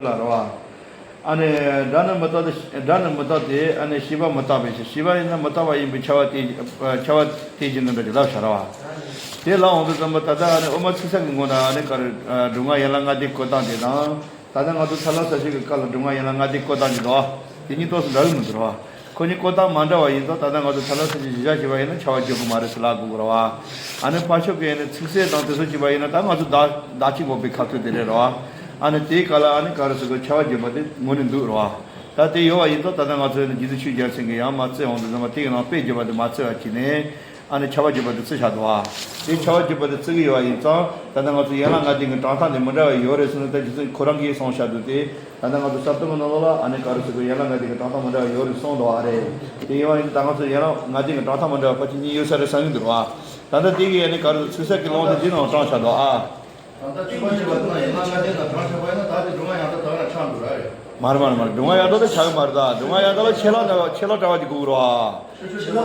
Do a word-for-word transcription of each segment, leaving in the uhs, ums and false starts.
ལ་རེད་བ། ཨ་ནི་སྒྲ་ནི་མི་རྟག་སྟེ། སྒྲ་ནི་མི་རྟག་སྟེ། ཨ་ནི་ཤེས་པ་མི་རྟག་པའི་ཕྱིར། ཤེས་པ་ཡིན་ན་མི་རྟག་པ་ཡིན་པའི་ཁྱབ་པ་དེ། ཁྱབ་པ་དེ་བཞིན་དུ་འདྲ་ཅིག་ལབ་བྱ་རེད་བ། དེ་ལབ་འོང་དུས་ཙམ་པ་ད་ལྟ་ཨ་ནི་དབུ་མ་ཚིག་གསལ་གྱི་ངོ་ན་ཨ་ནི་ག་རེ། སྒྲུབ་ངག་ཡན་ལག་ལྔ་སྡེའི་བཀོད་སྟངས་དེ་དང་། ད་ལྟ་ང་ཚོ་ཚ་ལ་ས་ཤེས་ཀྱི་སྐབས་ལ་སྒྲུབ་ངག་ཡན་ལག་ལྔ་སྡེའི་བཀོད་སྟངས་ཀྱི་འདུག་དེ་གཉིས་ཏོག་ཙམ་འདྲ་གི་མི་འདུག་ར། ཁོ་གཉིས་བཀོད་སྟངས་མ་འདྲ་བ་ཡིན་ཙང་ད་ལྟ་ང་ཚོ་ཚ་ལ་ས་ཤེས་གཞི་བཞག་བྱས་པ་ཡིན་ན་ཁྱབ་པ་འཇོག་གི་མ་རེད་ཟེར་ལབ་དགོས་ཀྱི་རེད་བ། ཨ་ནི་ཕར་ཕྱོགས་ཀྱི་ཨ་ནི་ཚིག་གསལ་དང་དེ་ཚོ་བྱས་པ་ཡིན་ན་ད་ང་ཚོ་བདག་བདག་གཅིག་པོ་པའི་ཁ་ཚུལ་དེ་རེད་ར་བ། ཨ་ནི་དེའི་སྐབས་ལ་ཨ་ནི་ག་རེ་ཟེར་དགོས། ཁྱབ་པ་འཇོག་པ་དེ་ངོས་ནས་འདུག་ར་བ། ད་དེ་ཡོད་པ་ཡིན་ཙང་ད་ལྟ་ང་ཚོ་ཨ་ནི་རྗེ་བཙུན་ཆོས་རྒྱལ་མཚན་གྱིས་ཡང་མ་བརྩི་འོང་དུས་ཙམ་པ་དེ་གི་ནང་དཔེ་བརྗོད་པ་དེ་མ་བརྩི་བ་བྱས་ནས། ཨ་ནི་ཁྱབ་པ་འཇོག་པ་དེ་བརྩི་བཞག་འདུག་ཨ། དེ་ཁྱབ་པ་འཇོག་པ་དེ་བརྩི་གི་ཡོད་པ་ཡིན་ཙང་ད་ལྟ་ང་ཚོ་ཡན་ལག་ལྔ་སྡེ་གི་དྲངས་སྟངས་དེ་མི་འདྲ་བ་ཡོད་རེད་ཟེར་ན། ད་རྗེ་བཙུན་ཁོ་རང་གིས་གསུངས་བཞག་འདུག་སྟེ། ད་ལྟ་ང་ཚོ་གསར་གཏོད་ཀྱི་ནང་ལོགས་ལ་ཨ་ནི་ག་རེ་ཟེར་དགོས། ཡན་ལག་ལྔ་སྡེ་གི་དྲངས་སྟངས་མི་འདྲ་བ་ཡོད་རེད་གསུངས་འདུག་ཨ་རེད། དེ་ཡིན་པ་ཡིན་ཙང་ད་ང་ཚོ་ཡན་ལག་ལྔ་སྡེ་གི་དྲངས་སྟངས་མི་འདྲ་བ་ཕལ་ཆེར་གཉིས་ཡོད་ས་རེད་བསམ་གྱི་འདུག་ཨ། ད་ལྟ་དེ་གི་ཨ་ནི་ག་རེ་ཟེར། ཚིག་གསལ་གྱི་ལུང་དེ་འདི་ནང་དྲངས་བཞག་འདུག་ཨ། ད་ལྟ་ཆོས་པ་ཆོས་པ་དེ་ན་ཡན་ལག་ལྔ་སྡེ་ན་དྲངས་བཞག་པ་ཡིན་ན་ད་དེ་སྒྲུབ་ངག་ཡང་དག་དག་ན་ཆགས་འགྲོ་ར་རེད། མ་རེད་མ་རེད་མ་རེད། སྒྲུབ་ངག་ཡང་དག་དེ་ཆགས་ཀྱི་མ་རེད། ད་སྒྲུབ་ངག་ཡང་དག་ལ་ཆད་ལྷག་འདྲ་བ། ཆད་ལྷག་འདྲ་བ་ཅིག་དགོས་ཀྱི་རེད་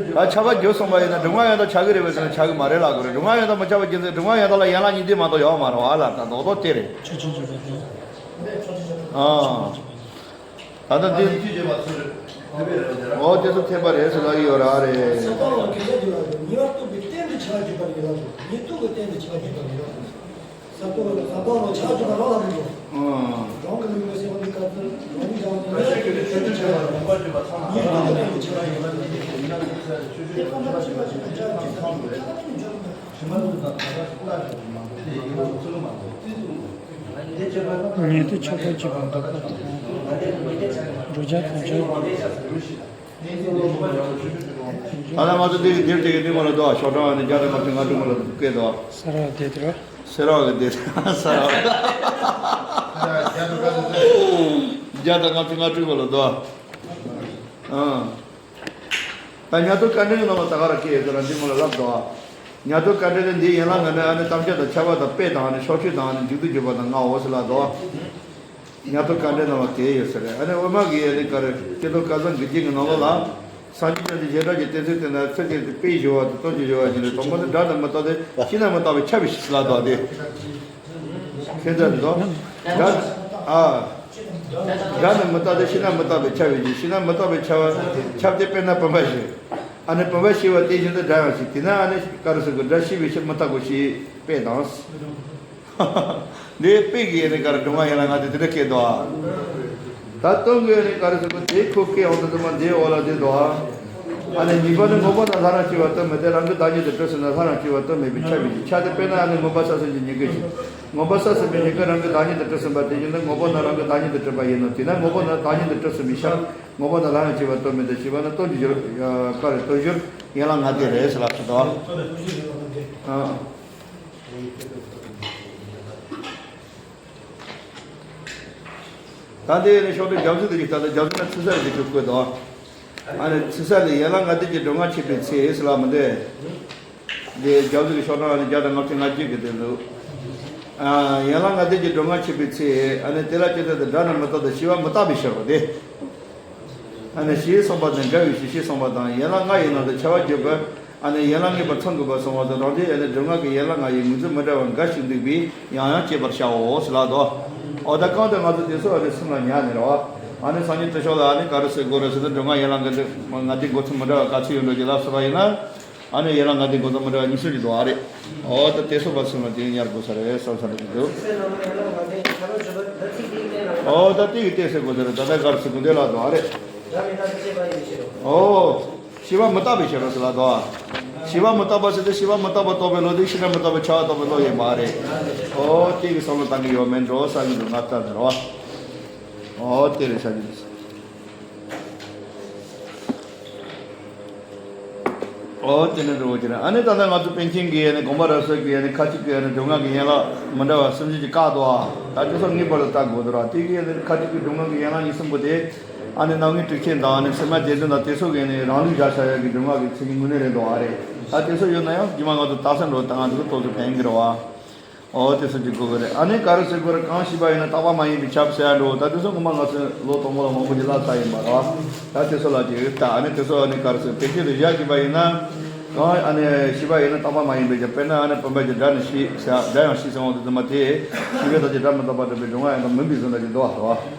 བ། ད་ཁྱབ་པ་འཇོག་སོང་བ་ཡིན་ན་སྒྲུབ་ངག་ཡང་དག་ཆགས་ཀྱི་རེད་པས་ཟེར་ན་ཆགས་ཀྱི་མ་རེད་ལབ་དགོས་རེད། སྒྲུབ་ངག་ཡང་དག་མ་ཁྱབ་པ་བྱས་ཙང་སྒྲུབ་ངག་ཡང་དག་ལ་ཡན་ལག་གཉིས་ལྡན་མ་གཏོགས་ཡོད་མ་རེད་བ། ལ་ད་རྡོག་རྡོག་དེ་རེད། ཆོས་ཅན་བརྗོད་པ་དང་། ཨ། ད་ལྟ་འདི། འོ་དེ་ཚོ་འཐེན་པ་རེད་ཟེར་ལབ་ཡོད་ར་རེད། ས་བཏང་བ་སྐད་ཆ་དེ་ལ་ཉེ་བར་གཏུགས་པའི་རྟེན་དུ་བྱ་བར་འཇུག་པ་ཡིན་ལ། ཉེ་གཏུགས་ཀྱི་རྟེན་དུ་བྱ་བར་འཇུག་པ་ཡིན་ལ། ས་བཏང་བ་ས་བཏང་བ་བྱ་བར་འཇུག་པ་རང་ལ་མི་འགྲོ། ཨང་། རང་གི་ལུགས་ནས་སེམས་པ་འདི་ཀ་ཚོད་རང་གི་ཀྱང་ཉེ་བར་གཏུགས་པའི་རྟེན་དུ་བྱ་བར་འཇུག་པ། ཉེ་གཏུགས་ཀྱི་རྟེན་དུ་བྱ་བར་འཇུག་པ་ཡིན་ལ། དེ་ཁོ་ན་ཆོས་པ་ཆོས་པ་ཆོས་པ་ཆོས་པ་ཆོས་པ་ཆོས་པ་ཉེ་གཏུགས་ཆོས་པ་ཆོས་པ་འདོད་པ་དང་། བསྒྲུབ་བྱ་སྟོང་ཆ་དང་། ད་ལྟ་ང་ཚོ་འདི་གི་འདིར་དེ་གི་འདི་མོ་ལ་དོ། ཤོག་གྲངས་ནི་བརྒྱ་དང་ལྔ་བཅུ་ང་དྲུག་མོ་ལ་སྐད་དོ། སེ་ར་བ་སྡེ་དེ་ར། སེ་ར་བ་གི་སྡེ། སེ་ར་བ། བརྒྱ་དང་ལྔ་བཅུ་ང་དྲུག་མོ་ལ་དོ། ཨང་། ད་ཉ་ཐོ་དཀའ་འགྲེལ་གྱི་ནང་ལ་ད་ག་རང་སྐད་ཡོད་ཟེར་ན་འདི་མོ་ལ་ལབ་དོ། ཉ་ཐོ་དཀའ་འགྲེལ་ནི་འདིའི་ཡན་ལག་ལྔ་ནི་ཨ་ནི་དམ་བཅའ་དང་ཁྱབ་པ་དང་དཔེ་དང་ཨ་ནི་ཕྱོགས་ཆོས་དང་ཨ་ནི་མཇུག་ཏུ་བརྗོད་པ་དང་ལྔའོ་ཟེར་ལབ་དོ། ཉ་ཐོ་དཀའ་འགྲེལ་ནང་ལ་དེ་ཡོད་ས་རེད། ཨ་ནི་དབུ་མ་གི་ཨ་ནི་ག་རེ་ཀྱེ་རྡོར་སྐལ་བཟང་དགེ་རྒྱན་གྱི་ནང་ལོགས་ལ། སངས་རྒྱས་བཅོམ་ལྡན་འདས་བྱེ་བྲག་གི་སྡེ་ཚན་དེ་ན་ཚུལ་དེ་དཔེའི་སྦྱོར་བ་དང་སྟོབས་ཀྱི་སྦྱོར་བ་བཞིན་དུ། དང་པོ་ནི་སྒྲ་དང་མི་རྟག་སྟེ་ཤེས་ན་མི་རྟག་པས་ཁྱབ་པའི་ཕྱིར་ལབ་དོ། དེ་ཁྱེད་ཚོ་འདི་དོ། སྒྲ། ཨ། སྒྲ་ནི་མི་རྟག་སྟེ་ཤེས་ན་མི་རྟག་པས་ཁྱབ་པའི་ཕྱིར། ཤེས་ན་མི་རྟག་པས་ཁྱབ་པ་ཁྱབ་སྟེ་དཔེར་ན་བུམ་པ་བཞིན། ཨ་ནི་བུམ་པ་ཤེས་པ་དེ་བཞིན་དུ་སྒྲ་ཡང་ཤེས། དེས་ན་ཨ་ནི་ག་རེ་ཟེར་དགོས། སྒྲ་ཤེས་པའི་ཕྱིར་མི་རྟག་གོ་ཞེས་དཔེ་དང་། འདི་དཔེ་གི་ཨ་ནི་ག་རེ་སྒྲུབ་ངག་ཡན་ལག་ལྔ་སྡེ་དེ་འདྲ་སྐད་དོ། ད་སྟོང་གི་ཨ་ནི་ག་རེ་ཟེར་དགོས། དེ་ཁོ་སྐད་འོང་དུས་ཙམ་པ་འདིའི་འོག་ལ་འདི་དོ། ཨ་ནི་གཉིས་པ་ནི་ངོ་བོ་ནི་ལྷ་རང་སྐྱེ་བ་སྟོབས་མེད་དེ། རང་གི་བདག་ཉིད་དུ་གྲུབ་ཟིན་ན་ལྷ་རང་སྐྱེ་བ་སྟོབས་མེད་པས་ཁྱབ་པའི་ཕྱིར། ཁྱབ་སྟེ་དཔེར་ན་ཨ་ནི་མུན་པ་ས་གསུམ་གྱི་ཉི་གུ་བཞིན། མུན་པ་ས་གསུམ་པའི་ཉི་གུ་རང་གི་བདག་ཉིད་དུ་གྲུབ་ཟིན་པ་དེ་བཞིན་དུ་ངོ་བོ་ནི་རང་གི་བདག་ཉིད་དུ་གྲུབ་པ་ཡིན་ནོ། དེས་ན་ངོ་བོ་ནི་བདག་ཉིད་དུ་གྲུབ་ཟིན་པའི་ཕྱིར། ངོ་བོ་ནི་ལྷ་རང་སྐྱེ་བ་སྟོབས་མེད་དོ་ཞེས་པ་ནི་སྟོབས་ཀྱི་སྦྱོར། ཨ། ག་རེ། སྟོབས་སྦྱོར་ཡན་ལག་ལྔ་སྡེ་རེད་ཟེར་ལབ་ཚུལ་དོ། ཨ། ད་དེ་ནི་ཤོག་དྲིལ་རྒྱབ་གཟུགས་དེ་གི་ད་ལྟ་རྒྱབ་གཟུགས་ན་ཚིག་གསལ་དེ་གི་བཀོད་དོ། ཨ་ནི་ཚིག་གསལ་ལས་ཡན་ལག་ལྔ་སྡེ་གྱི་སྒྲུབ་ངག་འཆད་པའི་ཚེ་ཟེར་ལབ་མི་འདུག་དེ་རྒྱབ་གཟུགས་ཀྱི་ཤོག་གྲངས་ཨ་ནི་བརྒྱ་དང་ལྔ་བཅུ་ང་བརྒྱད་ཀྱི་དེ་འདུག་ཨ། ཡན་ལག་ལྔ་སྡེ་གྱི་སྒྲུབ་ངག་འཆད་པའི་ཚེ། ཨ་ནི་དེ་ལ་ཅི་ལྟར་དུ་སྒྲ་ནི་མི་རྟག་སྟེ་ཤེས་པ་མི་རྟག་པའི་ཕྱིར་རོ་སྟེ། ཨ་ནི་ཞེས་གསུངས་པ་དང་འགལ་བའི་ཕྱིར་ཞེས་གསུངས་པ་དང་། ཡན་ལག་ལྔ་ཡི་ནང་དུ་ཁྱབ་པ་བརྗོད་པ། ཨ་ནི་ཡན་ལག་ངེས་པར་ཚང་དགོས་པར་གསུངས་པ་དང་། རང་རྒྱུད་ཨ་ནི་སྒྲུབ་ངག་གི་ཡན་ལག་ལྔ་ཡི་ངོས་འཛིན་མི་འདྲ་བ་འགའ་ཞིག་འདུག་པས་ཡང་ཡང་དཔྱད་པར་བྱའོ་ཟེར་ལབ་དོ། འོ་ད་གང་དུ་ང་ཚོ་དེ་ཚོ་ཨ་ནི་སེམས་ལ་ཉར་ནས་རེད་བ། ཨ་ནི་སངས་རྒྱས་བསྟན་བཅོས་ལ་ཨ་ནི་ག་རེ་ཟེར་དགོས་རེད་ཟེར་ན། སྒྲུབ་ངག་ཡན་ལག་ལྔ་སྡེ་འགོ་ཚུལ་མི་འདྲ་བ་ག་ཚོད་ཡོད་འགྲོ་ཅིག་ལབ་ཟེར་བ་ཡིན་ན། ཨ་ནི་ཡན་ལག་ལྔ་སྡེ་འགོ་ཚུལ་མི་འདྲ་བ་གཉིས་གསུམ་ཅིག་འདུག་ཨ་རེད། འོ་ད་དེ་ཚོ་བ་སེམས་ལ་དེ་ཉར་དགོས་ས་རེད་བསམ་ས་རེད་འདུག་འོ་ད་དེ་གི་གཏད་ས་དགོས་ས་རེད། ད་ལྟ་ག་རེ་ཟེར་དགོས་འདི་ལབ་འདུག་ཨ་རེད། འོ། ཤེས་པ་མི་རྟག་པའི་ཕྱིར་རོ་ཟེར་ལབ་དོ། ཤེས་པ་མི་རྟག་པ་ཟེར་ཏེ་ཤེས་པ་མི་རྟག་པ་རྟོགས་པའི་བློ་དེ་ཤེས་རབ་མི་རྟག་པའི་ཁྱབ་པ་རྟོགས་པའི་བློ་ཡིན་པ་རེད། ཨོ་དེ་གི་བསམ་བློ་བཏང་གི་ཡོད་མེད་འགྲོ་བསམ་གྱི་འདུག་ང་ལྟ་ནས་རོ། ཨོ་དེ་རེད་ཆ་གི་འདུག་ཨོ་དེ་ནས་འགྲོ་བ་ཅི་རེད། ཨ་ནི་ད་ལྟ་ང་ཚོ་པཎ་ཆེན་གྱི་ཨ་ནི་དགོངས་པ་རབ་གསལ་གྱི་ཨ་ནི་ཁ་ཅིག་གི་ཨ་ནི་སྒྲུབ་ངག་གི་ཡན་ལག་མི་འདྲ་བ་སུམ་ཅུ་ཅིག་བཀག་འདུག་ཨ། ད་དེ་ཚོ་ངེས་པར་དུ་བལྟ་དགོས་འདུག་ར། དེ་གི་ཨ་ནི་ཁ་ཅིག་གི་སྒྲུབ་ངག་གི་ཡན་ལག་གཉིས་གསུམ་པོ་དེ། ཨ་ནི་རྣམ་ངེས་དྲུག་ཅན་དང་ཨ་ནི་ཚད་མ་སྡེ་བདུན་དང་དེ་ཚོ་གི་ཨ་ནི་རང་ལུགས་བཞག་བཞག་ཡག་གི་སྒྲུབ་ངག་གི་མཚན་ཉིད་དངོས་གནས་རེད་འདུག་ཨ་རེད། ད་དེ་ཚོ་ཡོད་ན་ཡང་རྗེས་མ་ང་ཚོ་དག་ས་འགྲོ་དང་ང་ཚོ་ཏོག་ཙམ་ཕན་གི་རེད་བ། ཨོ་དེ་ཚོ་ཅིག་དགོས་གི་རེད། ཨ་ནི་ག་རེ་ཟེར་དགོས་རེད། གང་ཤེས་པ་ཡིན་ན་རྟག་པ་མ་ཡིན་པས་ཁྱབ་ཟེར་ཡ་འགྲོ། ད་དེ་ཚོ་ངོ་མ་ང་ཚོས་ལོ་དང་པོ་ལ་མང་པོ་ཅིག་བསླབས་ཚར་ཡིན་པ་རེད་བ། ད་དེ་ཚོ་ལ་ཅིག་ད་ཨ་ནི་དེ་ཚོ་ཨ་ནི་ག་རེ་ཟེར་བེད་སྤྱོད་དུ་བཞག་གི་པ་ཡིན་ན། གང་ཨ་ནི་ཤེས་པ་ཡིན་ན་རྟག་པ་མ་ཡིན་པའི་ཀྱང་དཔེར་ན་ཨ་ནི་བུམ་པ་གྱི་སྒྲ་ནི་ཤེས་བྱ་སྒྲ་ཡང་ཤེས་ཟེར་བ་དེ་ཚང་མ་དེ་ཤེས་པའི་རྟགས་ཀྱིས་སྒྲ་མི་རྟག་པར་སྒྲུབ་པའི་སྒྲུབ་ངག་ཡིན་པ་མིན་པའི་བཟོ་འདྲ་ཅིག་འདུག་བ།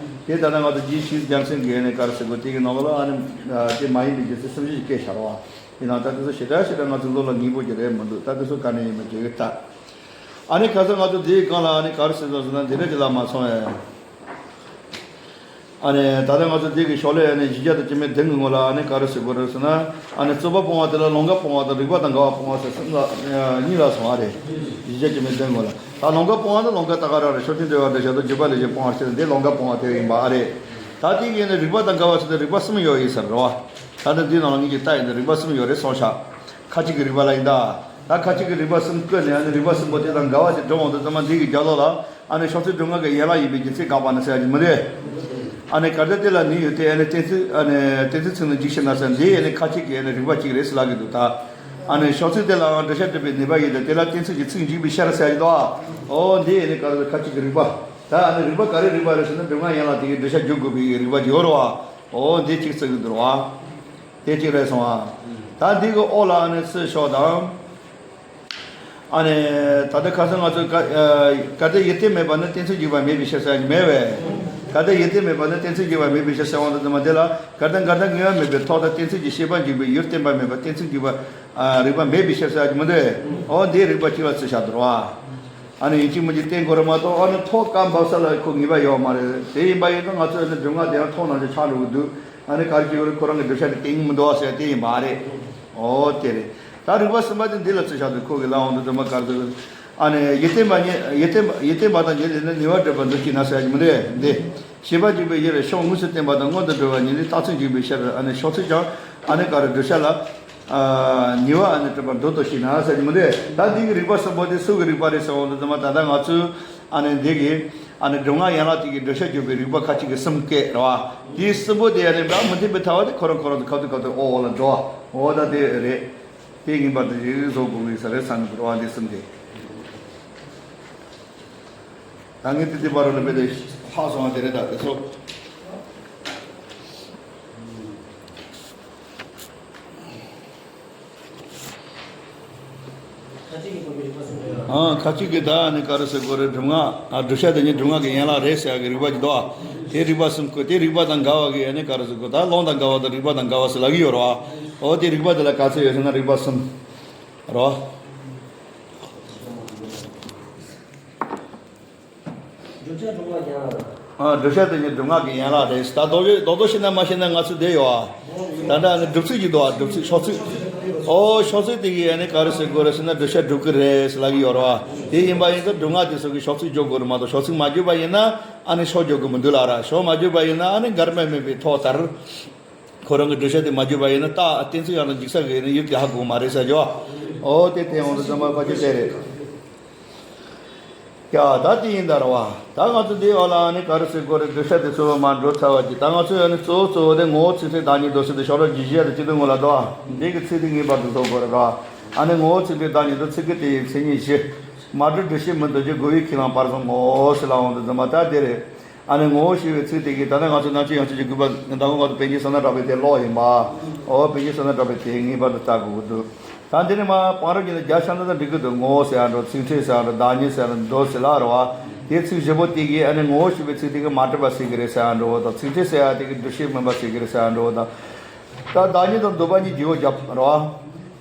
དེ་ལྟར་ན་ང་ཚོ་རྗེ་ཤེས་རྒྱལ་མཚན་གྱིས་ཨ་ནི་ག་རེ་ཟེར་དགོས་དེ་གི་ནང་ལ་ཨ་ནི་དེ་མ་ཡིན་པའི་རྒྱུ་མཚན་སུམ་ཅུ་ཞིག་བཀོད་བཞག་རོགས། ཡིན་ནའང་ད་དེ་ཚོ་ཞེ་དྲག་ཞེ་དྲག་ང་ཚོ་བློ་ལ་ངེས་པོ་ཅིག་རེད་མི་འདུག་ད་དེ་ཚོ་ག་ནས་ཡིན་མིན་བརྗོད་ཀྱི་ད། ཨ་ནི་ཁ་སང་ང་ཚོ་དེའི་སྒང་ལ་ཨ་ནི་ག་རེ་ཟེར་དགོས་ཟེར་ན་འདི་འདྲ་ཅིག་ལབ་མ་སོང་ཨེ། ཨ་ནི་ད་ལྟ་ང་ཚོ་འདི་གི་ཤོག་ལྷེ་ཨ་ནི་བཞི་བརྒྱ་དང་བཅུ་མེད་བདུན་གི་ངོ་ལ་ཨ་ནི་ག་རེ་ཟེར་དགོས་རེད་ཟེར་ན། ཨ་ནི་རྩོད་པ་སྤོང་བ་དེ་ལ་ལོང་ཀ་སྤོང་བ་དང་རིགས་པ་དང་འགལ་བ་སྤོང་བ་ཟེར་གསུམ་ལ་གཉིས་ལ་སོང་ཨ་རེད། བཞི་བརྒྱ་བཅུ་མེད་བདུན་ངོ་ལ། ད་ལོང་ཀ་སྤོང་བ་ནི་ལོང་ཀ་ད་ག་རང་རེད། ཤོག་ཐེངས་འགྲེལ་བ་འགྲེལ་བཤད་དང་བརྒྱུད་པ་ལས་གཞན་སྤོང་བ་ཟེར་འདི་ལོང་ཀ་སྤོང་བ་དེ་ཡིན་པ་ཨ་རེད། ད་དེ་གི་ཨ་ནི་རིགས་པ་དང་འགལ་བ་ཟེར་ཏེ་རིགས་པ་གསུམ་ཡོད་ཡིན་ཟེར་རོ། ད་ལྟ་འདི་ནང་ལ་ངེད་ཀྱིས་ལྟ་ཡིན་ན་རིགས་པ་གསུམ་ཡོད་རེད་སོང་ཤག་ཁ་ཅིག་གི་རིགས་པ་ལ་ཡིན་ད། ད་ཁ་ཅིག་གི་རིགས་པ་གསུམ་བཀོད་ནས་ཨ་ནི་རིགས་པ་གསུམ་པོ་དེ་དང་འགལ་བ་དེ་སྒྲུབ་འོང་དུས་ཙམ་པ་འདི་གི་རྒྱབ་ལོགས་ལ་ཨ་ནི་ཕྱོགས་ཚིག་སྒྲུབ་ངག་གི་ཡན་ལག་ཡིན་པའི་རྒྱུ་མཚན་དགག་པ་ནི་ཟེར་ཡ་ཅིག་མི་འདུག་ཨ་ནི་གལ་ཏེ་དེ་ལ་ནི་ཡོད་དེ་ཨ་ནི་གཏན་ཚིགས་ཨ་ནི་གཏན་ཚིགས་ཚིག་ནི་འཇིག་ཕྱིར་ན་ཟེར་འདི་ཨ་ནི་ཁ་ཅིག་གི་ཨ་ནི་རིགས་པ་གཅིག་རེད་ཟེར་ལབ་གི་འདུག་ད་ཨ་ནི་ཕྱོགས་ཚིག་དེ་ལའང་འགྲེལ་བཤད་སྒྲུབ་པའི་ནུས་པ་ཡོད་དེ་དེ་ལ་གཏན་ཚིགས་ཀྱི་ཚིག་འཇིག་པའི་ཕྱིར་ཟེར་གི་འདུག་ཨོ་འདི་ཨ་ནི་ག་རེ་ཁ་ཅིག་གི་རིགས་པ། ད་ཨ་ནི་རིགས་པ་ག་རེ་རིགས་པ་རེད་ཟེར་ན་སྒྲུབ་ངག་ཡན་ལག་དེ་གི་འགྲེལ་བཤད་རྒྱག་དགོས་པའི་རིགས་པ་ཅིག་ཡོད་རེད་བ། ཨོ་འདི་གཅིག་ཟེར་གི་འདུག་རེད་བ། དེ་གཅིག་རེད་སོང་ཨ། ད་འདི་གི་འོག་ལ་ཨ་ནི་སུ་ཤོག་དང་། ཨ་ནི་ད་ལྟ་ཁ་སང་ང་ཚོས་ཀ་ཨ་གལ་ཏེ་ཡུལ་གཏན་མེད་པ་ནི་གཏན་ཚིགས་འཇིག་པ་མེད་པའི་ཕྱིར་ཟེར་ཡ་མེད་པས། གལ་ཏེ་ཡུལ་གཏན་མེད་པ་ནི་གཏན་ཚིགས་འཇིག་པ་མེད་པའི་ཕྱིར་ཟེར་བ་འདི་ཚང་མ་འདི་ལ་གལ་ཏེ་འགལ་ཟླ་ངེས་པ་མེད་པའི་ཐོག་ལ་གཏན་ཚིགས་ཀྱི་ཤེས་པ་འཇིག་པའི་ཡུལ་བརྟེན་པ་མེད་པ་གཏན་ཚིགས་འཇིག་པ་ཨ་རིགས་པ་མེད་པའི་ཕྱིར་ཟེར་ཡ་མི་འདུག་ཨོ་འདི་རིགས་པ་གཅིག་ལ་བརྩི་བཞག་འདུག་རེད་བ། ཨ་ནི་ཡིན་གཅིག་མིན་གཅིག་བསྟན་དགོས་རེད་མ་གཏོགས་ཨ་ནི་ཐོག་སྐབས་འབབ་ས་ལ་ཁོ་ངེས་པ་ཡོད་མ་རེད། དེ་ཡིན་པ་ཡིན་ན་ང་ཚོས་ཨ་ནི་སྒྲུབ་ངག་དེ་ཡང་ཐོག་ནང་བཞིན་ཆགས་འགྲོ་གི་འདུག་ཨ་ནི་ག་རེ་བྱེད་དགོས་རེད། ཁོ་རང་གི་སྒྲུབ་བྱ་དེ་བསྟན་གྱི་མི་འདུག་བ་ཟེར་དེ་ཡིན་པ་རེད། ཨོ་དེ་རེད། ད་རིགས་པ་གསུམ་པ་དེ་འདི་ལ་བརྩི་བཞག་འདུག་ཁོ་གི་ལ་འོང་དུ་དུ་མ་གར་དུ། ཨ་ནི་ཡུལ་བརྟེན་པ་ཉིད་ཡུལ་བརྟེན་པ་ཡུལ་བརྟེན་པ་དང་ཉིད་ལས་ནི་ནུས་པ་སྒྲུབ་པ་འདུ་བྱེད་ན་ཟེར་གྱི་མི་འདུག་འདི་ཤེས་པ་འཇིག་པའི་ཡུལ་ཕྱོགས་དངོས་སུ་བརྟེན་པ་དང་མངོན་དུ་འགྲོ་བ་ཉིད་ནི་རྟགས་ཚིག་འཇིག་པའི་ཕྱིར། ཨ་ནི་ཕྱོགས་ཚིག་ཀྱང་ཨ་ནི་ག་རེ་སྒྲུབ་བྱ་ལ། ཨ་ནུས་པ་ཨ་ནི་གྲུབ་པར་འདོད་དོ་ཞེ་ན་ཟེར་གྱི་མི་འདུག་ད་འདི་གི་རིགས་པ་གསུམ་པོ་དེ་སུ་གི་རིགས་པ་རེད་ཟེར་འོང་དུ་དུ་མ་ད་ལྟ་ང་ཚོས་ཨ་ནི་འདི་གི་ཨ་ནི་སྒྲུབ་ངག་ཡན་ལག་དེ་གི་སྒྲུབ་བྱ་སྒྲུབ་པའི་རིགས་པ་ཁ་ཅིག་གི་གསུམ་བཀོད་རེད་བ། དེའི་གསུམ་པོ་དེ་ཨ་ནི་འདྲ་མི་མཐུན་པའི་ཐལ་བ་དེ་ཁོ་རང་ཁོ་རང་དུ་ཁ་ཐུག་ཁ་ཐུག་ཨོ་ཨོ་ལ་འགྲོ་བ་ཨོ་ད་དེ་རེད། དེ་ངེས་པར་དུ་ཡིག་བཟོ་དགོས་ངེས་ས་རེད་བསམ་གི་འདུག་རེད་བ། འདི་གསུམ་དེ། ད་ངས་དེ་དེ་བར་ལ་མེད་དེ་ཧ་སོང་བ་དེ་རེད་ད་དེ་ཚོ། ཁ་ཅིག་གི་ཁོ་གི་རིགས་པ་གསུམ་རེད། ཨང་ཁ་ཅིག་གི་ད་ནི་ག་རེ་ཟེར་དགོས་རེད། སྒྲུབ་ངག་ཨ་སྒྲུབ་བྱ་དེ་ཉིད་སྒྲུབ་ངག་གི་ཡན་ལག་རེད་ཟེར་ཡག་གི་རིགས་པ་ཅིག་འདུག་ཨ། དེ་རིགས་པ་གསུམ་བཀོད་དེ་རིགས་པ་དང་འགལ་བ་གི་ཨ་ནི་ག་རེ་ཟེར་དགོས་ད་ལོང་དང་འགལ་བ་དང་རིགས་པ་དང་འགལ་བ་ཟེར་ལབ་ཀྱི་ཡོད་རེད་བ། འོ་དེ་རིགས་པ་དེ་ལ་ག་ཚོད་ཡོད་ཟེར་ན་རིགས་པ་གསུམ་རེད་བ། བསྒྲུབ་བྱ་སྒྲུབ་ངག་ཡན་ལག་རེད། ཨ་བསྒྲུབ་བྱ་དེ་ཉིད་སྒྲུབ་ངག་གི་ཡན་ལག་རེད། ད་རྡོག་རྡོག་རྡོག་ཤེས་ན་མ་ཤེས་ན་ང་ཚོ་བསྡད་ཡོད་ཨ། ད་ལྟ་ནི་སྒྲུབ་ཚིག་ཅིག་འདུག་ཨ། སྒྲུབ་ཚིག་ཕྱོགས་ཚིག་ཨོ་ཕྱོགས་ཚིག་དེ་གིས་ཨ་ནི་ག་རེ་ཟེར་དགོས་རེད་ཟེར་ན་བསྒྲུབ་བྱ་སྒྲུབ་ཀྱི་རེད་ཟེར་ལབ་ཀྱི་ཡོད་རེད་བ། དེ་ཡིན་པ་ཡིན་ཙང་སྒྲུབ་ངག་དེ་ཚོ་གིས་ཕྱོགས་ཚིག་འཇོག་དགོས་རེད་མ་གཏོགས་ཕྱོགས་ཚིག་མ་བརྗོད་པ་ཡིན་ན་ཨ་ནི་ཕྱོགས་འཇོག་གི་མི་འདུག་ལ་ར། ཕྱོགས་མ་བརྗོད་པ་ཡིན་ན་ཨ་ནི་འགལ་མེད་མིན་པའི་ཐོག་ལྟར། ཁོ་རང་གི་བསྒྲུབ་བྱ་དེ་མ་བརྗོད་པ་ཡིན་ན་རྟགས་གཏན་ཚིགས་ཡང་ན་འཇིག་ས་གི་ཡིན་ན་ཡུལ་དེ་ཧ་གོ་མ་རེད་ཟེར་རྒྱུ། ཨོ་དེ་བསྟན་འོང་དུས་ཙམ་པ་ཕ་ཆོས་དེ་རེད། ཡ་ད་དེ་ཡིན་ད་ར་བ། ད་ང་ཚོ་འདི་འོག་ལ་ཨ་ནི་ག་རེ་ཟེར་དགོས་རེད། བསྒྲུབ་བྱ་དེ་ཚོ་མ་འགྲོ་ཚར་བ་ཅིག་ད་ང་ཚོས་ཨ་ནི་གཙོ་བོ་གཙོ་བོ་དེ་ངོ་བོ་ཚིག་མཚོན་བདག་ཉིད་འདོད་སྲེད་དེ་ཕྱོགས་ར་བརྗོད་གཞི་ཡ་དེ་སྤྱི་དོན་ངོ་ལ་འདུག་ཨ། འདི་གི་ཚིག་དེ་ངེས་པར་དུ་བཟོ་དགོས་རེད་ར། ཨ་ནི་ངོ་བོ་ཚིག་མཚོན་བདག་ཉིད་འདོད་ཚིག་གི་དེ་ཡི་མཚན་ཉིད་བཞི། མ་གྲུབ་སྒྲུབ་བྱེད་མིན་འདོད་ཀྱི་རྒོལ་བའི་ཁས་བླངས་བར་གསུམ་ངོ་བོ་ཟེར་ལ་འོང་དུས་ཙམ་པ་ད་དེ་རེད། ཨ་ནི་ངོ་བོ་ཞེས་པའི་ཚིག་དེ་གིས་ད་ལྟ་ང་ཚོ་རྣམ་བཅད་ཡང་ཆོས་ཀྱི་དགོས་པ་ཟླ་ངོ་ང་ཚོ་པཎ་ཆེན་བསོད་ནམས་གྲགས་པའི་དེ་ཀློག་ཡིན་པ། འོ་པཎ་ཆེན་བསོད་ནམས་གྲགས་པའི་དེ་ངེས་པར་དུ་ལྟ་དགོས་ཀྱི་འདུག་ད་འདི་ནས་མ་སྤང་རབ་ཀྱི་ནི་རྒྱ་ཆ་འདི་དང་འགྲིག་གི་འདུག་ངོ་བོ་ཟེར་ཡ་འགྲོ། ཚིག་མཚོན་ཟེར་ཡ་འགྲོ། བདག་ཉིད་ཟེར་ཡ་འགྲོ། འདོད་ཟེར་ལ་རེད་བ། དེ་ཚིག་བཞི་པོ་དེ་གིས་ཨ་ནི་ངོ་བོ་ཞེས་པའི་ཚིག་དེ་གིས་མ་གྲུབ་པ་སེལ་གི་རེད་ཟེར་ཡ་འགྲོ་བ་དང་། ཚིག་མཚོན་ཟེར་ཡ་དེ་གིས་སྒྲུབ་བྱེད་མིན་པ་སེལ་གི་རེད་ཟེར་ཡ་འགྲོ་བ་དང་། ད་བདག་ཉིད་དང་འདོད་པ་གཉིས་བརྗེ་བོ་རྒྱབ་རེད་བ།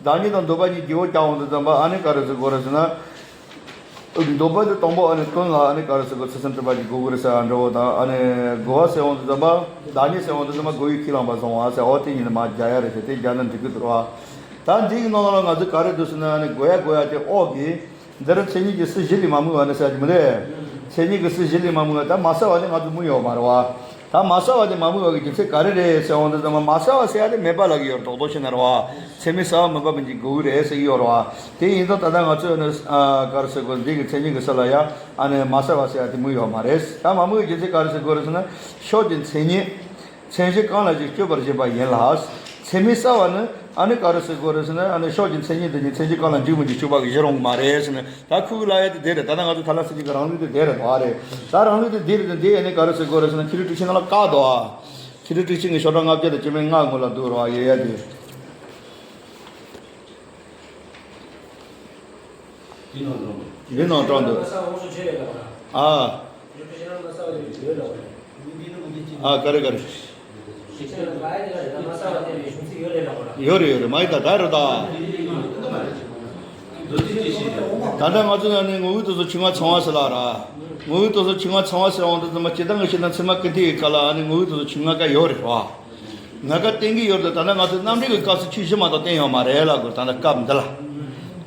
བདག་ཉིད་དང་འདོད་པ་གཉིས་བརྗེ་བོ་རྒྱབ་འོང་དུས་ཙམ་པ་ཨ་ནི་ག་རེ་ཟེར་དགོས་རེད་ཟེར་ན། འདོད་པ་དེ་དང་པོ་ཨ་ནི་དོན་ལ་ཨ་ནི་ག་རེ་ཟེར་དགོས། ཚུལ་གསུམ་སྒྲུབ་པ་གི་དགོས་དགོས་རེད་ཟེར་ཡ་འདྲ་བོ་དང་། ཨ་ནི་རྒོལ་བ་ཟེར་འོང་དུས་ཙམ་པ་བདག་ཉིད་ཟེར་འོང་དུས་ཙམ་པ་རྒོལ་བའི་ཁས་བླངས་པ་བཟུང་བ་ཟེར། འོ་དེ་གཉིས་ནི་མ་རྒྱག་ཡ་རེད་ཟེར། དེ་རྒྱག་ན་འགྲིག་གི་འདུག་བ། ད་འདི་གི་ནང་ལ་ང་ཚོས་ག་རེ་འདུག་ཟེར་ན། ཨ་ནི་རྒོལ་ཡ་རྒོལ་ཡ་དེ་ཨོ་གི་འདིར་མཚན་ཉིད་ཀྱི་སུ་གཞི་ལས་མ་དམིགས་པ་ནི་ཟེར་གྱི་མི་རེད། མཚན་ཉིད་ཀྱི་སུ་གཞི་ལས་མ་དམིགས་པ་ད་མ་བསལ་བ་ནི་ང་ཚོ་དམིགས་ཡོད་མ་རེད་བ། ད་མ་བསལ་བ་དེ་མ་དམིགས་པ་གི་རྒྱུ་མཚན་ག་རེ་རེད་ཟེར་འོང་དུས་ཙམ་པ་མ་བསལ་བ་ཟེར་ཡ་དེ་མེད་པ་ལབ་ཀྱི་ཡོད་རེད། རྡོག་རྡོག་བྱས་ན་རེད་བ། ཚད་མས་བསལ་བ་མིན་པ་མིན་གྱི་དགོས་ཀྱི་རེད་ཟེར་གྱི་ཡོད་རེད་བ། དེ་ཡིན་ཙང་ད་ལྟ་ང་ཚོས་ནི་ཨ་ག་རེ་ཟེར་དགོས། འདི་གི་མཚན་ཉིད་ཀྱི་སུ་ལ་ཡ་ཨ་ནི་མ་བསལ་བ་ཟེར་ཡ་དེ་དམིགས་ཡོད་མ་རེད། ད་མ་དམིགས་པའི་རྒྱུ་མཚན་ག་རེ་ཟེར་དགོས་རེད་ཟེར་ན། ཕྱོགས་ཀྱི་མཚན་ཉིད་མཚན་གཞི་གང་ལ་ཞིག་དཔྱོད་པར་བྱེད་པ་ཡིན་ལ། ཚད་མས་བསལ་བ་ནི་ཨ་ནི་ག་རེ་ཟེར་དགོས་རེད་ཟེར་ན། ཨ་ནི་ཕྱོགས་ཀྱི་མཚན་ཉིད་འདི་ཉིད་མཚན་གཞི་གང་ལ་འཇུག་མི་འཇུག་དཔྱོད་པ་གི་གཞི་རུ་མ་རེད་ཟེར་ན། ད་ཁོ་གི་ལབ་ཡ་དེ་དེ་རེད། ད་ལྟ་ང་ཚོ་ཐ་སྙད་མཚན་ཉིད་ཀྱི་རང་ལུགས་དེ་དེ་རེད་བ་རེད། ད་རང་ལུགས་དེ་འདི་རེད་དེ་འདི་ཨ་ནི་ག་རེ་ཟེར་དགོས་རེད་ཟེར་ན། ཁྱི་རིགས་དྲུག་ཅུ་ནང་ལ་ཀ་འདུག་ཨ། ཁྱི་རིགས་དྲུག་ཅུ་ནི་ཤོག་གྲངས་ལྔ་བརྒྱ་དང་བཅུ་མེད་ལྔ་ངོ་ལ་འདུག་ར་ཡོད་ཡ་དེ། འདི་ནང་དྲངས་འདུག་ཨ། ཨ་ཀ་རེ་ཀ་རེ། ཡོད་རེད་ཡོད་རེད། མ་ཡིན་ད་ད་རེད་ད། ད་ལྟ་ང་ཚོ་ནང་ནས་ངོ་བོའི་སྟོབས་སུ་ཆུང་ང་ཚང་བ་ཟེར་ལ་ར། ངོ་བོའི་སྟོབས་སུ་ཆུང་ང་ཚང་བ་ཟེར་འོང་དུས་ཙམ་པ་སྤྱིར་བཏང་གི་བཤད་ན་ཚད་མ་ཀུན་བཏུས་ཀྱི་སྐབས་ལ་ཨ་ནི་ངོ་བོའི་སྟོབས་སུ་ཆུང་ང་ཀ་ཡོད་རེད་བ། ང་ཀ་བསྟན་གྱི་ཡོད་རེད། ད་ལྟ་ང་ཚོ་རྣམ་འགྲེལ་གྱི་སྐབས་སུ་ཆོས་བཞི་མ་གཏོགས་བསྟན་ཡོད་མ་རེད་ལ་གོ། ད་ལྟ་སྐབས་འདི་ལ་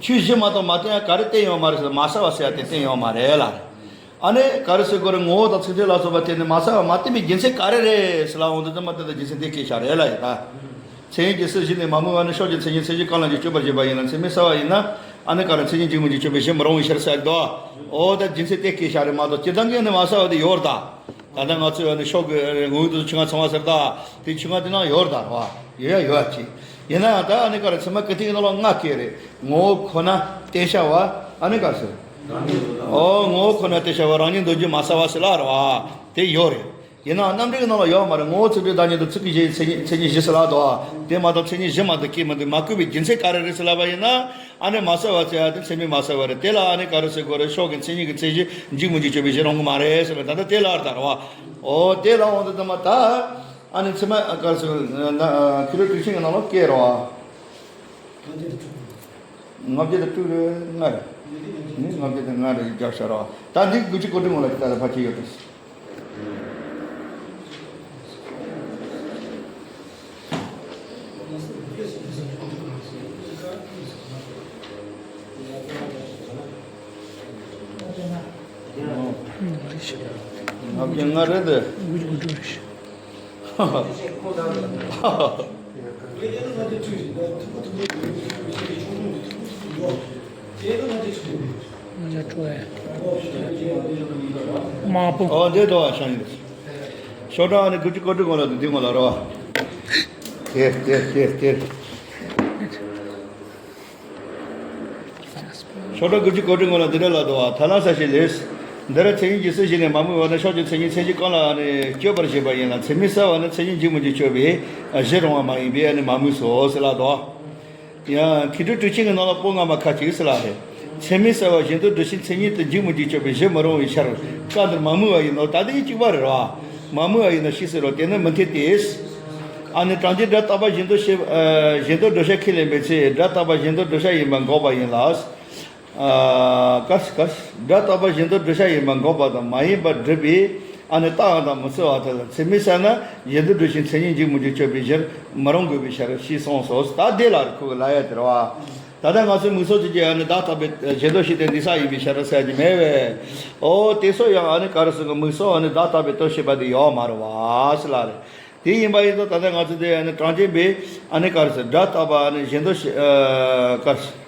ཆོས་བཞི་མ་གཏོགས་མ་བསྟན་ཡ་ག་རེ་བསྟན་ཡོད་མ་རེད་ཟེར། མ་གསལ་བ་ཟེར་ཡ་དེ་བསྟན་ཡོད་མ་རེད་ལ། ཨ་ནི་ག་རེ་ཟེར་དགོས་རེད། ངོ་བོ་དང་ཚིག་འགྲེལ་ལ་སོགས་པ་དེ་ནི་མ་གསལ་བ་མ་བསྟན་པའི་རྒྱུ་མཚན་ག་རེ་རེད་ཟེར་ལ་འོང་དུས་ཙམ་པ་དེ་དང་རྒྱུ་མཚན་དེ་བསྐྱེད་བྱ་རེད་ལ་ཡོད་ད། མཚན་ཉིད་ཀྱི་སྲིད་བཞི་ནི་མ་སྨོས་པ་ནི་ཕྱོགས་ཀྱི་མཚན་ཉིད་མཚན་གཞི་གང་ལ་ཡང་དཔྱོད་པར་བྱེད་པ་ཡིན་ལ། མཚན་མེད་གསལ་བ་ཡིན་ན་ཨ་ནི་ག་རེ་མཚན་ཉིད་འཇིག་མི་འཇིག་དཔྱོད་པའི་གཞི་མི་རུང་བའི་ཕྱིར་ཟེར་དོ། འོ་ད་རྒྱུ་མཚན་དེ་བསྐྱེད་བྱ་རེད་མ་གཏོགས་སྤྱིར་བཏང་གི་ནི་མ་གསལ་བ་དེ་ཡོད་ད། ད་ལྟ་ང་ཚོས་ཨ་ནི་ཕྱོགས་ཀྱི་ངོ་བོའི་སྟོབས་སུ་ཆུང་ང་ཚང་བ་ཟེར་ད། དེ་ཆུང་ང་དེ་ནང་ཡོད་ད་རེད་བ། ཡོད་ཡ་ཡོད་ཡ་ཅིག་ཡིན་ན་ཡང་ད་ཨ་ནི་ག་རེ་ཚད་མ་ཀུན་བཏུས་ཀྱི་ནང་ལ་ལྔ་སྐྱེས་རེད། ངོ་བོ་ཁོ་ན་བསྟན་བྱ་བ་ཨ་ནི་ག་རེ་ཟེར། ཨོ་ངོ་བོ་ཁོ་ན་བསྟན་བྱ་བ་རང་ཉིད་འདོད་འཇོག་མ་གསལ་བ་ཟེར་ལ་རེད་བ། དེ་ཡོད་རེད། ཡིན་ནའང་རྣམ་འགྲེལ་གྱི་ནང་ལ་ཡོད་མ་རེད། ངོ་བོ་ཚིག་འགྲེལ་བདག་ཉིད་དང་ཚིག་གི་གཞི་ཡི་མཚན་ཉིད་མཚན་ཉིད་བཞི་ཟེར་ལ་དོ། དེ་མ་གཏོགས་མཚན་ཉིད་བཞི་མ་གཏོགས་སྐྱེས་མི་འདུག་མ་བཀོད་པའི་རྒྱུ་མཚན་ག་རེ་རེད་ཟེར་ལབ་པ་ཡིན་ན། ཨ་ནི་མ་གསལ་བ་ཟེར་ཡ་དེ་མཚན་མེད་མ་གསལ་བ་རེད། དེ་ལ་ཨ་ནི་ག་རེ་ཟེར་དགོས་རེད། ཕྱོགས་ཀྱི་མཚན་ཉིད་ཀྱི་མཚན་གཞི་འཇིག་མི་འཇིག་དཔྱོད་པའི་གཞི་རང་གི་མ་རེད་ཟེར་བ། ད་ལྟ་དེ་ལ་ཨར་ད་རེད་བ། ཨོ་དེ་ལ་འོང་དུས་ཙམ་པ་ད། ཨ་ནི་ཚད་མ་ག་རེ་ཟེར་དགོས་རེད། ན་ཁྱེད་རང་དྲུག་ཅུ་གི་ནང་ལ་སྐད་རེད་བ། ལྔ་བརྒྱ་དང་དྲུག་རེད། ལྔ་རེད། ནི་ལྔ་བརྒྱ་དང་ལྔ་རེད། རྒྱག་བྱ་ར། ད་འདི་དགུ་བཅུ་གོ་དྲུག་ངོ་ལ་ད་ལྟ་ཕལ་ཆེར་ཡོད་དོ། ལྔ་བརྒྱ་ལྔ་རེད་དེ། མང་པོ། ཨོ་འདི་དོ་བ་ཤང་ཡིན། ཤོག་གྲངས་ནི་དགུ་བཅུ་གོ་དྲུག་ངོ་ལ་འདི་ངོ་ལ་རོ། དེ་དེ་དེ་དེ། ཤོག་གྲངས་དགུ་བཅུ་གོ་དྲུག་ངོ་ལ་འདི་འདྲ་ལ་འདུག་བ། ཐ་ན་ས་ཞིག་ལས། འདི་ར་མཚན་ཉིད་ཀྱི་སྲིད་ཞི་ནས་མ་སྨོས་པ་ནི་ཕྱོགས་ཀྱི་མཚན་ཉིད་མཚན་གཞི་གང་ལ་ནི་དཔྱོད་པར་བྱེད་པ་ཡིན་ལ། མཚན་མེད་གསལ་བ་ནི་མཚན་ཉིད་འཇིག་མི་འཇིག་དཔྱོད་པའི་གཞི་རུང་བ་མ་ཡིན་པས་ནི་མ་སྨོས་སོ་ཟེར་ལ་འདུག་ཡང་མཁས་གྲུབ་གྲུབ་ཆེན་གྱི་ནང་ལ་པོ་སྔ་མ་ཁ་ཅིག་ཟེར་ལ་རེད། མཚན་མེད་གསལ་བ་གཞན་དོན་བསྒྲུབ་བྱའི་མཚན་ཉིད་དུ་འཇིག་མི་འཇིག་དཔྱོད་པའི་གཞི་མི་རུང་བའི་ཕྱིར། སྐབས་འདིར་མ་སྨོས་པ་ཡིན་ནོ། ད་དེ་གཉིས་གཅིག་པ་རེད་བ། མ་སྨོས་པ་ཡིན་ན་ཤེས་ཟེར་རོ། དེ་ནི་མི་འཐད་དེ། ཨ་ནི་གྲངས་ཅན་སྒྲ་རྟག་པ་གཞན་དོན་ཤེས་ཨ་གཞན་དོན་བསྒྲུབ་བྱ་ཁས་ལེན་པའི་ཚེ་སྒྲ་རྟག་པ་གཞན་དོན་བསྒྲུབ་བྱ་ཡིན་པ་འགོག་པ་ཡིན་ལ། ཨ་ཀ་ཀ་སྒྲ་རྟག་པ་གཞན་དོན་བསྒྲུབ་བྱ་ཡིན་པ་འགོག་པ་དང་མ་ཡིན་པར་སྒྲུབ་པའི་ཨ་ནི་རྟགས་དང་མི་འཚོལ་བ་དེ་ལ་མཚན་མེད་གསལ་ན་གཞན་དོན་བསྒྲུབ་བྱའི་མཚན་ཉིད་འཇིག་མི་འཇིག་དཔྱོད་པའི་གཞིར་མི་རུང་དགོས་པའི་ཕྱིར་ཞེས་གསུངས་སོ། ད་དེ་ལ་ཁོ་གི་ལབ་ཡ་དེ་རེད་བ། ད་ལྟ་ང་ཚོས་མིག་སོགས་ཀྱི་རྒྱུ་ཡང་ནི་བདག་རྟག་པའི་གཞན་དོན་ཤེས་དོན་འདི་ས་ཡིན་པའི་ཕྱིར་ཟེར་གྱི་མེད་པས། ཨོ་དེ་སོགས་ཡང་ཨ་ནི་ག་རེ་ཟེར་གི་མིག་སོགས་ཨ་ནི་བདག་རྟག་པའི་དོན་ཤེས་པ་དེ་ཡོད་མ་རེད་བ་ཟེར་ལ་རེད། དེ་ཡིན་པ་ཡིན་ཙང་ད་ལྟ་ང་ཚོ་དེ་ཨ་ནི་གྲངས་ཅན་པའི་ཨ་ནི་ག་རེ་ཟེར་སྒྲ་རྟག་པ་ཨ་ནི་གཞན་དོན་ཤེས་ཨ་ག་རེ་ཟེར།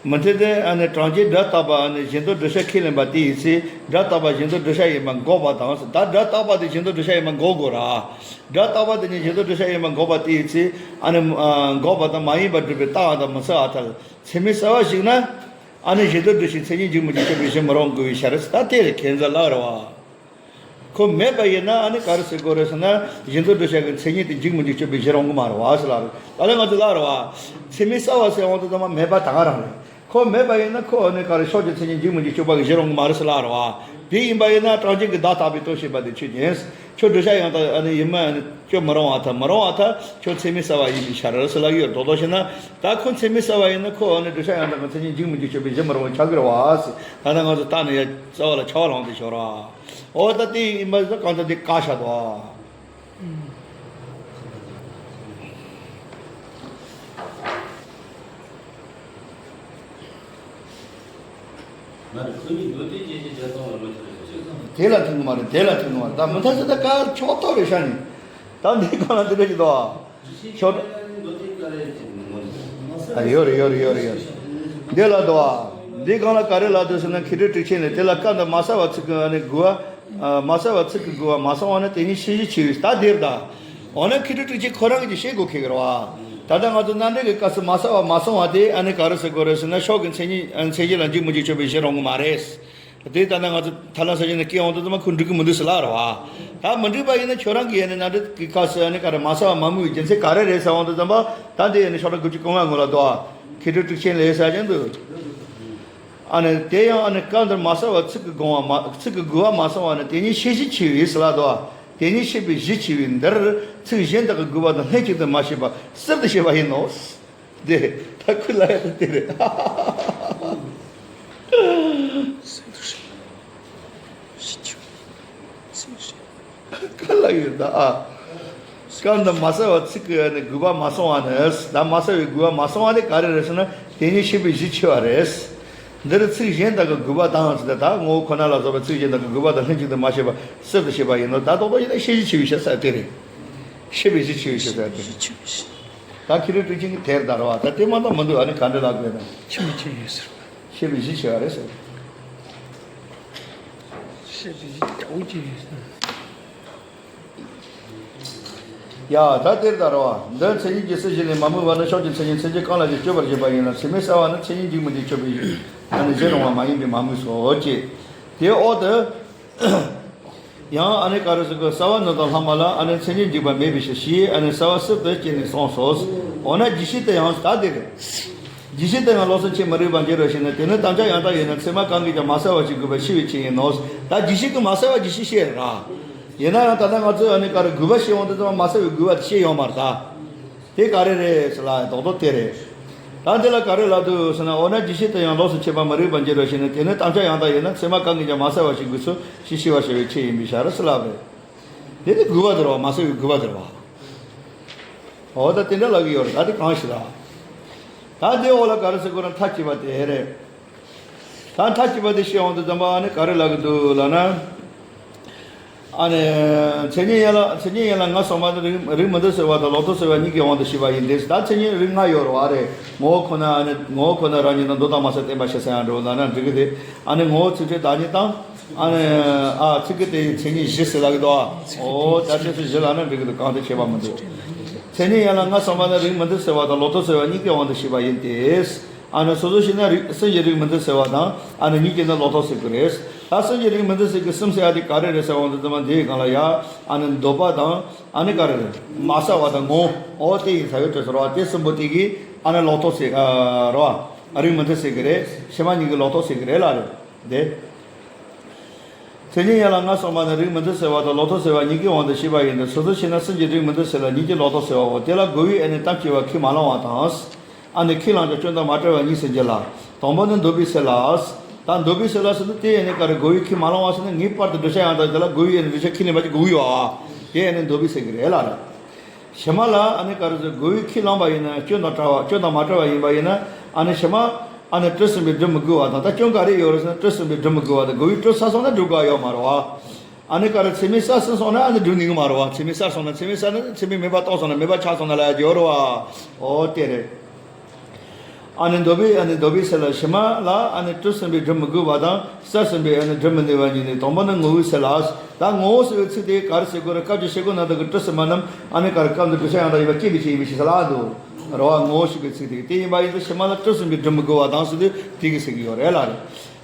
མི་འཐད་དེ་ཨ་ནི་གྲངས་ཅན་སྒྲ་རྟག་པ་ཨ་ནི་གཞན་དོན་བསྒྲུབ་བྱ་ཁས་ལེན་པ་དེ་ཡི་ཚེ་སྒྲ་རྟག་པ་གཞན་དོན་བསྒྲུབ་བྱ་ཡིན་པ་འགོག་པ་དང་། ད་སྒྲ་རྟག་པ་དེ་གཞན་དོན་བསྒྲུབ་བྱ་ཡིན་པ་འགོག་དགོས་ར། སྒྲ་རྟག་པ་དེ་ཉིད་གཞན་དོན་བསྒྲུབ་བྱ་ཡིན་པ་འགོག་པ་དེ་ཡི་ཚེ་ཨ་ནི་ཨ་འགོག་པ་དང་མ་ཡིན་པར་སྒྲུབ་པའི་རྟགས་དང་མི་འཚོལ་བ་ཐལ། མཚན་མེད་གསལ་བ་ཞིག་ན་ཨ་ནི་གཞན་དོན་བསྒྲུབ་བྱའི་མཚན་ཉིད་འཇིག་མི་འཇིག་དཔྱོད་པའི་གཞི་མི་རུང་དགོས་པའི་ཕྱིར། ད་དེ་ལས་ཁྱད་མཚར་ལ་རེ་བ། ཁོ་མེད་པ་ཡིན་ན་ཨ་ནི་ག་རེ་ཟེར་དགོས་རེད་ཟེར་ན་གཞན་དོན་བསྒྲུབ་བྱ་གི་མཚན་ཉིད་དེ་འཇིག་མི་འཇིག་དཔྱོད་པའི་གཞི་རུང་གི་མ་རེད་བ་ཟེར་ལ་རེད། ད་ལན་ང་ཚོ་ལ་རེད་བ། མཚན་མེད་གསལ་བ་ཟེར་འོང་དུས་ཙམ་པ་མེད་པ་ད་ག་རང་རེད། ཁོ་མེད་པ་ཡིན་ན་ཁོ་ཨ་ནི་ག་རེ་ཕྱོགས་ཀྱི་མཚན་ཉིད་འཇིག་མི་འཇིག་དཔྱོད་པ་གི་གཞི་རུང་གི་མ་རེད་ཟེར་ལ་རེད་བ། དེ་ཡིན་པ་ཡིན་ན་གྲངས་ཅན་གྱི་བདག་རྟག་པའི་དོན་ཤེས་པ་དེ་ཆོས་ཅན། ཁྱོད་བསྒྲུབ་བྱ་ཡང་དག་ཨ་ནི་ཡིན་མིན་ཨ་ནི་དཔྱོད་མི་རུང་བ་དང་མི་རུང་བ་དང་ཁྱོད་མཚན་མེད་གསལ་བ་ཡིན་པའི་ཕྱིར་ཟེར་ལ་ཡོད། རྡོག་རྡོག་བྱས་ན་ད་ཁོ་མཚན་མེད་གསལ་བ་ཡིན་ན་ཁོ་ཨ་ནི་བསྒྲུབ་བྱ་ཡང་དག་གི་མཚན་ཉིད་འཇིག་མི་འཇིག་དཔྱོད་པའི་གཞི་མི་རུང་བ་ཆགས་ཀྱི་རེད་བ། ད་ལྟ་ང་ཚོ་ལྟ་ནས་ཡ་རྩ་བ་ལ་ཆ་བ་ལངས་ཏེ་ཤོར་བ། འོ་ད་དེ་ཡིན་པ་ཟེར་གང་ལྟར་དེ་བཀག་བཞག་དོ། ང་ཚོ་ཁོ་གཉིས་མདོ་སྡེ་རྒྱས་བཤད་རྒྱ་ཚང་ལ་མ་ཁྱེར་ཞིག་ཅིག་དང་། དེ་ལ་མཐུན་གི་མ་རེད། དེ་ལ་མཐུན་གི་མ་རེད། ད་མི་མཐུན་ཟེར་ད་ཀ་ཕྱོགས་གཏོགས་རེད་ཤག་ནི། ད་འདི་གང་ལ་འདི་འདྲ་ཞིག་འདུག་ཨ། ཕྱོགས། མདོ་སྡེ་ཀ་རེ་ཅིག་མི་ངོ་ནི། ཨ་ཡོད་རེད་ཡོད་རེད་ཡོད་རེད་ཡོད་རེད། འདི་ལ་འདུག་ཨ། འདི་གང་ལ་ག་རེ་ལབ་འདུག་ཟེར་ན་མཁས་གྲུབ་གྲུབ་ཆེན་ནས་དེ་ལ་སྐབས་འདིར་མ་གསལ་བ་ཚིག་གི་ཨ་ནི་དགུ་བ། མ་གསལ་བ་ཚིག་གི་དགུ་བ་མ་གསང་བ་ནི་དེ་ཉིད་ཤེས་བཞིན་ཆེ་བས་ད་འདིར་ད། འོ་ན་མཁས་གྲུབ་གྲུབ་ཆེན་ཁོ་རང་གིས་ཤེས་དགོས་ཁེལ་གི་རེད་བ། ད་ལྟ་ང་ཚོ་རྣམ་འགྲེལ་གྱི་སྐབས་སུ་མ་གསལ་བ་མ་གསང་བ་དེ་ཨ་ནི་ག་རེ་ཟེར་དགོས་རེད་ཟེར་ན་ཕྱོགས་ཀྱི་མཚན་ཉིད་མཚན་གཞི་ལ་འཇིག་མི་འཇིག་དཔྱོད་པའི་གཞི་རུང་གི་མ་རེད། དེ་ལྟ་ན་ང་ཚོ་ཐར་ལམ་ས་བཅད་ནས་སྐྱེས་འོང་དུས་ཙམ་པ་ཁོ་འགྲིག་གི་མི་འདུག་ཟེར་ལ་རེད་བ། ད་མི་འགྲིག་པ་ཡིན་ན་ཁྱོད་རང་གིས་ཨ་ནི་རྣམ་འགྲེལ་གྱི་སྐབས་སུ་ཨ་ནི་ག་རེ་མ་གསལ་བ་མ་སྨོས་པའི་རྒྱུ་མཚན་ག་རེ་རེད་ཟེར་འོང་དུས་ཙམ་པ་ད་འདི་ཨ་ནི་ཕྱོགས་སྒྲ་དགུ་བཅུ་གོ་ལྔ་ངོ་ལ་འདུག་ཨ། མཁས་གྲུབ་གྲུབ་ཆེན་ལས་ཟེར་ཀྱང་འདུག་ཨ་ནི་དེ་ཡང་ཨ་ནི་སྐབས་འདིར་མ་གསལ་བ་ཚིག་གི་དགོངས་པ་མ་ཚིག་གི་དགོས་པ་མ་གསུངས་པ་ནི་དེ་ཉིད་ཤེས་བཞི་ཆེ་བས་ཟེར་ལ་དོ། དེ་ཉིད་ཤེས་པའི་གཞི་ཆེ་བས་འདིར་ཚིག་གཞན་དག་གི་དགོས་པ་དང་ལྷན་ཅིག་ཏུ་མ་བྱས་པ་གསར་དུ་བྱས་པ་ཡིན་ནོ། དེ་ད་ཁུ་ལ་ཡ་དེ་རེད། ག་ལ་ཡོད་ད་ཨ། སྐབས་འདི་མ་གསལ་བ་ཚིག་གི་ནི་དགོས་པ་མ་སོང་བ་ནི། ད་མ་གསལ་བའི་དགོས་པ་མ་སོང་བ་དེ་ག་རེ་རེད་ཟེར་ན། དེ་ཉིད་ཤེས་པའི་གཞི་ཆེ་བ་རེད། འདིར་ཚིག་གཞན་དག་གི་དགོས་པ་དང་ཟེར་ཏེ། ད་ངོ་བོ་ཁོ་ན་ལ་སོགས་པའི་ཚིག་གཞན་དག་གི་དགོས་པ་དང་ལྷན་ཅིག་ཏུ་མ་བྱས་པ་གསར་དུ་བྱས་པ་ཡིན་ནོ། ད་རྡོག་རྡོག་ཡིན་ན་ཤེས་གཞི་ཆེ་བའི་ཞེ་ས་དེ་རེད། ཤེས་པའི་གཞི་ཆེ་བའི་ཞེ་ས་དེ་རེད། ད་ཁྱེད་རང་དྲིན་ཆེན་གྱི་དེར་ད་ར་བ་ད་དེ་མ་གཏོགས་མི་འདུག་ཨ་ནི་ག་འདྲ་ལབ་དགོས་ན། ཆེ་མི་ཆེ་ཡོད་ཟེར་བ། ཤེས་པའི་གཞི་ཆེ་བ་རེད་ཟེར། ཤེས་པའི་གཞི་དགྲ་བོ་ཅིག་ཡོད་ཟེར། ཡ། ད་དེར་ད་ར་བ། འདིར་མཚན་ཉིད་ཀྱི་སེམས་བཞི་ལས་མ་དམིགས་པ་ནི་ཕྱོགས་ཀྱི་མཚན་ཉིད་མཚན་ཉིད་གང་ལ་ཞིག་གཅོད་པར་བྱེད་པ་ཡིན་ལ། ཚད་མས་བསལ་བ་ནི་མཚན་ཉིད་འཇིག་མི་འཇིག་གཅོད་པའི་ཨ་ནི་གཞི་རུང་བ་མ་ཡིན་པས་མ་དམིགས་སོ་ཅེས། དེའི་འོག་ཏུ། ཡང་ཨ་ནི་ག་རེ་ཟེར་གི། བསལ་བ་ནི་དང་ལྷག་མ་ལ་ཨ་ནི་མཚན་ཉིད་འཇིག་པ་མེད་པའི་ཕྱིར་ཞེས་ཨ་ནི་བསལ་བ་གསར་དུ་བསྐྱེད་ནས་གསུངས་སོ། འོ་ན་རྒྱས་བཤད་དུ་ཡང་ད་དེ་རེད། རྒྱས་བཤད་དུ་ཡང་ལོགས་སུ་ཕྱེ་མི་རིགས་པར་འགྱུར་རོ་ཞེ་ན། དེ་ནི་དམ་བཅའ་ཡང་དག་ཡིན་ན་ཚད་མ་གང་གིས་ཀྱང་མ་གསལ་བ་ཞིག་དགོས་པའི་ཤེས་པའི་ཆེད་ཡིན་ནོ། ད་རྒྱས་བཤད་ཀྱིས་མ་གསལ་བ་རྒྱས་བཤད་བཤད་ར། ཡིན་ན་ཡང་ད་ལྟ་ང་ཚོས་ཨ་ནི་ག་རེ་དགོས་པ་བཤད་འོང་དུས་ཙམ་མ་གསལ་བའི་དགོས་པ་དེ་བཤད་ཡོང་མ་རེད་ད། དེ་ག་རེ་རེད་ཟེར་ལ་རྡོག་རྡོག་དེ་རེད། ད་འདི་ལ་ག་རེ་ལབ་འདུག་ཟེར་ན། འོ་ན་རྒྱས་བཤད་དུ་ཡང་ལོགས་སུ་ཕྱེ་མི་རིགས་པར་འགྱུར་རོ་ཞེ་ན། དེ་ནི་དམ་བཅའ་ཡང་དག་ཡིན་ན་ཚད་མ་གང་གིས་ཀྱང་མ་གསལ་བ་ཞིག་དགོས་སོ་ཞེས་ཤེས་པར་བྱ་བའི་ཆེད་ཡིན་པའི་ཕྱིར་ཟེར་ལབ་རེད། དེ་ནི་དགོས་པ་དེ་རེད་བ། མ་གསལ་བའི་དགོས་པ་དེ་རེད་བ། འོ་ད་དེ་འདྲ་ལབ་ཀྱི་ཡོད་རེད། ད་དེ་གང་ཞིག་ལ། ད་དེ་འོག་ལ་ག་རེ་ཟེར་དགོས་ན། མཐའ་དཔྱད་པ་དེ་རེད། ད་མཐའ་དཔྱད་པ་དེ་བཤད་འོང་དུས་ཙམ་པ་ཨ་ནི་ག་རེ་ལབ་ཀྱི་འདུག་ལབ་ན། ཨ་ནི་མཚན་ཉིད་ཡན་ལ་མཚན་ཉིད་ཡན་ལ་ལྔ་གསུངས་པ་ནི་རིགས་རིགས་མི་མཐུན་ཟེར་བ་དང་ལོག་རྟོག་ཟེར་བ་གཉིས་ཀྱི་དབང་དུ་བྱས་པ་ཡིན་ཏེ། ད་མཚན་ཉིད་རིགས་ལྔ་ཡོད་རེད་བ། རེད། ངོ་བོ་ཁོ་ན་ཨ་ནི་ངོ་བོ་ཁོ་ན་རང་ཉིད་དང་འདོད་དང་མ་ཟད་བརྟེན་པ་ཞེས་ཡང་འགྲོ་ལབ་ན་འགྲིག་གི་རེད། ཨ་ནི་ངོ་བོ་ཚིག་ཕྲད་བདག་ཉིད་དང་། ཨ་ནི་ཨ་ཚིག་གི་དེ་ཡི་མཚན་ཉིད་བཞི་ཟེར་ལབ་ཀྱི་འདུག་ཨ། འོ་ད་དེ་ཚོ་བཞི་ལབ་ན་འགྲིག་གི་འདུག་གང་དུ་བྱས་པ་མི་འདུག་མཚན་ཉིད་ཡན་ལ་ལྔ་གསུངས་པ་ནི་རིགས་མི་མཐུན་ཟེར་བ་དང་ལོག་རྟོག་ཟེར་བ་གཉིས་ཀྱི་དབང་དུ་བྱས་པ་ཡིན་ཏེ། ཨ་ནི་སོ་སོར་ཕྱེ་ན་རིགས་སེམས་ཀྱི་རིགས་མི་མཐུན་ཟེར་བ་དང་། ཨ་ནི་གཉིས་ཀྱི་ནི་ལོག་རྟོག་ཟེར་གྱི་རེད། ད་སེམས་ཀྱི་རིགས་མི་མཐུན་ཟེར་གྱི་གསུམ་ཟེར་ཡ་དེ་ག་རེ་རེད་ཟེར་བ་འདི་ཚང་མ་འདིའི་སྒང་ལ་ཡ། ཨ་ནི་འདོད་པ་དང་། ཨ་ནི་ག་རེ་རེད། མ་གསལ་བ་དང་ངོ་བོ། འོ་དེ་ཡིན་ས་ཡོད་དེ་ཟེར་བ་དེ་གསུམ་པོ་དེ་གིས་ཨ་ནི་ལོག་རྟོག་ཟེར་གི་རེད་བ། རིགས་མི་མཐུན་ཟེར་གྱི་རེད། ཕྱི་མ་གཉིས་ཀྱི་ལོག་རྟོག་ཟེར་གྱི་རེད་ལ་རེད། དེ། མཚན་ཉིད་ཡན་ལ་ལྔ་གསུངས་པ་ནི་རིགས་མི་མཐུན་ཟེར་བ་དང་ལོག་རྟོག་ཟེར་བ་གཉིས་ཀྱི་དབང་དུ་བྱས་པ་ཡིན་ཏེ། སོ་སོར་ཕྱེ་ན་སེམས་ཀྱི་རིགས་མི་མཐུན་ཟེར་ལ་གཉིས་ཀྱི་ལོག་རྟོག་ཟེར་བའོ། དེ་ལ་དགོས་པའི་ཨ་ནི་གཏམ་སྐྱེ་བ་ཁས་མ་བླངས་པ་དང་། ཨ་ནི་ཁས་བླངས་ཀྱང་སྐྱོན་དང་མ་བྲལ་བ་གཉིས་སུ་འགྱུར་ལ། དང་པོ་ནི་འདོད་པའི་སེལ་ལ། ད་འདོད་པའི་སེལ་ལ་ཟེར་དུས་དེ་ཨ་ནི་ག་རེ། དགོས་པའི་ཁས་མ་བླངས་པ་ཟེར་ན་ངེས་པར་དུ་བསྒྲུབ་བྱ་ཡང་དག་དེ་ལ་དགོས་པའི་ཨ་ནི་བསྒྲུབ་བྱ་ཁས་ལེན་པ་ཅིག་དགོས་ཀྱི་ཡོད་ཨ། དེ་ཨ་ནི་འདོད་པའི་སེལ་གྱི་རེད་ལ་རེད། ཕྱི་མ་ལ་ཨ་ནི་ག་རེ་ཟེར། དགོས་པའི་ཁས་བླངས་པ་ཡིན་ན་སྐྱོན་དང་བྲལ་བ། སྐྱོན་དང་མ་བྲལ་བ་ཡིན་པ་ཡིན་ན། ཨ་ནི་ཕྱི་མ་ཨ་ནི་དྲི་ཟིན་པས་སྒྲུབ་མི་དགོས་པ་དང་། ད་སྐྱོན་ག་རེ་ཡོད་རེད་ཟེར་ན་དྲི་ཟིན་པས་སྒྲུབ་མི་དགོས་པ་དང་། དགོས་པའི་དྲི་ཟ་སོང་ན་སྒྲུབ་དགོས་པ་ཡོད་མ་རེད་བ། ཨ་ནི་ག་རེ། ཚད་མས་བསལ་ཟིན་སོང་ན་ཨ་ནི་སྒྲུབ་ནུས་ཀྱི་མ་རེད་བ། ཚད་མས་བསལ་སོང་ན། ཚད་མས་བསལ་ན་ཚད་མས་མེད་པ་རྟོགས་སོང་ན་མེད་པ་ཆགས་སོང་ན་ལབ་ཡ་ཡོད་རེད་བ། འོ་དེ་རེད། ཨ་ནི་འདོད་པའི་ཨ་ནི་འདོད་པའི་སེལ་ལ། ཕྱི་མ་ལ་ཨ་ནི་དྲི་ཟིན་པས་སྒྲུབ་མི་དགོས་པ་དང་། བསལ་ཟིན་པས་ཨ་ནི་སྒྲུབ་མི་ནུས་པ་གཉིས་ནི། དང་པོ་ནི་ངོ་བོའི་སེལ་ལ། ད་ངོ་བོ་ཟེར་བའི་ཚིག་དེ་ག་རེ་ཟེར་དགོས་རེད། སྐབས་ཀྱི་ཤེལ་སྒོ་ནང་དུ་གི་དྲི་ཟིན་པ་རྣམས་ཨ་ནི་ག་རེ། སྐབས་འདིར་བསྒྲུབ་བྱ་ཡང་དག་ཡིན་པ་སྐྱེས་པའི་ཕྱིར་ཡིན་པའི་ཕྱིར་ཟེར་ལ་འདུག་རེད་བ། ངོ་བོ་ཞེས་པའི་ཚིག་དེ་དེ་ཡིན་པ་ཡིན་ཏེ། ཕྱི་མ་ལ་དྲི་ཟིན་པས་སྒྲུབ་མི་དགོས་པ་དང་ཟེར་དུས་དེ་གིས་ཟེར་གྱི་ཡོད་རེད་ལ་རེད།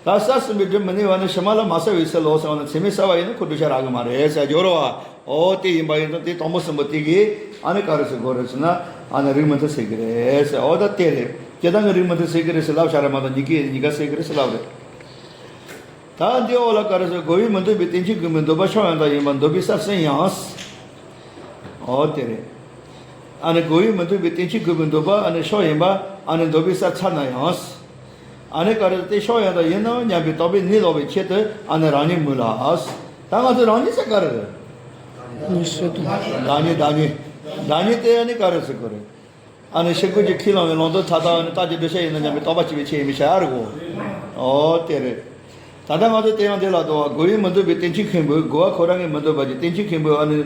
ད་བསལ་ཟིན་པས་སྒྲུབ་མི་ནུས་པ་ནི་ཕྱི་མ་ལ་མ་བསལ་བས་སེལ་ལོ་ཟེར་བ་ན། ཚད་མས་བསལ་བ་ཡིན་ན་ཁོ་བསྒྲུབ་བྱ་རག་གི་མ་རེད་ཟེར་གྱི་ཡོད་རེད་བ། འོ་དེ་ཡིན་པ་ཡིན་ཙང་དེ་དང་པོ་གསུམ་པོ་དེ་གིས་ཨ་ནི་ག་རེ་ཟེར་དགོས་རེད་ཟེར་ན། ཨ་ནི་རིགས་མི་མཐུན་ཟེར་གྱི་རེད་ཟེར། འོ་ད་དེ་རེད། སྤྱིར་བཏང་གི་རིགས་མི་མཐུན་ཟེར་གྱི་རེད་ཟེར་ལབ་བཞག་རེད་མ་གཏོགས་གཉིས་ཀའི་གཉིས་ཀ་ཟེར་གྱི་རེད་ཟེར་ལབ་རེད། ད་འདི་འོག་ལ་ག་རེ་ཟེར། དགོས་པའི་མི་འདོད་པའི་རྟེན་ཅིང་ཁོང་པའི་འདོད་པ་ཕྱོགས་ཡང་དག་ཡིན་པ་འདོད་པའི་ས་གསུམ་ཡང་། འོ་དེ་རེད། ཨ་ནི་དགོས་པའི་མི་འདོད་པའི་རྟེན་ཅིང་ཁོང་པའི་འདོད་པ་ཨ་ནི་ཕྱོགས་ཡིན་པ་ཨ་ནི་འདོད་པའི་ས་ཚར་ན་ཡང་། ཨ་ནི་ག་རེ་དེ་ཕྱོགས་ཡང་དག་ཡིན་ནམ་སྙམ་པའི་དོགས་པས་གནས་ལོག་པའི་ཆེད་དུ་ཨ་ནི་རང་ཉིད་སྨོས་ལ། ད་ང་ཚོ་རང་ཉིད་ཟེར་ག་རེ་རེད། གཉིས་སུ་དང་། བདག་ཉིད་བདག་ཉིད། བདག་ཉིད་དེ་ཨ་ནི་ག་རེ་ཟེར་དགོས་རེད། ཨ་ནི་ཤེལ་སྒོ་གྱི་ཁས་བླངས་པའི་ལུང་དོན་མཐའ་དག་ཨ་ནི་རྟགས་ཀྱི་བསྒྲུབ་བྱ་ཡིན་ནམ་སྙམ་པའི་དོགས་པ་སྐྱེ་བའི་ཆེད་ཡིན་པའི་ཕྱིར་རོ། འོ་དེ་རེད། ད་ལྟ་ང་ཚོས་དེ་ཡང་དེ་ལ་དོ། དགོས་པའི་མི་འདོད་པའི་རྟེན་ཅིང་ཁོང་པའི། དགོས་པ་ཁོ་རང་གིས་མི་འདོད་པ་ཅིག་རྟེན་ཅིང་ཁོང་པའི་ཨ་ནི་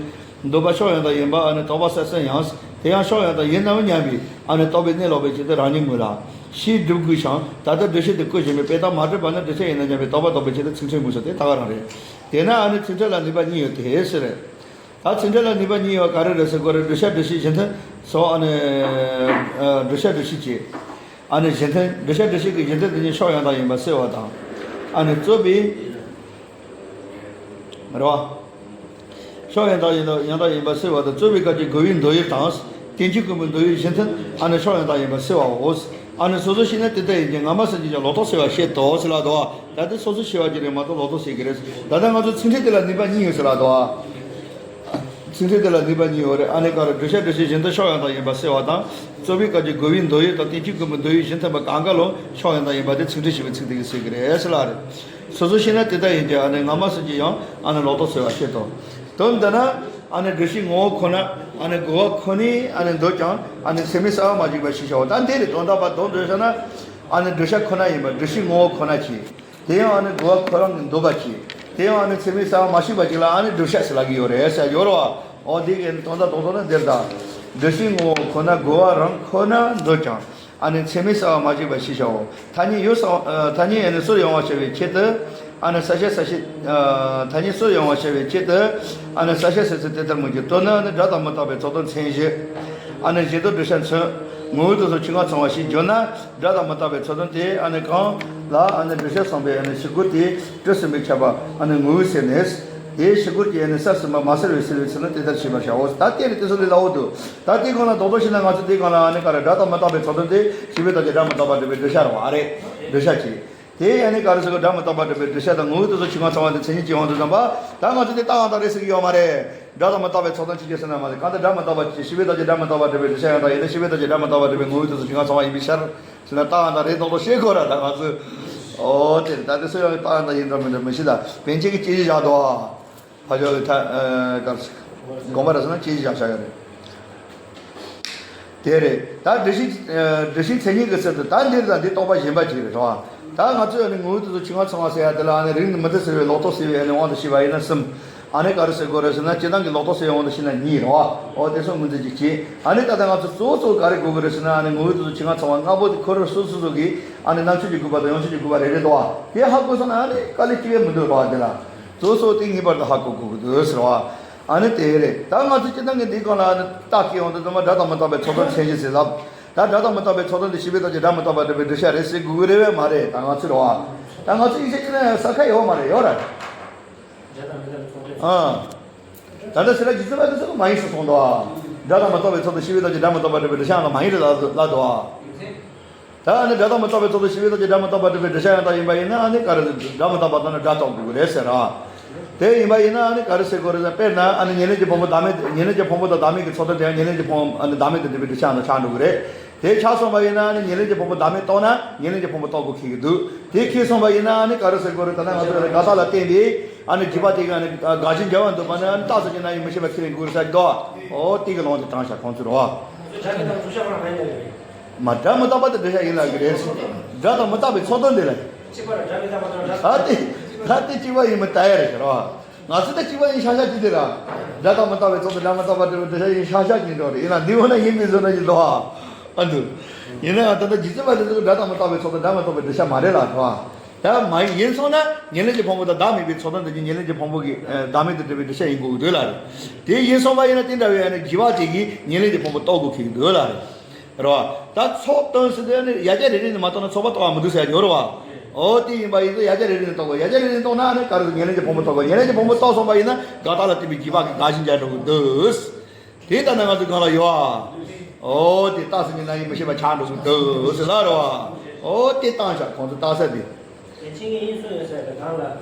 འདོད་པ་ཕྱོགས་ཡང་དག་ཡིན་པ་ཨ་ནི་དོགས་པ་ས་གསུམ་ཡང་། དེ་ཡང་ཕྱོགས་ཡང་དག་ཡིན་ནམ་སྙམ་པའི་ཨ་ནི་དོགས་པས་གནས་ལོག་པའི་ཆེད་དུ་རང་ཉིད་སྨོས་ལ། ཞེས་སྒྲུབ་དགོས་ཤིང་། ད་ལྟ་བསྒྲུབ་བྱེད་དུ་བཀོད་བཞིན་པའི་དཔེ་དག་མ་གྲུབ་པ་ནི་བསྒྲུབ་བྱ་ཡིན་ནམ་སྙམ་པའི་དོགས་པ་དོགས་པའི་ཆེད་དུ་ཚིག་མཚོན་སྨོས་སོ། དེ་ད་ག་རང་རེད། དེས་ན་ཨ་ནི་ཚིག་ཕྲད་ལ་ནུས་པ་གཉིས་ཡོད་དེ་ཟེར། ད་ཚིག་ཕྲད་ལ་ནུས་པ་གཉིས་ཡོད་ག་རེ་རེད་ཟེར་དགོས་རེད། བསྒྲུབ་བྱ་བསྒྲུབ་བྱེད་གཞི་མཐུན་སོགས་ཨ་ནི། བསྒྲུབ་བྱ་བསྒྲུབ་བྱེད་ཀྱི་ཨ་ནི་གཞི་མཐུན། བསྒྲུབ་བྱ་བསྒྲུབ་བྱེད་ཀྱི་གཞི་མཐུན་དེ་ཉིད་ཕྱོགས་ཡང་དག་ཡིན་པ་གསལ་བ་དང་། ཨ་ནི་རྩོད་པའི། རེད་བ། ཕྱོགས་ཡང་དག་ཡིན་ཡང་དག་ཡིན་པ་གསལ་བ་དང་། རྩོད་པའི་སྐབས་ཀྱི་དགོས་པའི་འདོད་ཡུལ་དང་། རྟེན་ཅིང་ཁོང་པའི་འདོད་ཡུལ་གཞི་མཐུན་ཨ་ནི་ཕྱོགས་ཡང་དག་ཡིན་པ་གསལ་བའོ། ཨ་ནི་སོ་སོ་ཤེས་ན་དེ་ལྟ་ཡིན་གྱི། སྔ་མ་སེམས་ཅན་ཀྱང་ལོག་རྟོག་སེལ་བར་བཤད་དོ་ཟེར་ལ་དོ། ད་དེ་སོ་སོ་ཤེས་པ་ཅིག་རེད་མ་གཏོགས་ལོག་རྟོག་སེལ་གྱི་རེད། ད་ལྟ་ང་ཚོ་ཚིག་ཕྲད་དེ་ལ་ནུས་པ་གཉིས་ཡོད་ཟེར་ལ་དོ། ཚིག་ཕྲད་དེ་ལ་ནུས་པ་གཉིས་ཡོད་རེད། ཨ་ནི་ག་རེ། བསྒྲུབ་བྱ་འགྲུབ་བྱེད་གཞན་དོན་ཕྱོགས་ཡང་དག་ཡིན་པ་གསལ་བ་དང་། རྩོད་པའི་སྐབས་ཀྱི་རྒོལ་བའི་མདོ་ཡུལ་དང་རྟེན་ཅན་ཀུན་པོའི་མདོ་ཡུལ་གཞན་མཐུན་པ་གང་ག་ལ་ཕྱོགས་ཡང་དག་ཡིན་པ་དེ་ཚིག་ཕྲད་ཞེས་པའི་ཚིག་དེ་གིས་གསལ་གྱི་རེད་ཟེར་ལ་རེད། སོ་སོ་ཤེས་ན་དེ་ལྟ་ཡིན་གྱི། ཨ་ནི་སྔ་མ་སེམས་ཅན་ཀྱང་ཨ་ནི་ལོག་རྟོག་སེལ་བར་བཤད་དོ། དོན་འདི་ན་ཨ་ནི་བསྒྲུབ་བྱའི་ངོ་བོ་ཁོ་ན། ཨ་ནི་རྒོལ་བ་ཁོ་ནས་ཨ་ནི་འདོད་ཀྱང་། ཨ་ནི་ཚད་མའི་གསལ་བ་མ་གཅིག་པ་ཞེས་བྱའོ། ད་འདི་རེད། དོན་དམ་པར་དོན་བསྡུས་བྱས་ན། ཨ་ནི་བསྒྲུབ་བྱ་ཁོ་ན་ཡིན་པ། བསྒྲུབ་བྱའི་ངོ་བོ་ཁོ་ན་གཅིག། དེ་ཡང་ཨ་ནི་རྒོལ་བ་ཁོ་རང་གི་འདོད་པ་གཅིག། དེ་ཡང་ཨ་ནི་ཚད་མའི་གསལ་བ་མ་གཅིག་པ་གཅིག་ལ་ཨ་ནི་བསྒྲུབ་བྱ་ཟེར་ལབ་ཀྱི་ཡོད་རེད་ཟེར་ཡོད་རེད་བ། འོ་འདི་གི་དོན་དག་རྡོག་རྡོག་ནི་འདིར་གདའ། བསྒྲུབ་བྱའི་ངོ་བོ་ཁོ་ན་རྒོལ་བ་རང་ཁོ་ན་འདོད་ཀྱང་། ཨ་ནི་ཚད་མའི་གསལ་བ་མ་གཅིག་པ་ཞེས་བྱའོ། ཐ་སྙད་ཡུལ་ས། ཐ་སྙད་ཨ་ནི་སུར་ཡོང་བར་བྱ་བའི་ཆེད་དུ། ཨ་ནི་གསལ་བྱེད་གསལ་བྱེད། ཐ་སྙད་སུར་ཡོང་བར་བྱ་བའི་ཆེད་དུ། ཨ་ནི་གསལ་བྱེད་གསལ་བྱེད་དེ་ལྟར་སྨོས་ཀྱི། དོན་ནི་ཨ་ནི་སྒྲ་དང་མི་རྟག་པའི་ཚོགས་དོན་མཚན་གཞི། ཨ་ནི་གཞན་དོན་བསྒྲུབ་བྱ་མཚོན། ངོ་བོའི་དོན་སོགས་ཆོས་ལྔ་ཚང་བ་ཞེས་བརྗོད་ན། སྒྲ་དང་མི་རྟག་པའི་ཚོགས་དོན་དེ་ཨ་ནི་གང་ལ་ཨ་ནི་བསྒྲུབ་བྱ་བསམ་པའི་ཨ་ནི་ཕྱི་རྒོལ་དེས་གྲུབ་ཟིན་པས་ཁྱབ་པ་ཨ་ནི་ངོ་བོའི་ཚེ་ནས། དེའི་ཕྱི་རྒོལ་གྱིས་ཨ་ནི་གསལ་ཟིན་པ་མ་གསལ་བའི་སེལ་བའི་ཚེ་ན་དེ་ལྟར་ཤེས་པར་བྱའོ། ད་དེ་ནི་དེ་ཚོ་ལས་སླ་བོ་འདུག། ད་དེའི་སྒང་ལ་རྡོག་རྡོག་བཤད་ན། ང་ཚོ་དེའི་སྒང་ལ་ཨ་ནི་ག་རེ། སྒྲ་དང་མི་རྟག་པའི་ཚོགས་དོན་དེ་ཞེས་པའི་སྟོབས་ཀྱིས་སྒྲ་མི་རྟག་པ་སྒྲུབ་པའི་བསྒྲུབ་བྱ་རེད་བ། རེད། བསྒྲུབ་བྱ་གཅིག། དེ་ཨ་ནི་ག་རེ་ཟེར་གི། སྒྲ་མི་རྟག་པ་སྒྲུབ་པའི་བསྒྲུབ་བྱ་དང་ངོ་བོའི་དོན་སོགས་ཆོས་ལྔ་ཚང་བ་དེ་མཚན་ཉིད་ཀྱི་དབང་དུ་བཏང་བ། ད་ང་ཚོ་དེ་རྟགས་ཡང་དག་རེད་ཟེར་གི་ཡོད་མ་རེད། སྒྲ་དང་མི་རྟག་པའི་ཚོགས་དོན་ཆོས་ཅན་ཟེར་ན་མ་རེད། གང་ལྟར་སྒྲ་མི་རྟག་པ་ཅིག། ཞེས་པའི་སྟོབས་ཀྱིས་སྒྲ་མི་རྟག་པ་སྒྲུབ་པའི་བསྒྲུབ་བྱ་ཡང་དག་ཡིན་ན། ཞེས་པའི་སྟོབས་ཀྱིས་སྒྲ་མི་རྟག་པ་སྒྲུབ་པའི་ངོ་བོའི་དོན་སོགས་ཆོས་ལྔ་ཚང་བ་ཡིན་པའི་ཕྱིར། ཟེར་ན་རྟགས་ཡང་དག་རེད་མདོག་མདོག་བཤད་དགོས་ར། ད་ང་ཚོས། ཨོ་དེ་རེད། ད་དེ་སུ་ཡང་རྟགས་ཡང་དག་ཡིན་འགྲོ་མིན་འགྲོ་མི་ཤེས། ད་པཎ་ཆེན་གྱིས་དཔྱད་གཞི་བཞག་འདུག། ཕ་ཇོ་གི་ཐ་ཨ་ག་རེ་ཟེར། དགོངས་པ་རེད་ཟེར་ན་དཔྱད་གཞི་བཞག་བཞག་ཡོད་རེད། དེ་རེད། ད་བསྒྲུབ་བྱའི་ཨ་བསྒྲུབ་བྱའི་མཚན་ཉིད་ཀྱི་ཚུལ་དུ། ད་འདིར་ད་འདི་རྟོག་པ་གཞན་པ་ཅིག་རེད་བ། ད་ང་ཚོས་ནི་ངོ་བོའི་དོན་སོགས་ཆོས་ལྔ་ཚང་བ་ཟེར་ཡ་དེ་ལ་ནི་རིགས་ནི་མུ་སྟེགས་སེལ་བའི་ལོག་རྟོག་སེལ་བའི་ནི་དབང་དུ་བྱས་པ་ཡིན་ན་གསུམ། ཨ་ནི་ག་རེ་ཟེར་དགོས་རེད་ཟེར་ན། སྤྱིར་བཏང་གི་ལོག་རྟོག་སེལ་བའི་དབང་དུ་བྱས་ན་གཉིས་རེད་བ། འོ་དེ་ཚོ་ངོས་འཛིན་གྱི་བྱེད། ཨ་ནི་ད་ལྟ་ང་ཚོ་གཙོ་བོ་གཙོ་བོ་ག་རེ་དགོས་ཀྱི་རེད་ཟེར་ན། ཨ་ནི་ངོ་བོའི་དོན་སོགས་ཆོས་ལྔ་ཚང་བ་ལྔ་པོ་དེ་ཁོ་རང་སོ་སོ་སོ་གི་ཨ་ནི་རྣམ་དཔྱོད་ཀྱི་དགོས་པ་དང་ཡོངས་ཁྱབ་ཀྱི་དགོས་པ་རེ་རེ་འདུག་བ། དེ་ཧ་གོ་སོང་ན་ཨ་ནི་དཀའ་ལས་གཅིག་ཡང་མི་འདུག་རེད་བ། དེ་ལ་གཙོ་བོ་གཙོ་བོ་དེ་ངེས་པར་དུ་ཧ་གོ་དགོས་ཀྱི་འདུག་ཟེར་བ། ཨ་ནི་དེ་རེད། ད་ང་ཚོ་སྤྱིར་བཏང་གི་འདིའི་སྒང་ལ་ཨ་ནི་རྟགས་ཀྱི་དབང་དུ་བཏང་བ་སྒྲ་དང་མི་རྟག་པའི་ཚོགས་དོན་མཚན་གཞི་ཟེར་ལབ། ད་སྒྲ་དང་མི་རྟག་པའི་ཚོགས་དོན་དེ་ཞེས་པའི་སྟོབས་ཀྱིས་སྒྲ་མི་རྟག་པ་སྒྲུབ་པའི་བསྒྲུབ་བྱ་རེད་ཟེར་དགོས་ཀྱི་རེད་པས་མ་རེད། ད་ང་ཚོས་རེད་བ། ད་ང་ཚོས་ཡིག་ཆ་ཅིག་ན་ས་ཁ་ཡོད་མ་རེད། ཡོད་ར། ཨ། ད་ལྟ་ཟེར་ན་རྗེ་བཙུན་པ་དེ་ཚོ་མ་ཡིན་ཟེར་གསུངས་འདུག་བ། སྒྲ་དང་མི་རྟག་པའི་ཚོགས་དོན་ཞེས་པའི་སྟོབས་ཀྱིས་སྒྲ་མི་རྟག་པ་སྒྲུབ་པའི་བསྒྲུབ་བྱ་ཡང་དག་མ་ཡིན་རེད་ལབ་ལབ་འདུག་བ། ད་ཨ་ནི་སྒྲ་དང་མི་རྟག་པའི་ཚོགས་དོན་ཞེས་པའི་སྟོབས་ཀྱིས་སྒྲ་མི་རྟག་པ་སྒྲུབ་པའི་བསྒྲུབ་བྱ་ཡང་དག་ཡིན་པ་ཡིན་ན། ཨ་ནི་ག་རེ་ཟེར། སྒྲ་མི་རྟག་པ་དང་ནི་སྒྲ་རྟོགས་དགོས་ཀྱི་རེད་ཟེར་ར། དེ་ཡིན་པ་ཡིན་ན་ཨ་ནི་ག་རེ་ཟེར་དགོས་རེད་ཟེར། དཔེར་ན་ཨ་ནི་ཉེར་ལེན་གྱི་ཕུང་པོ་བདག་མེད། ཉེར་ལེན་གྱི་ཕུང་པོ་བདག་མེད་ཀྱི་ཚོགས་དོན་དེ་ཡང་ཉེར་ལེན་གྱི་ཕུང་པོ་ཨ་ནི་བདག་མེད་དུ་འགྲུབ་པའི་བསྒྲུབ་བྱ་ཡང་དག་ཆགས་འགྲོ་གི་རེད། དེ་ཆགས་སོང་བ་ཡིན་ན་ཨ་ནི་ཉེར་ལེན་གྱི་ཕུང་པོ་བདག་མེད་རྟོགས་ན་ཉེར་ལེན་གྱི་ཕུང་པོ་རྟོགས་དགོས་ཁེལ་གྱི་འདུག། དེ་ཁེལ་སོང་བ་ཡིན་ན་ཨ་ནི་ག་རེ་ཟེར་དགོས་རེད། ད་ནི་ང་ཚོ་ལ་དགག་རྟགས་ལ་བརྟེན་པའི་ཨ་ནི་རྒྱུད་པ་དེ་ག་ནི་དགག་གཞི་འབྱེད་པ་འདོད་པ་ནི་ཨ་ནི་རྟགས་སུ་བྱས་ན་ཡང་མི་ཤེས་པ་ཁས་ལེན་དགོས་རེད་ཟེར་གྱི་འདུག། འོ་དེ་གི་ལུང་དེ་དྲངས་བཞག་ཁོང་ཚོས་རེད་བ། མ་སྒྲ་མི་རྟག་པ་དེ་བསྒྲུབ་བྱ་ཡིན་ལབ་ཀྱི་རེད། སྒྲ་དང་མི་རྟག་པའི་ཚོགས་དོན་དེ་ལ། ད་དེ་ད་དེ་གཅིག་པ་ཡིན་མི་ལྟ་ཡ་རེད་ཟེར་བ། ང་ཚོ་ད་གཅིག་པ་ཡིན་ཤག་ཤག་ཅིག་དེ་ར། སྒྲ་དང་མི་རྟག་པའི་ཚོགས་དོན་སྒྲ་མི་རྟག་པ་སྒྲུབ་པའི་བསྒྲུབ་བྱ་ཡིན་ཤག་ཤག་ཅིག་འགྲོ་རེད། ཡིན་ན་འདི་འོ་ན་ཡིན་མིན་བཟོ་ན་ཅིག་འདུག་ཨ། ཨ་འདུག། ཡིན་ན་ཡང་ད་ལྟ་རྗེ་བཙུན་པ་དེ་ཚོ་གི་སྒྲ་དང་མི་རྟག་པའི་ཚོགས་དོན་སྒྲ་མི་རྟག་པའི་བསྒྲུབ་བྱ་མ་རེད་ལབ་ཟེར་བ། ད་མ་ཡིན་སོང་ན་ཉེར་ལེན་གྱི་ཕུང་པོ་དང་བདག་མེད་པའི་ཚོགས་དོན་དེ་གཉིས་ཉེར་ལེན་གྱི་ཕུང་པོ་གི་ཨ་བདག་མེད་དུ་འགྲུབ་པའི་བསྒྲུབ་བྱ་ཡིན་དགོས་ཀྱི་འདུག་ལབ་རེད། དེ་ཡིན་སོང་བ་ཡིན་ན་དེ་འདྲ་བའི་ཨ་ནི་རྒྱུད་པ་དེ་གིས་ཉེར་ལེན་གྱི་ཕུང་པོ་རྟོགས་དགོས་ཀྱི་འདུག་ལབ་རེད། རེད་བ། ད་ཚོགས་དོན་ཟེར་དུས་ནི་ཡ་གྱལ་རེ་རེ་ནས་མ་རྟོགས་ན་ཚོགས་པ་རྟོགས་པ་མི་འདུག་ཟེར་ཡ་ཡོད་རེད་བ། འོ་དེ་ཡིན་པ་ཡིན་ཙང་ཡ་གྱལ་རེ་རེ་ནས་རྟོགས་དགོས། ཡ་གྱལ་རེ་རེ་ནས་རྟོགས་ན་ཨ་ནི་ག་རེ་ཟེར། ཉེར་ལེན་གྱི་ཕུང་པོ་རྟོགས་དགོས། ཉེར་ལེན་གྱི་ཕུང་པོ་རྟོགས་སོང་བ་ཡིན་ན་དགག་རྟགས་ལ་བརྟེན་པའི་རྒྱུད་པ་གི་དགག་གཞི་འཇལ་འགྲོ་གི་འདུག། དེ་ལྟ་ན་ང་ཚོའི་སྒང་ལ་ཡོད་ཨ། འོ་དེ་རྟགས་སུ་ཉིད་ན་ཡིན་མི་ཤེས་པ་ཆགས་འགྲོ་གི་འདུག་ཟེར་ལབ་རེད་བ། འོ་དེ་བཏང་བཞག་ཁོང་ཚོ་རྟགས་གསལ་དེ། ཡ་ཆེན་གྱི་དབྱིངས་སུ་ཡོད་ཟེར་བའི་སྒང་ལ།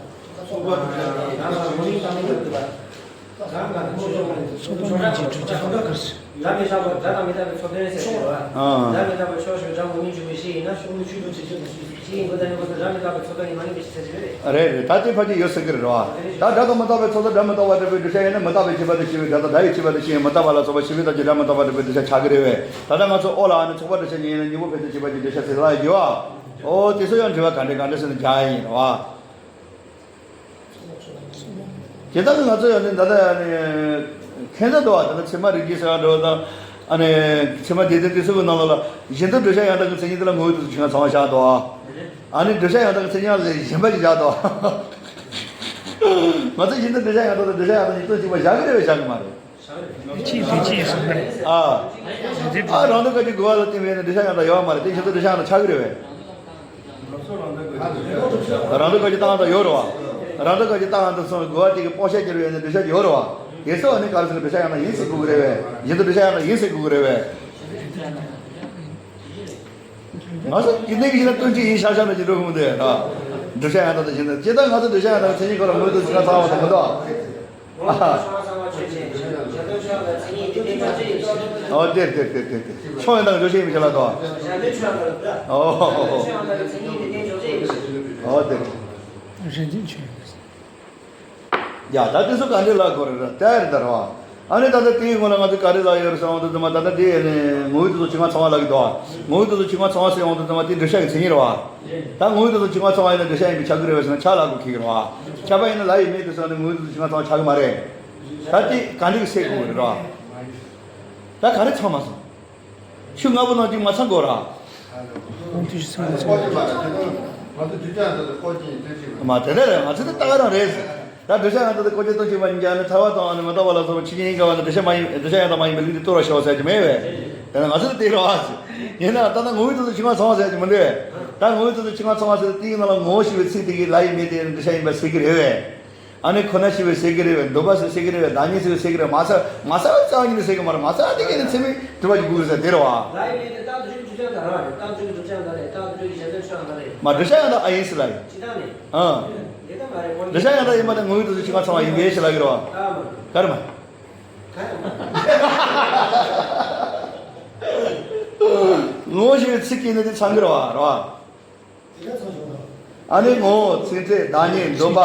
ཚོགས་པ་སྒྲུབ་བྱ་དང་། སྒྲ་མི་རྟག་པའི་ཚོགས་དོན་ཟེར་བ། ཨ། སྒྲ་མི་རྟག་པ་ཕྱོགས་ཞེས་སྒྲ་ངོ་མིན་འབྱུང་བའི་གཞི་ཡིན་ན། ཕྱོགས་ངོས་ཆོས་དང་ཕྱིར་ཕྱིར་དང་ཕྱིར་ཕྱིར་ཡིན་པ་དང་ཡིན་པ་སོགས་སྒྲ་མི་རྟག་པའི་ཚོགས་དོན་ཡིན་མ་ཡིན་པའི་ཕྱིར་ཟེར་གྱི་རེད། རེད་རེད། ད་དེ་ཕལ་ཆེར་ཡོད་ཟེར་གྱི་རེད་བ། ད་སྒྲ་དང་མི་རྟག་པའི་ཚོགས་དོན་སྒྲ་མི་རྟག་པ་སྒྲུབ་པའི་བསྒྲུབ་བྱ་ཡིན་ན་མི་རྟག་པའི་ཁྱད་པར་དུ་ཕྱེ་བའི་སྒྲ་དང་སྒྲ་ཡི་ཁྱད་པར་དུ་ཕྱེ་ཡང་མི་རྟག་པ་ལ་སོགས་པ་ཞེས་པའི་སྟོབས་ཀྱིས་སྒྲ་མི་རྟག་པ་སྒྲུབ་པའི་བསྒྲུབ་བྱ་ཆགས་ཀྱི་རེད་བས། ད་ལྟ་ང་ཚོ་ཨོ་ལ་ཨ་ནི་ཚོགས་པ་སྒྲུབ་བྱ་གཉིས་ཡིན་ན་གཉིས་པོ་ཕལ་ཆེར་ཁྱད་པར་གྱི་བསྒྲུབ་བྱ་ཟེར་ལ་ཡོད་ཨ། ཨོ་དེ་ཚོ་ཡང་འབྲེལ་བ་ག་འདྲ་ག་འདྲ་ཟེར་ན་སྦྱར་ཡ་ཡིན་རེད་བ། དེ་ལྟར་ང་ཚོ་ཡང་ནི་ད་ལྟ་ནི་ཁྱད་མཚར་འདུག་བ། ད་ལྟ་ཚད་མ་རིགས་བརྒྱད་ཟེར་བ་འདྲ་བ་དང་། ཨ་ནི་ཚད་མ་སྡེ་བདུན་དེ་ཚོ་གི་ནང་ལོགས་ལ་གཞན་དོན་བསྒྲུབ་བྱ་ཡང་དག་གི་མཚན་ཉིད་དེ་ལ་ངོ་བོའི་དོན་སོགས་ཆོས་ལྔ་ཚང་བ་བཞག་འདུག་བ། ཨ་ནི་བསྒྲུབ་བྱ་ཡང་དག་གི་མཚན་ཉིད་ལ་གཞན་པ་ཞིག་བཞག་འདུག་བ། ང་ཚོ་གཞན་དོན་བསྒྲུབ་བྱ་ཡང་དག་དང་བསྒྲུབ་བྱ་ཡང་དག་གཉིས་དོན་གཅིག་པ་བཞག་གི་རེད་བས་བཞག་གི་མ་རེད། དེ་ཅི་ཡིན་གསུངས་པས། ཨ། ཨ་རང་དོན་སྐབས་ཀྱི་རྒོལ་བ་ལ་བརྟེན་པའི་ནི་བསྒྲུབ་བྱ་ཡང་དག་ཡོད་མ་རེད། དེ་གཞན་དོན་བསྒྲུབ་བྱ་ཡང་དག་ཆགས་ཀྱི་རེད་བས། རང་དོན་སྐབས་ཀྱི་རྟགས་ཡང་དག་ཡོད་རེད་བ། རང་དོན་སྐབས་ཀྱི་རྟགས་ཡང་དག་སོང་རྒོལ་བ་དེ་གི་སྤོང་བྱར་གྱུར་པའི་ནི་བསྒྲུབ་བྱ་ཡོད་རེད་བ། དེ་ཚོ་ནི་ག་རེ་ཟེར་ན་བསྒྲུབ་བྱ་ཡང་དག་ཡིན་ཟེར་དགོས་ཀྱི་རེད་བས། གཞན་དོན་བསྒྲུབ་བྱ་ཡང་དག་ཡིན་ཟེར་དགོས་ཀྱི་རེད་བས། ང་ཚོ་ཡིན་ནའི་གི་ཞིག་ན་སྟོན་གྱི་ཡིན་ཤག་ཤག་ན་ཅི་འགྲོ་གི་མི་འདུག་ཡ་ན། བསྒྲུབ་བྱ་ཡང་དག་དང་གཞན་དག་ཇི་ལྟར་ང་ཚོ་བསྒྲུབ་བྱ་ཡང་དག་མཚན་ཉིད་ཁོ་རང་ངོས་དང་ཇི་ལྟར་ཚང་བ་དང་མི་འདུག་ཨ། ཨོ་དེ་དེ་དེ་དེ་དེ་ཕྱོགས་ཡང་དག་འཇོག་བྱེད་མི་བྱེད་ལ་དོ། ཨོ་ཨོ་དེ། རང་བཞིན་ཆོས་ཡིན། ཡ་ད་དེ་ཚོ་ག་འདྲས་ལབ་དགོས་རེད་ར་དེ་རེད་ད་ར་བ། ཨ་ནི་ད་ལྟ་དེའི་སྔོན་ལ་ང་ཚོ་ག་རེ་ལབ་ཡོད་རེད་ཟེར་འོང་དུས་ཙམ་པ་ད་ལྟ་དེ་ནི་ངོ་བོའི་དུས་སུ་ཆོས་ལྔ་ཚང་བ་ལབ་ཀྱི་འདུག་ངོ་བོའི་དུས་སུ་ཆོས་ལྔ་ཚང་བ་ཟེར་འོང་དུས་ཙམ་པ་དེ་བསྒྲུབ་བྱ་གི་མཚན་ཉིད་རེད་བ། ད་ངོ་བོའི་དུས་སུ་ཆོས་ལྔ་ཚང་བ་ཡིན་ན་བསྒྲུབ་བྱ་ཡིན་པས་ཁྱབ་ཀྱི་རེད་བས་ཟེར་ན་ཁྱབ་ལབ་དགོས་ཀྱི་རེད་བ། ཁྱབ་པ་ཡིན་ན་ལ་ཡི་མེད་དུ་སོང་ནས་ངོ་བོའི་དུས་སུ་ཆོས་ལྔ་ཚང་བ་ཁྱབ་ཀྱི་མ་རེད། ད་དེ་ག་འདྲས་སེལ་དགོས་རེད་ར། ད་ག་རེ་ཚང་མ་སོང་། ཆོས་ལྔ་པོ་ནང་གཅིག་མ་ཚང་དགོས་ར། ཁོང་དུས་སུ་ཚང་མ་ཚང་མ། མ་དེ་འདྲ་རེད། ང་ཚོ་དེ་ལྟ་ག་རང་རེད། ད་བསྒྲུབ་བྱ་ཡང་དག་དང་བཀོད་ཆ་སྟོན་བྱེད་པ་གཉིས་ཀྱི་ནི་ཐར་པ་དང་ནི་མི་རྟག་པ་ལ་སོགས་པ་ཆོས་ཉིད་ཡིན་དགོས་པ་ནི་བསྒྲུབ་བྱ་མ་ཡིན། བསྒྲུབ་བྱ་ཡང་དག་མ་ཡིན་པའི་ལུགས་དེ་སྟོར་བར་བྱའོ་ཟེར་གྱི་མེད་པས། དེ་ནི་ང་ཚོ་ལ་དེ་རེད་བ། ཡིན་ན་ད་ལྟ་ངོ་བོའི་དུས་སུ་ཆོས་ལྔ་ཚང་བ་ཟེར་གྱི་མི་འདུག་ད་ངོ་བོའི་དུས་སུ་ཆོས་ལྔ་ཚང་བ་ཟེར་དེའི་ནང་ལ་ངོ་བོ་ཞེས་པའི་ཚིག་དེ་གིས་ལ་ཡི་མེད་དེ་བསྒྲུབ་བྱ་ཡིན་པ་ཟེར་གྱི་རེད་པས། ཨ་ནི་ཁོ་ན་ཞེས་པས་ཟེར་གྱི་རེད་པས། འདོད་པ་ཟེར་ཟེར་གྱི་རེད་པས། བདག་ཉིད་ཟེར་བས་ཟེར་གྱི་རེད་པས། མ་ཚང་མ་ཚང་བ་ཉིད་ནས་ཟེར་གྱི་མ་རེད། མ་ཚང་བ་དེ་གས་ནི་ཚད་མས་གྲུབ་པ་ཀྱི་སྒོ་རེད་ཟེར་དེ་རེད་བ། ལ་ཡི་མེད་དེ་རྟག་ཏུ་བསྒྲུབ་བྱ་དང་རང་རེད། རྟག་ཏུ་བསྒྲུབ་བྱ་དང་རེད། རྟག་ཏུ་བསྒྲུབ་ཀྱི་གཞན་དོན་ཆོས་དང་རེད། མ་བསྒྲུབ་བྱ་ཡང་དག་ཨ་ཡིན་ཟེར་ལ་ཡིན། ཅི་ལྟར་ནས། ཨ། དེ་ལྟ་མ་རེད། བསྒྲུབ་བྱ་ཡང་དག་ཡིན་པ་ནི་ངོ་བོའི་དུས་སུ་ཆོས་ལྔ་ཚང་བ་ཡིན་པས་ཞེས་ལབ་ཀྱི་རེད་བ། ལྟ་མ་རེད། ག་རེ་མ། ངོ་བོ་ཞེས་པའི་ཚིག་གིས་ནི་དེ་ཚང་གི་རེད་བ། རེད་བ། ཨ་ནི་ངོ་བོ་ཚིག་ཕྲད་བདག་ཉིད་འདོད་པ་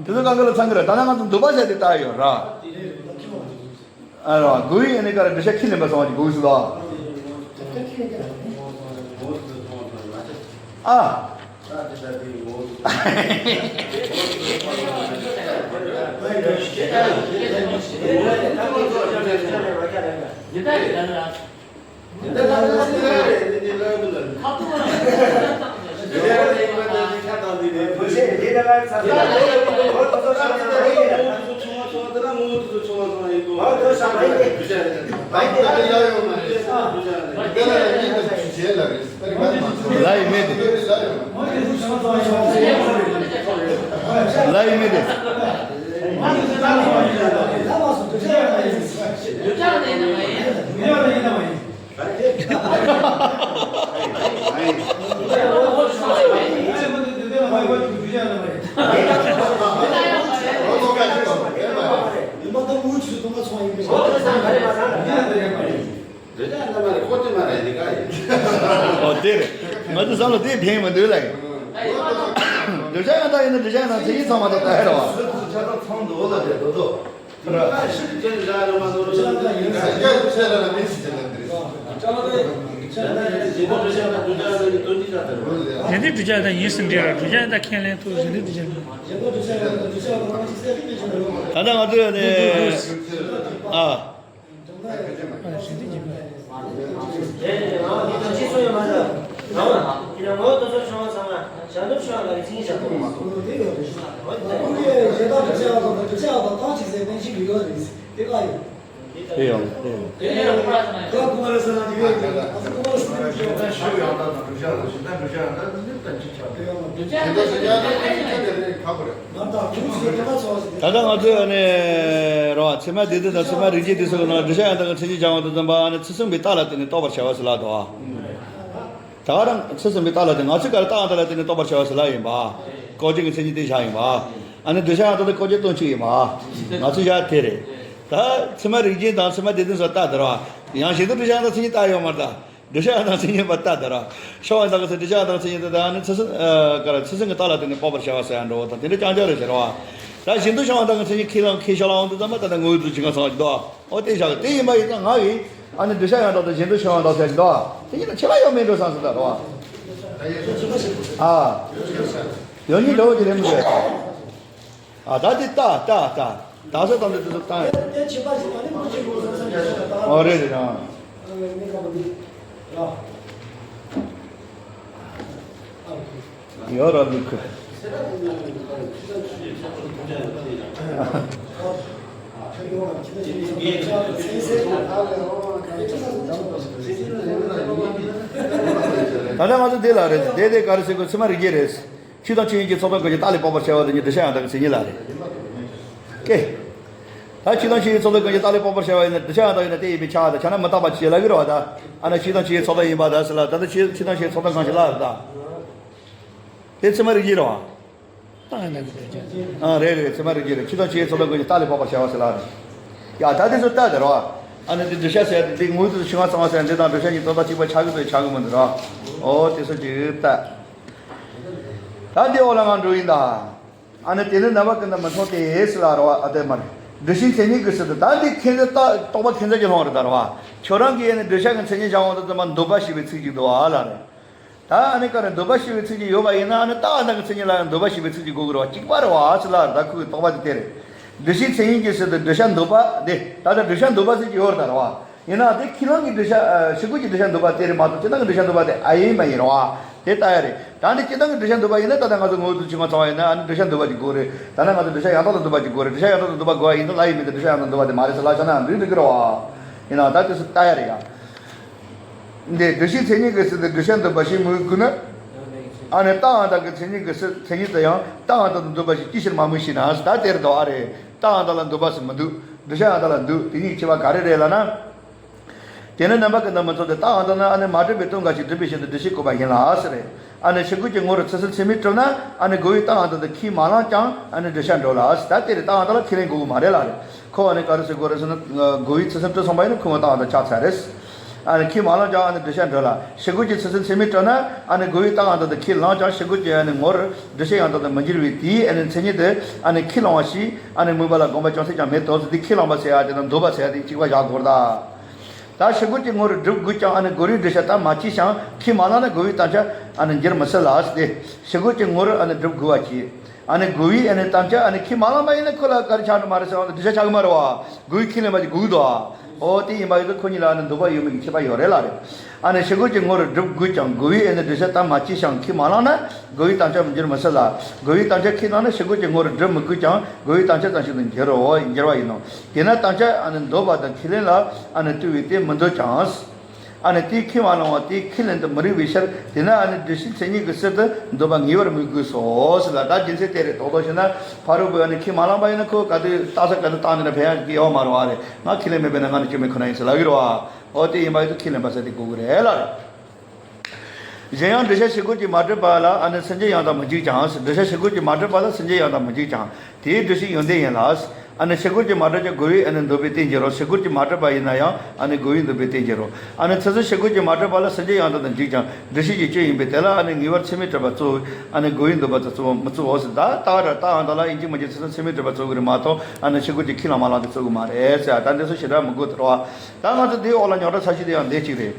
དེ་ཚོ་གང་ག་ལ་ཚང་གི་རེད། ད་ནང་ང་ཚོ་འདོད་པ་ཟེར་དེ་ལྟ་ཡོད་ར། ཨ་ར་དགོས་ཡིན་ནི་ག་རེ་བསྒྲུབ་བྱ་ཁས་ལེན་པ་སོང་བ་ཅིག་དགོས་སུ་ལ། ཨ། ལ་ཡི་མེད་དེ། ལ་ཡི་མེད་དེ། འདོད་ཆགས་ཡང་དག་མ་རེད། ཁོ་དེ་མ་རེད་འདི་ག་ཡིན། ཨོ་དེ་རེད། ང་ཚོ་བསམ་བློ་དེ་ཕན་མི་འདུག་ལ་ཡིན། འདོད་ཆགས་ཡང་དག་ཡིན་ན་འདོད་ཆགས་ཡང་དག་མཚན་ཉིད་ཚང་མ་དེ་ལྟ་ཡ་རེད་བ། ཆགས་སྡང་ཚང་འདུག་ལ་དེ་འདོད་དོ། ཁྱེད་རང་ཤི་དེ་ཅན་ར་ར་མ་ནོར་ལ་ཡིན་ས་རྒྱ་ཆེ་ར་ལ་མིན་སི་ཅན་ལ་འདི་རེད། གཞན་དོན་འདོད་ཆགས་དང་འདོད་ཆགས་ཡང་དག་གི་དོན་གཅིག་ཆགས་ཟེར་བ། གཞན་དོན་འདོད་ཆགས་དང་ཡིན་ཟིན་འདྲེ་ར་འདོད་ཆགས་ཡང་དག་ཁས་ལེན་ཐུབ། གཞན་དོན་འདོད་ཆགས་དང་འདོད་ཆགས་དང་ད་ལྟ་ང་ཚོས་ནི་ཨ། ད་ལྟ་ང་ཚོས་ནི་རོ་ཚད་མ་སྡེ་བདུན་དང་ཚད་མ་རིགས་བརྒྱད་དེ་ཚོ་གི་ནང་བསྒྲུབ་བྱ་ཡང་དག་གི་མཚན་ཉིད་ལྟ་བ་དང་། ཚུལ་གསུམ་པའི་རྟགས་ལ་བརྟེན་ནས་རྟོགས་པར་བྱ་བ་ཟེར་ལབ་འདུག་ད་ག་རང་ཚུལ་གསུམ་པའི་རྟགས་ལ་བརྟེན་ང་ཚོས་ག་རེ་རྟགས་དེ་ལ་བརྟེན་ནས་རྟོགས་པར་བྱ་བ་ཟེར་ལབ་ཡིན་པ། བཀོད་བྱེད་ཀྱི་མཚན་ཉིད་དེ་བཞག་ཡིན་པ། ཨ་ནི་བསྒྲུབ་བྱ་ཡང་དག་དང་བཀོད་བྱེད་སྟོན་བྱེད་ཡིན་པ། ང་ཚོས་བཞག་དེ་རེད། ད་ཚད་མ་རིགས་བརྒྱད་དང་ཚད་མ་སྡེ་བདུན་སོགས་རྟགས་དེ་རེད་བ། ཡང་གཞན་དུ་བསྒྲུབ་བྱ་ཡང་དག་མཚན་ཉིད་རྟགས་ཡོད་མ་རེད་ད། བསྒྲུབ་བྱ་ཡང་དག་མཚན་ཉིད་པ་རྟགས་དེ་རེད། ཕྱོགས་ཡང་དག་གི་ཚེ་བསྒྲུབ་བྱ་ཡང་དག་མཚན་ཉིད་དེ་དག་ནི་ཚུལ་གསུམ་ཨ་ག་རེ་ཚུལ་གསུམ་གྱི་རྟགས་ལ་བརྟེན་ནས་དཔོག་པར་བྱ་བ་ཟེར་ཡང་འགྲོ་བ་དང་དེ་འདྲ་རྐྱང་རྐྱང་རེད་ཟེར་བ། ད་གཞན་དུ་ཕྱོགས་ཡང་དག་གི་མཚན་ཉིད་ཁས་བླངས་ཁས་བཞག་ལ་འོང་དུས་ཙམ་པ་ད་ལྟ་ངོ་བོའི་དུས་ཆོས་ལྔ་ཚང་བ་ཞིག་འདུག་འོ་དེ་བཞག་དེ་ཡིན་པ་ཡིན་ན་ང་གིས་ཨ་ནི་བསྒྲུབ་བྱ་ཡང་དག་དང་གཞན་དུ་ཕྱོགས་ཡང་དག་ཟེར་ཞིག་འདུག་དེ་གཉིས་ལ་ཁྱད་པར་ཡོད་མེད་འགྲོ་བསམ་ཟེར་ད་རོ། ཨ། ཡོད་ཉིད་འདྲ་བོ་ཅིག་རེད་མི་འདུག་ཨ་ད་དེ་ལྟ་ལྟ་ལྟ། ད་ས་དང་དེ་དུ་ལྟ། ཨོ་རེད་རེད་ཨ། ཡོད་ར་འདུག་གི། ད་ལྟ་ང་ཚོ་འདི་ལ་རེད། དེ་དེ་ག་རེ་ཟེར་དགོས། ཚད་མ་རིགས་བརྒྱད་རེད། ཆོས་དང་ཆོས་ཉིད་ཀྱི་ཚོགས་དང་བཀོད་ཀྱི་རྟགས་ལས་དཔོག་པར་བྱ་བ་དེ་ཉིད་བསྒྲུབ་བྱ་ཡང་དག་གི་མཚན་ཉིད་ལ་རེད། ཀེ། ད་ཕྱི་དང་ཕྱི་ཡི་ཚོགས་དང་ཀུན་གྱི་རྟགས་ལས་དཔོག་པར་བྱ་བ་ཡིན་ན། གདུལ་བྱ་ཡང་དག་ཡིན་ན་དེ་ཡིན་པས་ཁྱབ་པ་དང་། ཁྱབ་ན་མི་རྟག་པ་ཅེས་ལབ་ཀྱི་རེད་བ། ད་ཨ་ནི་ཕྱི་དང་ཕྱི་ཡི་ཚོགས་དང་ཡིན་པ་དང་ཟེར་ལ། ད་ལྟ་ཕྱི་ཕྱི་དང་ཕྱི་ཡི་ཚོགས་དང་གང་ཞིག་ལ་ད་དེ་ཚད་མ་རིགས་ཀྱི་རེད་བ། ད་ཡང་ན་གི་དོན་ཅན། ཨ་རེད་རེད། ཚད་མ་རིགས་ཀྱི་རེད། ཕྱི་དང་ཕྱི་ཡི་ཚོགས་དང་ཀུན་གྱི་རྟགས་ལས་དཔོག་པར་བྱ་བ་ཟེར་ལ་རེད། ཡ་ད་དེ་ཚོ་རྟགས་དེ་རེད་བ། ཨ་ནི་དེ་གདུལ་བྱ་ཟེར་ཡ་དེ་དེ་དངོས་དུ་ཕྱི་མ་གཙང་མ་ཟེར་ཡ་འདི་དང་གདུལ་བྱ་གཉིས་དོན་དག་གཅིག་པ་ཆགས་ཀྱི་འདུག་ཆགས་ཀྱི་མི་འདུག་རེད་བ། ཨོ་དེ་ཚོ་ཅིག་རྟགས། ད་འདི་འོག་ལ་ང་འགྲོ་ཡིན་ད། ཨ་ནི་དེ་ནི་རྣམ་པ་ཀུན་དང་མི་མཚུངས་ཏེ་ཟེར་ལ་རེད་བ། ཨ་དེ་མ་རེད། འདུ་བྱེད་མཚན་ཉིད་ཀྱི་ཚུལ་དུ། ད་འདི་མཁྱེན་བརྩེ་རྟོག་རྟོག་པ་མཁྱེན་བརྩེ་གྱི་ལྷུང་བ་རེད་ད་རེད་བ། ཁྱོད་རང་གིས་ཨ་ནི་གདུལ་བྱ་གི་མཚན་ཉིད་སྦྱང་བ་དང་ཙམ་པ་འདོད་པ་ཞེས་པའི་ཚིག་ཅིག་འདུག་བ་ལ་རེད། ད་ཨ་ནི་ག་རེ་འདོད་པ་ཞེས་པའི་ཚིག་ཅིག་ཡོད་པ་ཡིན་ན། ཨ་ནི་རྟགས་དང་གི་མཚན་ཉིད་ལ་ཡང་འདོད་པ་ཞེས་པའི་ཚིག་ཅིག་དགོས་ཀྱི་རེད་བ། གཅིག་པ་རེད་བ་ཟེར་ལ་རེད། ད་ཁོའི་རྟོག་པ་དེ་དེ་རེད། འདུ་བྱེད་མཚན་ཉིད་ཀྱི་ཚུལ་དུ་གདུལ་བྱ་འདོད་པ་དེ། ད་ལྟ་གདུལ་བྱ་འདོད་པ་ཟེར་གྱི་ཡོད་རེད་ད་རེད་བ། ཡིན་ན་དེ་ཁས་བླངས་ཀྱི་གདུལ་བྱ་ཨ་ཕྱི་རྒོལ་གྱི་གདུལ་བྱ་འདོད་པ་དེ་རེད་མ་གཏོགས་སྤྱིར་བཏང་གི་གདུལ་བྱ་འདོད་པ་དེ་ཨེ་ཡིན་མ་ཡིན་རེད་བ། དེ་ལྟ་ཡ་རེད། ད་ནི་སྤྱིར་བཏང་གི་གདུལ་བྱ་འདོད་པ་ཡིན་ན། ད་ལྟ་ང་ཚོ་དངོས་པོ་དང་ཕྱི་མ་ཚང་བ་ཡིན་ན། ཨ་ནི་གདུལ་བྱ་འདོད་པ་ཅིག་དགོས་རེད། ད་ནི་ང་ཚོ་གདུལ་བྱ་ཡང་དག་ལ་འདོད་པ་ཅིག་དགོས་རེད། གདུལ་བྱ་ཡང་དག་ལ་འདོད་པ་དགོས་པ་ཡིན་ན་ལབ་ཡིན་མིན་དེ། གདུལ་བྱ་ཡང་དག་འདོད་པ་དེ་མ་རེད་ཟེར་ལབ་བཞག་ན་འགྲིག་འགྲིག་གི་རེད་བ། ཡིན་ནའང་ད་དེ་ཚོ་ལྟ་ཡ་རེད་ཡ། འདི་འདུ་བྱེད་མཚན་ཉིད་ཀྱི་ཚུལ་དུ་གདུལ་བྱ་འདོད་པ་ཞེས་མི་དགོས་ན། ཨ་ནི་རྟགས་ཡང་དག་གི་མཚན་ཉིད་ཀྱི་ཚུལ་མཚན་ཉིད་དུ་ཡང་རྟགས་ཡང་དག་ཏུ་འདོད་པ་ཞེས་ཅིའི་ཕྱིར་མ་སྨོས་ཤེ་ན། ད་དེར་དོ་ཨ་རེད། རྟགས་ཡང་དག་ལ་འདོད་པ་ཟེར་མི་འདུག་གདུལ་བྱ་ཡང་དག་ལ་འདོད། དེ་གཉིས་ཀྱི་ཁྱད་པར་ག་རེ་རེད་ལབ་ན། དེ་ནི་རྣམ་པ་ཀུན་དང་མི་མཚུངས་ཏེ། རྟགས་ཡང་དག་ནི་ཨ་ནི་མ་གྲུབ་པའི་དོན་འགའ་ཞིག་སྒྲུབ་པའི་ཕྱིར་དུ་འདུ་ཤེས་བཀོད་པ་ཡིན་ལ་ཟེར་རེད། ཨ་ནི་ཕྱི་རྒོལ་གྱི་ངོར་ཚུལ་གསུམ་ཚད་མས་གྲུབ་ན། ཨ་ནི་རྒོལ་བས་རྟགས་ཡང་དག་ཏུ་ཁས་མ་བླངས་ཀྱང་ཨ་ནི་གདུལ་བྱ་འགྲོ་ལ་ཟེར། ད་དེ་རེད། རྟགས་ཡང་དག་ལ་ཁས་ལེན་དགོས་ཀྱི་མ་རེད་ལ་རེད། ཁོ་ཨ་ནི་ག་རེ་ཟེར་དགོས་རེད་ཟེར་ན། རྒོལ་བས་ཚུལ་གསུམ་གྲུབ་སོང་བ་ཡིན་ན་ཁོ་མོ་རྟགས་ཡང་དག་ཆགས་ཚར་རེད། ཨ་ནི་ཁས་མ་བླངས་ཀྱང་ཨ་ནི་གདུལ་བྱ་འགྲོ་ལ། ཕྱི་རྒོལ་གྱི་ཚུལ་གསུམ་ཚད་མས་གྲུབ་ན། ཨ་ནི་རྒོལ་བས་རྟགས་ཡང་དག་ཏུ་ཁས་བླངས་ཀྱང་ཕྱི་རྒོལ་གྱི་ཨ་ནི་ངོར་གདུལ་བྱ་ཡང་དག་ཏུ་མི་འགྱུར་བས། དེའི་ཨ་ནི་མཚན་ཉིད་དེ་ཨ་ནི་ཁས་བླངས་པ་ཞེས་ཨ་ནི་སྨོས་པ་ལ་དགོངས་པ་ཅུང་ཟད་ཀྱང་མེད་དོ་ཟེར། དེ་ཁས་བླངས་པ་ཟེར་ཡ་དེ་དང་འདོད་པ་ཟེར་ཡ་དེ་གཅིག་པ་བཞག་དགོས་རེད་ད། ད་ཕྱི་རྒོལ་གྱི་ངོར་སྒྲུབ་དགོས་ཀྱང་ཨ་ནི་རྒོལ་བས་གདུལ་བྱ་དམ་མ་བཅས་ཤིང་ཁས་མ་བླངས་ན་རྒོལ་བས་དམ་བཅའ་ཨ་ནི་འགྱུར་མི་སྲིད་ལ་ཟེར་ཏེ། ཕྱི་རྒོལ་གྱི་ངོར་ཨ་ནི་སྒྲུབ་དགོས་པ་བྱས། ཨ་ནི་རྒོལ་བས་ཨ་ནི་དམ་བཅའ་ཨ་ནི་ཁས་མ་བླངས་པ་ཡིན་ན་ཁོ་ལ་ག་རེ་ཆགས་འགྲོ་མ་རེད་ཟེར་བ་དང་གདུལ་བྱ་ཆགས་ཀྱི་མ་རེད་བ། རྒོལ་བས་ཁས་ལེན་པ་ཅིག་དགོས་ཀྱི་འདུག་བ། ཨོ་དེ་ཡིན་པ་ཡིན་དུས་ཁོ་གཉིས་ལ་ཨ་ནི་འདོད་པ་ཡོད་མེད་ཀྱི་ཁྱད་པར་ཡོད་རེད་ལ་རེད། ཨ་ནི་ཕྱི་རྒོལ་གྱི་ངོར་སྒྲུབ་དགོས་ཀྱང་རྒོལ་བས་ཨ་ནི་གདུལ་བྱ་དམ་མ་བཅས་ཤིང་ཁས་མ་བླངས་ན་རྒོལ་བས་དམ་བཅའ་མི་འགྱུར་མི་སྲིད་ལ། རྒོལ་བས་དམ་བཅའ་ཁས་བླངས་ན་ཕྱི་རྒོལ་གྱི་ངོར་སྒྲུབ་མི་དགོས་ཀྱང་རྒོལ་བས་དམ་བཅའ་ཙམ་ཞིག་ཏུ་འགྱུར་རོ། འགྱུར་བ་ཡིན་ནོ། དེས་ན་དམ་བཅའ་ཨ་ནི་འདོད་པ་དང་ཁས་ལེན་ལ་ཨ་ནི་ལྟོས་པས་དེ་མི་འདོད་ཀྱང་། ཨ་ནི་དེས་ཁས་མ་བླངས་པ་དེས་ཁས་ལེན་དུ་མི་རིགས་པའི་ཕྱིར། དེས་ན་ཨ་ནི་འདུ་ཤེས་མཚན་ཉིད་ཀྱི་ཚུལ་དུ་འདོད་པ་ངེས་པར་མི་དགོས་སོ་ཟེར་ལ། ད་རྒྱུ་མཚན་དེ་རེད། རྡོག་རྡོག་བྱས་ན་ཕ་རོལ་པོས་ཨ་ནི་ཁས་མ་བླངས་པ་ཡིན་ན་ཁོ་ག་དུས་རྟགས་གསལ་ག་དུས་བཏང་ནས་ན་ཕན་ཡག་གི་ཡོད་མ་རེད་བ་རེད། ང་ཁས་ལེན་མེད་པས་ན་ང་ནི་སྐྱོན་མེད་ཁོ་ན་ཡིན་ཟེར་ལབ་ཀྱི་རེད་བ། ཨོ་དེ་ཡིན་པ་ཡིན་དུས་ཁས་ལེན་པ་ཟེར་དེ་དགོས་ཀྱི་རེད་ལ་རེད། གཞན་ཡང་གདུལ་བྱ་ཕྱི་རྒོལ་གྱིས་མ་གྲུབ་པ་ལ་ཨ་ནི་སེམས་ཅན་ཡང་དག་མི་འཇིག་ཀྱང་། གདུལ་བྱ་ཕྱི་རྒོལ་གྱིས་མ་གྲུབ་པ་ལ་སེམས་ཅན་ཡང་དག་མི་འཇིག་ཀྱང་། དེའི་སྒྲུབ་བྱེད་ཡོན་ཏན་ཡིན་ལ། ཨ་ནི་ཕྱི་རྒོལ་གྱིས་མ་གྲུབ་ཀྱང་རྒོལ་བས་ཨ་ནི་འདོད་པའི་རྟེན་འགྱུར་རོ། ཕྱི་རྒོལ་གྱིས་མ་གྲུབ་པ་ཡིན་ན་ཡང་ཨ་ནི་རྒོལ་བས་འདོད་པའི་རྟེན་འགྱུར་རོ། ཨ་ནི་ཚུལ་གསུམ་ཕྱི་རྒོལ་གྱིས་མ་གྲུབ་པ་ལ་སེམས་ཅན་ཡང་དག་ཏུ་འཇིག་ཀྱང་སྒྲུབ་བྱེད་ཀྱི་སྐྱོན་ཡིན་པས་དེ་ལ་ཨ་ནི་ངེས་པར་ཚད་མས་གྲུབ་པ་གཙོ་བོ། ཨ་ནི་རྒོལ་བས་འདོད་པ་དེ་གཙོ་བོ་མི་གཙོ་བོ་ཟེར། ད་རྟགས་ར་རྟགས་ཡང་དག་ལ་ཡིན་གཅིག་མིན་གཅིག་ཚུལ་གསུམ་ཚད་མས་གྲུབ་པ་གཙོ་བོ་རེད་མ་གཏོགས། ཨ་ནི་ཕྱི་རྒོལ་གྱིས་ཁས་བླངས་མ་བླངས་དེ་གཙོ་བོ་མ་རེད་ཟེར། ད་འདི་ཚོ་ཞེ་དྲག་མི་དགོས་དེ་རེད་བ། ད་ང་ཚོ་འདིའི་འོག་ལ་རྙོག་དྲ་ཚ་ཤོས་དེ་ཡང་འདི་གཅིག་རེད།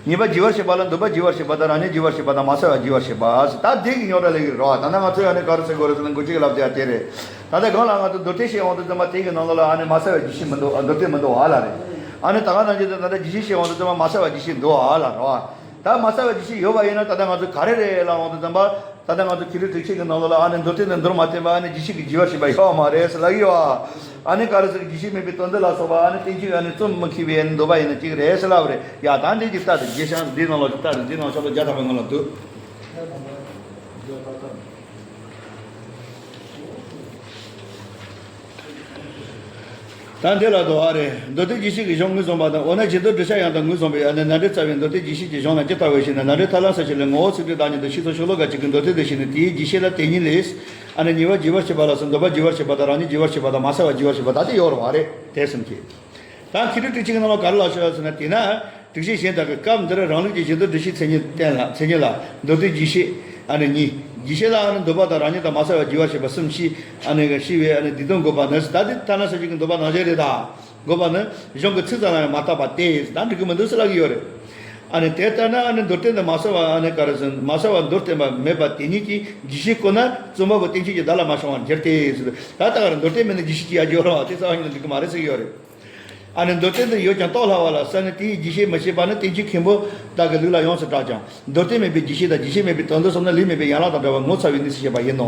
ཉེས་པ་བགྱི་བར་བྱེད་པ་ལ་འདོད་པ་བགྱི་བར་བྱེད་པ་དང་། རང་ཉིད་བགྱི་བར་བྱེད་པ་དང་། མ་བསལ་བ་བགྱི་བར་བྱེད་པ་ཟེར། ད་འདི་གི་རྙོག་དྲ་ལས་ཀྱི་རེད་བ། ད་ནི་ང་ཚོས་ཨ་ནི་ག་རེ་ཟེར་དགོས་རེད་ཟེར་ན། འགོ་ཁྲིད་ཀྱིས་ལབ་དེ་ཡང་དེ་རེད། ད་ལྟ་གང་ལ་ང་ཚོ་མདོ་སྡེ་བཤད་འོང་དུས་ཙམ་པ་དེ་གི་ནང་ལོགས་ལ་ཨ་ནི་མ་བསལ་བ་བགྱི་ཤེས་མི་འདུག་མདོ་སྡེ་མི་འདུག་བ་ལ་རེད། ཨ་ནི་ད་ག་ནང་བཞིན་དུ་ད་ལྟ་བགྱི་ཤེས་བཤད་འོང་དུས་ཙམ་པ་མ་བསལ་བ་བགྱི་ཤེས་འདུག་བ་ལ་རེད་བ། ད་མ་བསལ་བ་བགྱི་ཤེས་ཡོད་པ་ཡིན་ན་ད་ལྟ་ང་ཚོ་ག་རེ་རེད་ལབ་འོང་དུས་ཙམ་པ། ད་ལྟ་ང་ཚོ་ཁེ་ལས་དྲུག་ཅུ་གི་ནང་ལོགས་ལ་ཨ་ནི་མདོ་སྡེ་ནི་མདོར་མ་བསྟན་པ་ཨ་ནི་བགྱི་ཤེས་ཀྱི་བགྱི་བར་བྱེད་པ་ཡོད་མ་རེད་ཟེར་ལབ་ཀྱི་ཡོད། ཨ་ནི་ག་རེ་ཟེར། བགྱི་ཤེས་མེད་པའི་དོན་འདི་ལ་སོགས་པ་ཨ་ནི་བསྟན་བཅོས་ཨ་ནི་རྩོམ་མི་ཤེས་པའི་ཨ་ནི་འདོད་པ་ཡིན་ན་གཅིག་རེད་ཟེར་ལབ་པ་རེད། ཡ་ད་འདི་གི་རྟགས་དེ་རྒྱས་བཤད་འདིའི་ནང་ལོགས་ཀྱི་རྟགས་དེ་འདིའི་ནང་ཤོག་ལོ་བརྒྱ་ཐམ་པའི་ནང་ལ་འདུག་ད་འདི་ལ་དོ་བ་རེད། མདོ་སྡེ་བགྱི་ཤེས་ཀྱི་གཞུང་ངོས་བཟུང་བ་དང་། འོ་ན་གཞན་དོན་བསྒྲུབ་བྱ་ཡང་དག་ངོས་བཟུང་བའི་ཨ་ནི་ནཱ་འདྲེན་རྩ་བའི་མདོ་སྡེ་བགྱི་ཤེས་ཀྱི་གཞུང་ལ་ཇི་ལྟ་བར་ཞེ་ན། ནཱ་འདྲེན་ཐར་ལམ་ས་བཅད་ལས་ངོ་བོ་ཚིག་འགྲེལ་བདག་ཉིད་དུ་ཤེས་ཚུལ་ཤོ་ལོ་ཀ་གཅིག་གི་མདོ་སྡེ་དེ་བཤད་ནས། དེའི་རྒྱས་བཤད་ལ་དེ་ཉིད་ལས། ཨ་ནི་ཉེས་པ་བགྱི་བར་བྱེད་པ་ལ་སོགས་འདོད་པ་བགྱི་བར་བྱེད་པ་དང་། རང་ཉིད་བགྱི་བར་བྱེད་པ་དང་། མ་བསལ་བ་བགྱི་བར་བྱེད་པ་ད་དེ་ཡོད་རེད་བ་རེད། དེ་གསུམ་གྱིས། ད་ཁེ་ལས་དྲུག་ཅུ་གི་ནང་ལ་ག་རེ་ལབ་ཤག་ཟེར་ན། དེས་ན་དྲུག་ཅུ་གཞན་དག་གི་སྐབས་འདིར་རང་ལུགས་ཀྱི་གཞན་དོན་བསྒྲུབ་བྱའི་མཚན་ཉིད་བསྟན་ལ། མཚན་ཉིད་ལ་མདོ་སྡེ་རྒྱས་བཤད་ཨ་ནི་གཉིས། རྒྱས་བཤད་ལ་ཨ་ནི་འདོད་པ་དང་རང་ཉིད་དང་མ་བསལ་བ་བགྱི་བར་བྱེད་པ་གསུམ་ཞེས་ཨ་ནི་ཞེས་པའི་ཨ་ནི་དེའི་དོན་འགོད་པ་ནི། ད་དེ་ཐ་ན་ས་བཅད་ཀྱི་འདོད་པ་ནང་བཞིན་རེད་ད། འགོད་པ་ནི་གཞུང་གི་ཚིག་ཙམ་ལ་ཡང་མ་བརྟགས་པ་སྟེ། ད་འགྲིག་གི་མི་འདུག་ཟེར་ལབ་ཀྱི་ཡོད་རེད། ཨ་ནི་དེ་ལྟར་ན་ཨ་ནི་མདོར་བསྟན་དུ་མ་བསལ་བ་ཨ་ནི་ག་རེ་ཟེར། མ་བསལ་བ་མདོར་བསྟན་པ་མེད་པ་དེ་ཉིད་ཀྱིས་རྒྱས་བཤད་བཀོད་ན། རྩོམ་པ་པོ་བསྟན་བཅོས་ཀྱི་བདག་ལ་མ་བྱུང་བར་འགྱུར་ཏེ་ཟེར། ད་ལྟ་ག་རེ་མདོར་བསྟན་མེད་ན་རྒྱས་བཤད་ཅི་ཡ་རྒྱུ་རེད་བ། དེ་རྩ་བ་ཉིད་ནས་འགྲིག་གི་མ་རེད་ཟེར་གྱི་ཡོད་རེད། ཨ་ནི་མདོར་བསྟན་དུ་ཡོད་ཀྱང་རྟོགས་སླ་བ་ལ་ཟེར་ནས། དེའི་རྒྱས་བཤད་མི་བྱེད་པ་ནི་བསྟན་བཅོས་མཁན་པོ་དག་གི་ལུགས་ལ་ཡོངས་སུ་གྲགས་ཀྱང་། མདོར་བསྟན་མེད་པའི་རྒྱས་བཤད་དང་། རྒྱས་བཤད་མེད་པའི་དོན་དུ་སོང་ན་ལུས་མེད་པའི་ཡན་ལག་དང་འདྲ་བར་ངོ་ཚ་བའི་གནས་སུ་བཤད་པ་ཡིན་ནོ།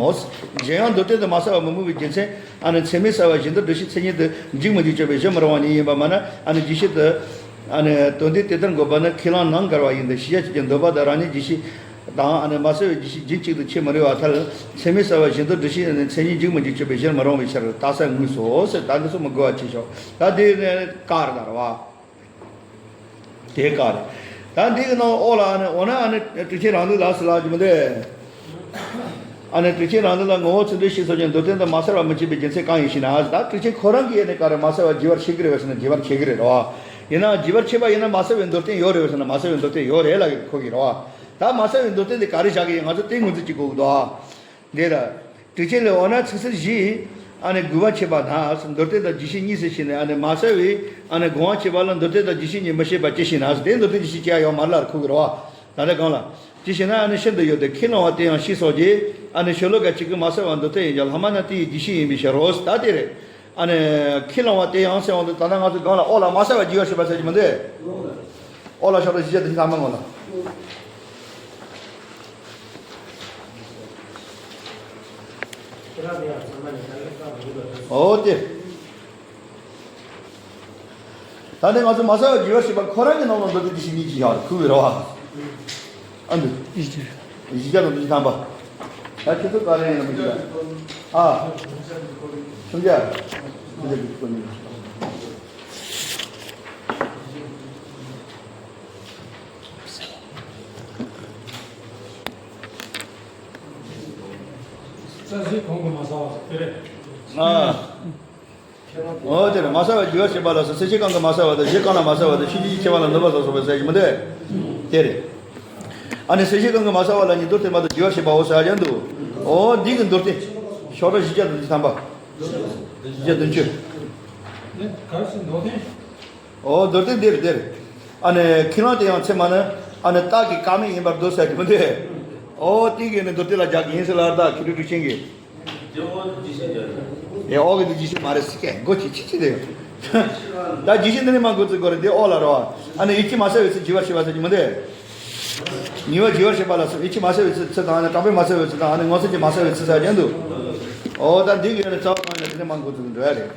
གཞན་ཡང་མདོར་བསྟན་དུ་མ་བསལ་བ་མི་སྨོས་པའི་རྒྱུ་མཚན། ཨ་ནི་ཚད་མས་བསལ་བ་གཞན་དོན་བསྒྲུབ་བྱའི་མཚན་ཉིད་དུ་འཇུག་མི་འཇུག་དཔྱོད་པས་གཞིར་མི་རུང་བ་ཉིད་ཡིན་པ་མ་ནི། ཨ་ནི་རྒྱས་བཤད་དུ་ཨ་ནི་དོན་དེ་དེ་ལྟར་འགོད་པ་ནི་ཁས་བླངས་ནང་འགལ་བ་ཡིན་ཏེ། ཤེས་བྱ་ཆོས་ཅན་འདོད་པ་དང་རང་ཉིད་རྒྱས་བཤད་ དང་། ཨ་ནི་མ་གསལ་བའི་རྒྱུད་ཤེས་རྒྱུན་གཅིག་ཏུ་ཆད་མི་རིགས་པར་ཐལ། ཚད་མས་བསལ་བ་བཞིན་དུ་སྒྲུབ་བྱེད་ནི་མཚན་ཉིད་འཇིག་མི་འཇིག་དཔྱོད་པས་གཞིར་མི་རུང་བའི་ཕྱིར། རྟགས་གསལ་ངོས་སོ་ཟེར། ད་འདི་ཚོ་མི་དགོས་པ་བྱས་ཆོག་ད་འདི་ནི་ཀ་རེད་ད་རེད་བ། དེ་ཀ་རེད། ད་འདི་གི་ནང་ཨོ་ལ་ཨ་ནི་འོ་ན་ཨ་ནི་དྲུག་ཆེན་རང་ལུགས་ལ་ཟེར་ལ་རྒྱུ་མི་འདུག་ཨ་ནི་དྲུག་ཆེན་རང་ལུགས་ལ་ངོ་བོ་ཚུལ་ཁྲིམས་ཤེས་སོགས་ཀྱི་མདོར་བསྟན་དུ་མ་གསལ་བ་མི་བྱེད་པའི་རྒྱུ་མཚན་གང་ཡིན་ཞེ་ན། ད་དྲུག་ཆེན་ཁོ་རང་གིས་ཨ་ནི་ཀ་རེད། མ་གསལ་བ་རྒྱས་པར་བྱེད་ཀྱི་རེད་བས་ཟེར་ན་རྒྱས་པར་བྱེད་ཀྱི་རེད་རོ། ཡིན་ན་རྒྱས་པར་བྱེད་པ་ཡིན་ན་མ་གསལ་བའི་མདོར་བསྟན་ཡོད་རེད་བས་ཟེར་ན་མ་གསལ་བའི་མདོར་བསྟན་ཡོད་རེད་ལབ་ཀྱི་ཁོ་གིས་རོ། ད་མ་གསལ་བའི་མདོར་བསྟན་དེ་ག་རེ་བཞག་གི་ཡིན། ང་ཚོ་དེ་ངོས་འཛིན་བྱེད་དགོས་ཀྱི་འདུག་ཨ། འདི་ལ། དྲུག་ཆེན་ལས་འོ་ན་ཚིག་གསལ་བཞི། ཨ་ནི་དགོས་པ་ཕྱེ་བ་ན། མདོར་བསྟན་དང་རྒྱུད་ཤེས་གཉིས་སུ་ཕྱེ་ནས། ཨ་ནི་མ་གསལ་བའི་ཨ་ནི་དགོངས་པ་ཕྱེ་བ་ལ་མདོར་བསྟན་དང་རྒྱུད་ཤེས་གཉིས་མི་ཕྱེད་པ་ཅི་ཞེ་ན། དེ་མདོར་བསྟན་རྒྱུད་ཤེས་ཅི་ཡང་ཡོད་མ་རེད་ལབ་ཁོ་གི་རེད་བ། ད་ལྟ་གང་ལ། ཅི་ཞེ་ན་ཨ་ནི་ཤིན་ཏུ་ཡོད་དེ། ཁས་བླངས་པ་དེ་ཡང་ཞེས་སོགས་ཀྱིས། ཨ་ནི་ཤོ་ལོ་ཀ་གཅིག་གི་མ་གསལ་བ་མདོར་བསྟན་ཡིན་ཀྱང་ལྷག་མ་ན་དེ་ཡི་རྒྱུད་ཤེས་ཡིན་པའི་ཕྱིར་རོ། ད་དེ་རེད། ཨ་ནི་ཁས་བླངས་པ་དེ་ཡང་ཟེར་བ་འདི་ད་ལྟ་ང་ཚོ་གང་ལ་ཨོ་ལ་མ་གསལ་བ་རྒྱས་པར་བྱེད་པ་ཟེར་གྱི་མི་འདུག་ཨོ་ལ་ཤོ་ལོ་ཀ་བཞི་བརྒྱ་དང་བཞི་ཐམ་པ་ངོ་ལ། ཨོ་དེ། ད་ནི་ང་ཚོ་མ་གསལ་བ་རྒྱས་པར་བྱེད་པ་ཁོ་རང་གི་ནང་ལ་མདོར་བསྟན་རྒྱུད་ཤེས་གཉིས་ཀྱི་ཡར་ཁུ་བའི་རེད་བ། ཨ་འདུ། བཞི་བརྒྱ་དང་བཞི་བཅུ་ཐམ་པ། ད་ཁྱེད་ཚོ་ག་རེ་ཡིན་ན་མི་ཤེས་ད། ཨ། ཁྱོད་ཀྱ། ཁྱོད་ཀྱ་འདི་ཁོ་ནི། རྩ་ཤེ་གང་གི་མ་གསལ་བ་དེ་རེད། ཨ། འོ་དེ་རེད། མ་གསལ་བ་རྒྱས་པར་བྱེད་པ་ལ་སོགས་ཚད་ཤེ་གང་གི་མ་གསལ་བ་དང་གཞི་གང་ལ་མ་གསལ་བ་དང་ཤེས་བྱེད་ཀྱི་ཁྱད་པར་ལ་འདོད་པ་སོགས་སོགས་པའི་ཟེར་གྱི་མི་འདུག་དེ་རེད། ཨ་ནི་ཚད་ཤེ་གང་གི་མ་གསལ་བ་ལ་ནི་མདོར་བསྟན་པ་དང་རྒྱས་པར་བྱེད་པའོ་ཟེར་ཡང་འདུག་འོ་འདི་གི་མདོར་བསྟན། ཤོག་གྲངས་བཞི་བརྒྱ་དང་བཞི་ཐམ་པ། བཞི་བརྒྱ་བདུན་ཅུ། ནི་གར་སོང་མདོར་བསྟན། ཨོ་མདོར་བསྟན་འདིར་འདིར། ཨ་ནི་ཁས་བླངས་དེ་ཡང་ཚད་མ་ནི། ཨ་ནི་རྟགས་ཀྱི་སྐར་མ་ཡིན་པར་འདོད་ཟེར་གྱི་མི་འདུག་ཨོ་དེ་གི་ནི་མདོར་བསྟན་ལ་རྒྱག་གི་ཡིན་ཟེར་ལ་རྟགས་ཁྱེད་རིགས་ཤིང་གི། ཨེ་ཨོ་གི་འདི་རྒྱུད་ཤེས་མ་རེད་ཟེར་གྱི་མགོ་ཅིག་ཅིག་ཅིག་རེད། ད་རྒྱུད་ཤེས་འདི་ནི་མ་འགོ་ཚུགས་དགོས་རེད། འདི་ཨོ་ལ་རོ། ཨ་ནི་ཡིད་ཆེས་མ་གསལ་བའི་ཚུལ་རྒྱས་པར་བྱེད་པ་ཟེར་གྱི་མི་འདུག་ཉེ་བར་རྒྱས་པར་བྱེད་པ་ལ་སོགས་ཡིད་ཆེས་མ་གསལ་བའི་ཚུལ་ཚུལ་དང་ཨ་ནི་གྲགས་པས་མ་གསལ་བའི་ཚུལ་དང་ཨ་ནི་ངོ་མཚར་གྱིས་མ་གསལ་བའི་ཚུལ་ཟེར་གྱི་འདུག་ཨོ་ད་འདི་གི་ཡང་ནི་རྩ་བ་གང་ཡིན་ན་དེ་ནི་མ་འགོ་ཚུགས་འགྲོ་ཡ་རེད།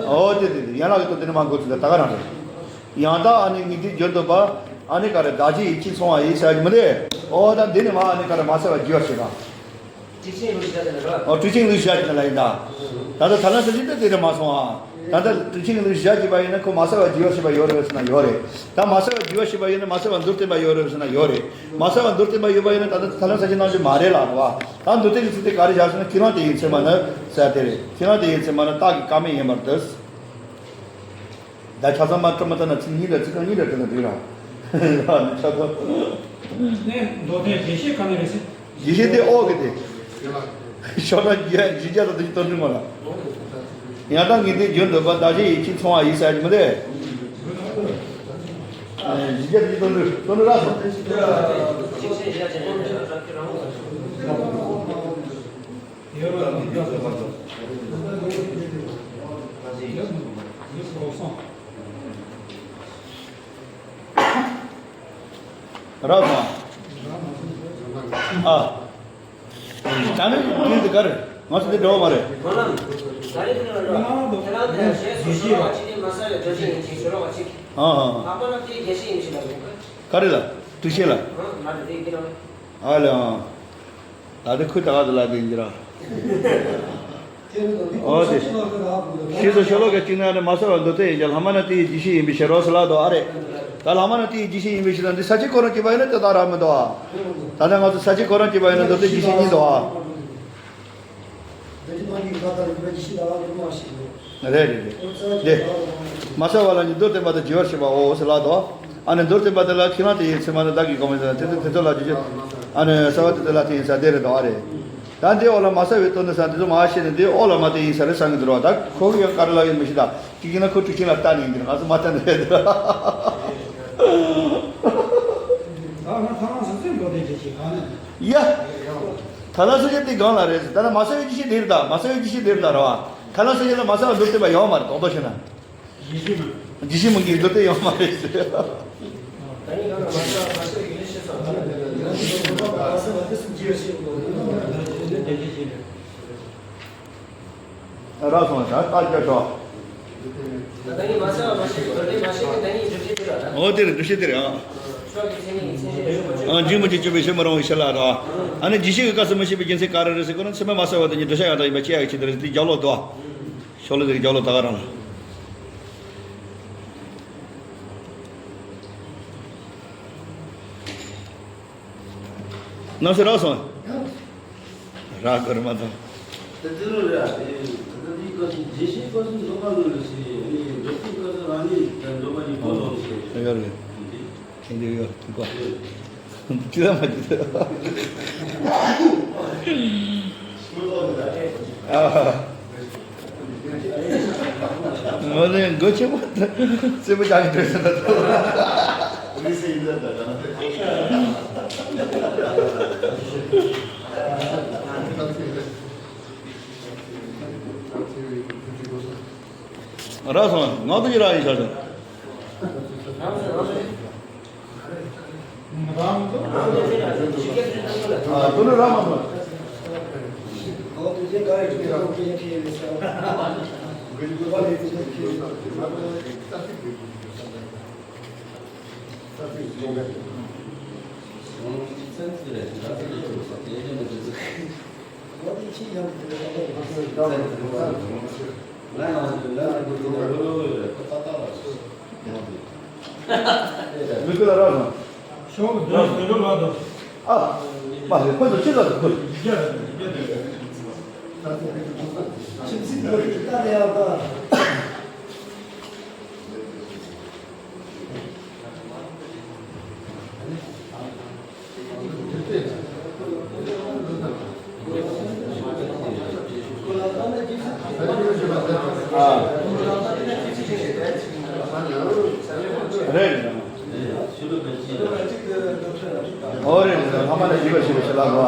ཨོ་དེ་དེ་དེ་ཡན་ལག་གི་དོན་དེ་ནི་མ་འགོ་ཚུགས་ད་ད་ག་རང་རེད། ཡང་དག་ཨ་ནི་ངེས་དོན་བརྗོད་འདོད་པ། ཨ་ནི་ག་རེ་བདག་གཞན་ཡིད་ཆེས་མཚུངས་པ་ཡིན་ཟེར་གྱི་མི་འདུག་ཨོ་ད་འདི་ནི་མ་ཨ་ནི་ག་རེ་མ་གསལ་བ་རྒྱས་པར་བྱེད་པ། དྲུག་ཆེན་ལུགས་བཞག་ཅིག་ན་ར། ཨོ་དྲུག་ཆེན་ལུགས་བཞག་ཅིག་ན་ལ་ཡིན་ད། ད་ལྟ་ཐ་ལ་ས་ཅིག་ད་དེ་རེད་མ་སོང་ཨ། ད་ལྟ་དྲུག་ཆེན་ལུགས་བཞག་ཅིག་པ་ཡིན་ན་ཁོ་མ་གསལ་བ་རྒྱས་པར་བྱེད་པ་ཡོད་རེད་ཟེར་ན་ཡོད་རེད། ད་མ་གསལ་བ་རྒྱས་པར་བྱེད་པ་ཡིན་ན་མ་གསལ་བ་མདོར་བསྟན་པ་ཡོད་རེད་ཟེར་ན་ཡོད་རེད། མ་གསལ་བ་མདོར་བསྟན་པ་ཡོད་པ་ཡིན་ན་ད་ལྟ་ཐ་ལ་ས་ཅིག་ནང་བཞིན་མ་རེད་ལ་རེད་བ། ད་མདོར་བསྟན་གྱི་ཚིག་དེ་ག་རེ་བཞག་ཟེར་ན་ཁས་བླངས་དེ་ཡིན་ཚད་མ་ནི་ཟེར་དེ་རེད། ཁས་བླངས་དེ་ཡིན་ཚད་མ་ནི་རྟགས་ཀྱི་སྐར་མ་ཡིན་པར་འདོད། ད་ཆ་ཚང་མ་སྤྲོ་མ་ཐ་ན་ཚིག་གཉིས་ལ་ཚིག་རྐང་གཉིས་ལ་བྲིས་ན་འགྲིག་ར། ཆ་ཚང་། ནས་མདོ་དོན་རྒྱས་བཤད་ག་ནས་རེད་ཟེར། རྒྱས་བཤད་དེ་ཨོ་གི་དེ། ཤོག་གྲངས་བརྒྱ་བཞི་བརྒྱ་དང་དེ་བཞི་སྟོང་བདུན་མ་ལ། ཡང་དག་ངེས་དོན་བརྗོད་འདོད་པ་བདག་གཞན་ཡིད་ཆེས་མཚུངས་པ་ཡིན་ཟེར་གྱི་མི་འདུག་བཞི་བརྒྱ་དང་བཞི་སྟོང་བདུན་སྟོང་བདུན་རག་སོང་། རག་སོང་ཨ། ད་ནི་འདི་འདི་ག་རེད། ང་ཚོ་འདི་འགྲོ་བ་མ་རེད། ཨ་ཨ། ག་རེ་ལ། དུས་ཆེན་ལ། ཨ་ལེ་ཨ། ད་དེ་ཁུ་ད་ག་དེ་ལ་དེ་ཡིན་ར། ཨོ་དེ། ཤེས་སོ་ཤོ་ལོ་ཀ་གཅིག་ན་ནི་མ་གསལ་བ་མདོ་དོན་ཡིན་ཀྱང་ལྷག་མ་ན་དེ་ཡི་རྒྱུད་ཤེས་ཡིན་པའི་ཕྱིར་རོ་ཟེར་ལ་དོ་ཨ་རེད། ད་ལྷག་མ་ན་དེ་ཡི་རྒྱུད་ཤེས་ཡིན་པའི་ཕྱིར་ན་འདི་ས་བཅད་ཁོ་རང་གཅིག་པ་ཡིན་ན་དེ་དག་རག་མི་འདུག་ཨ། ད་ལྟ་ང་ཚོ་ས་བཅད་ཁོ་རང་གཅིག་པ་ཡིན་ན་མདོ་དོན་རྒྱུད་ཤེས་གཉིས་འདུག་ཨ། རེད་རེད་རེད། དེ། མ་གསལ་བ་ལ་ནི་མདོར་བསྟན་པ་དང་རྒྱས་པར་བཤད་པའོ་ཟེར་ལ་དོ། ཨ་ནི་མདོར་བསྟན་པ་དེ་ལ་ཁས་བླངས་དེ་ཡིན་ཚད་མ་ནི་བདག་གིས་གོ་མི་ཟེར་ན་དེ་ཚོ་དེ་ཚོ་ལ་རྒྱུ་རྒྱུ། ཨ་ནི་གསལ་བ་དེ་དེ་ལ་དེ་ཡིན་ས་དེ་རེད་དོ་ཨ་རེད། ད་འདི་འོག་ལ་མ་གསལ་བའི་དོན་དུ་ས་འདི་ཚོ་མ་ཤེས་ནས་འདི་འོག་ལ་མ་དེ་ཡིན་ས་རེད་བསམ་གྱི་འདུག་ར། ད་ཁོ་གི་ཡང་ག་རེ་ལབ་ཡོད་མི་ཤེས་ད། གཅིག་ཡིན་ན་ཁོ་དྲུག་ཅན་ལ་ལྟ་ནས་ཡིན་འདིར་ང་ཚོ་མ་ལྟ་ནས་རེད། ད་ང་ཐ་མ་སོ་སོའི་མདོ་དེ་ཅིག་ཅིག་གང་ནས། ཡ། ཐ་ལ་སོ་སོ་དེ་གང་ལ་རེད་ཟེར། ད་ལ་མ་གསལ་བའི་རྒྱུད་ཤེས་དེ་རེད་ད། མ་གསལ་བའི་རྒྱུད་ཤེས་དེ་རེད་ད་ར་བ། ཐ་ལ་སོ་སོ་ལ་མ་གསལ་བ་མདོར་བསྟན་པ་ཡོད་མ་རེད་དོག་དོག་བྱས་ན། རྒྱུད་ཤེས་མ། རྒྱུད་ཤེས་མ་གིས་མདོར་བསྟན་ཡོད་མ་རེད་ཟེར། ད་ནི་གང་ལ་མ་གསལ་བ་མ་གསལ་བའི་རྒྱུད་ཤེས་སོ། མ་གསལ་བ་དེ་སུ་རྒྱུད་ཤེས་དགོས། རག་སོང་ད་ལྟ་རྒྱ་ཤོག་ད་ནི་མ་གསལ་བ་མ་ཤེས་ཀྱི་མདོར་བསྟན་མ་ཤེས་ཀྱི་ད་ནི་སྒྲུབ་བྱེད་དེ་ལ་ད། འོ་དེ་རེད་སྒྲུབ་བྱེད་དེ་རེད་ཨ། ཕྱོགས་ཀྱི་མཚན་ཉིད་ཀྱི་མཚན་གཞི། ཨ། འཇིགས་མི་འཇིགས་སྤྱོད་པའི་བྱེད་མི་རུང་བའི་ཕྱིར་ལ་ར། ཨ་ནི་འཇིགས་བྱེད་ཀྱི་སྐབས་སུ་མི་བྱེད་པའི་རྒྱུ་མཚན་ག་རེ་རེད་ཟེར་གོ་ན། ཚད་མས་མ་བསལ་བ་དེ་ཉིད་བསྒྲུབ་བྱ་ཡང་དག་ཡིན་པ་ཅི་ཡང་ཡིད་ཆེས་དེ་རེད། དེ་རྒྱབ་ལོག་དོ། ཤོ་ལོ་དེ་རྒྱབ་ལོག་ད་ག་རང་ལ། ནང་སེ་རག་སོང་། རག་གི་རེད་མ་གཏོགས། དེ་དེ་ལོ་རེད་ཨ། དེ་ད་ལྟ་འདིའི་སྐབས་སུ་རྗེས་ཤེས་སྐབས་སུ་འདོད་པ་ལོན་ལ་ཞེས་ནི་འདོད་པའི་སྐབས་སུ་རང་ཉིད་དང་འདོད་པ་གཉིས་བོར་ལོང་ཞེས། ཡོད་རེད། དེ་འདི་ཡོད་རེད་གོ། ཅི་ལ་མ་ཅི་ལ། ཨ། ངོ་ནས་མགོ་ཆེན་པོ་རྩེ་མོ་རྒྱག་གི་འདུག་ཟེར་ན། རག་སོང་། ངག་ཐོག་གི་རག་ཡིན་ཤག་ཟེར། ཨ། དོ་ནི་རག་མ་སོང་། མི་ཁུ་ལ་རག་སོང་། ཤོག་འདི་འདི་འགྲོ་མ་འདུག་ཨ། མ་རེད། ཁོ་ཚོ་ཕྱི་ལ་ཁོ། ཁྱིམ་སྲིད་ལ་ལྟ་ནས་ཡག་པ། རེད། ཨོ་རེད། ལྷག་མ་ལ་ཡིད་པ་ཞིག་ཞིག་ལ་གོ།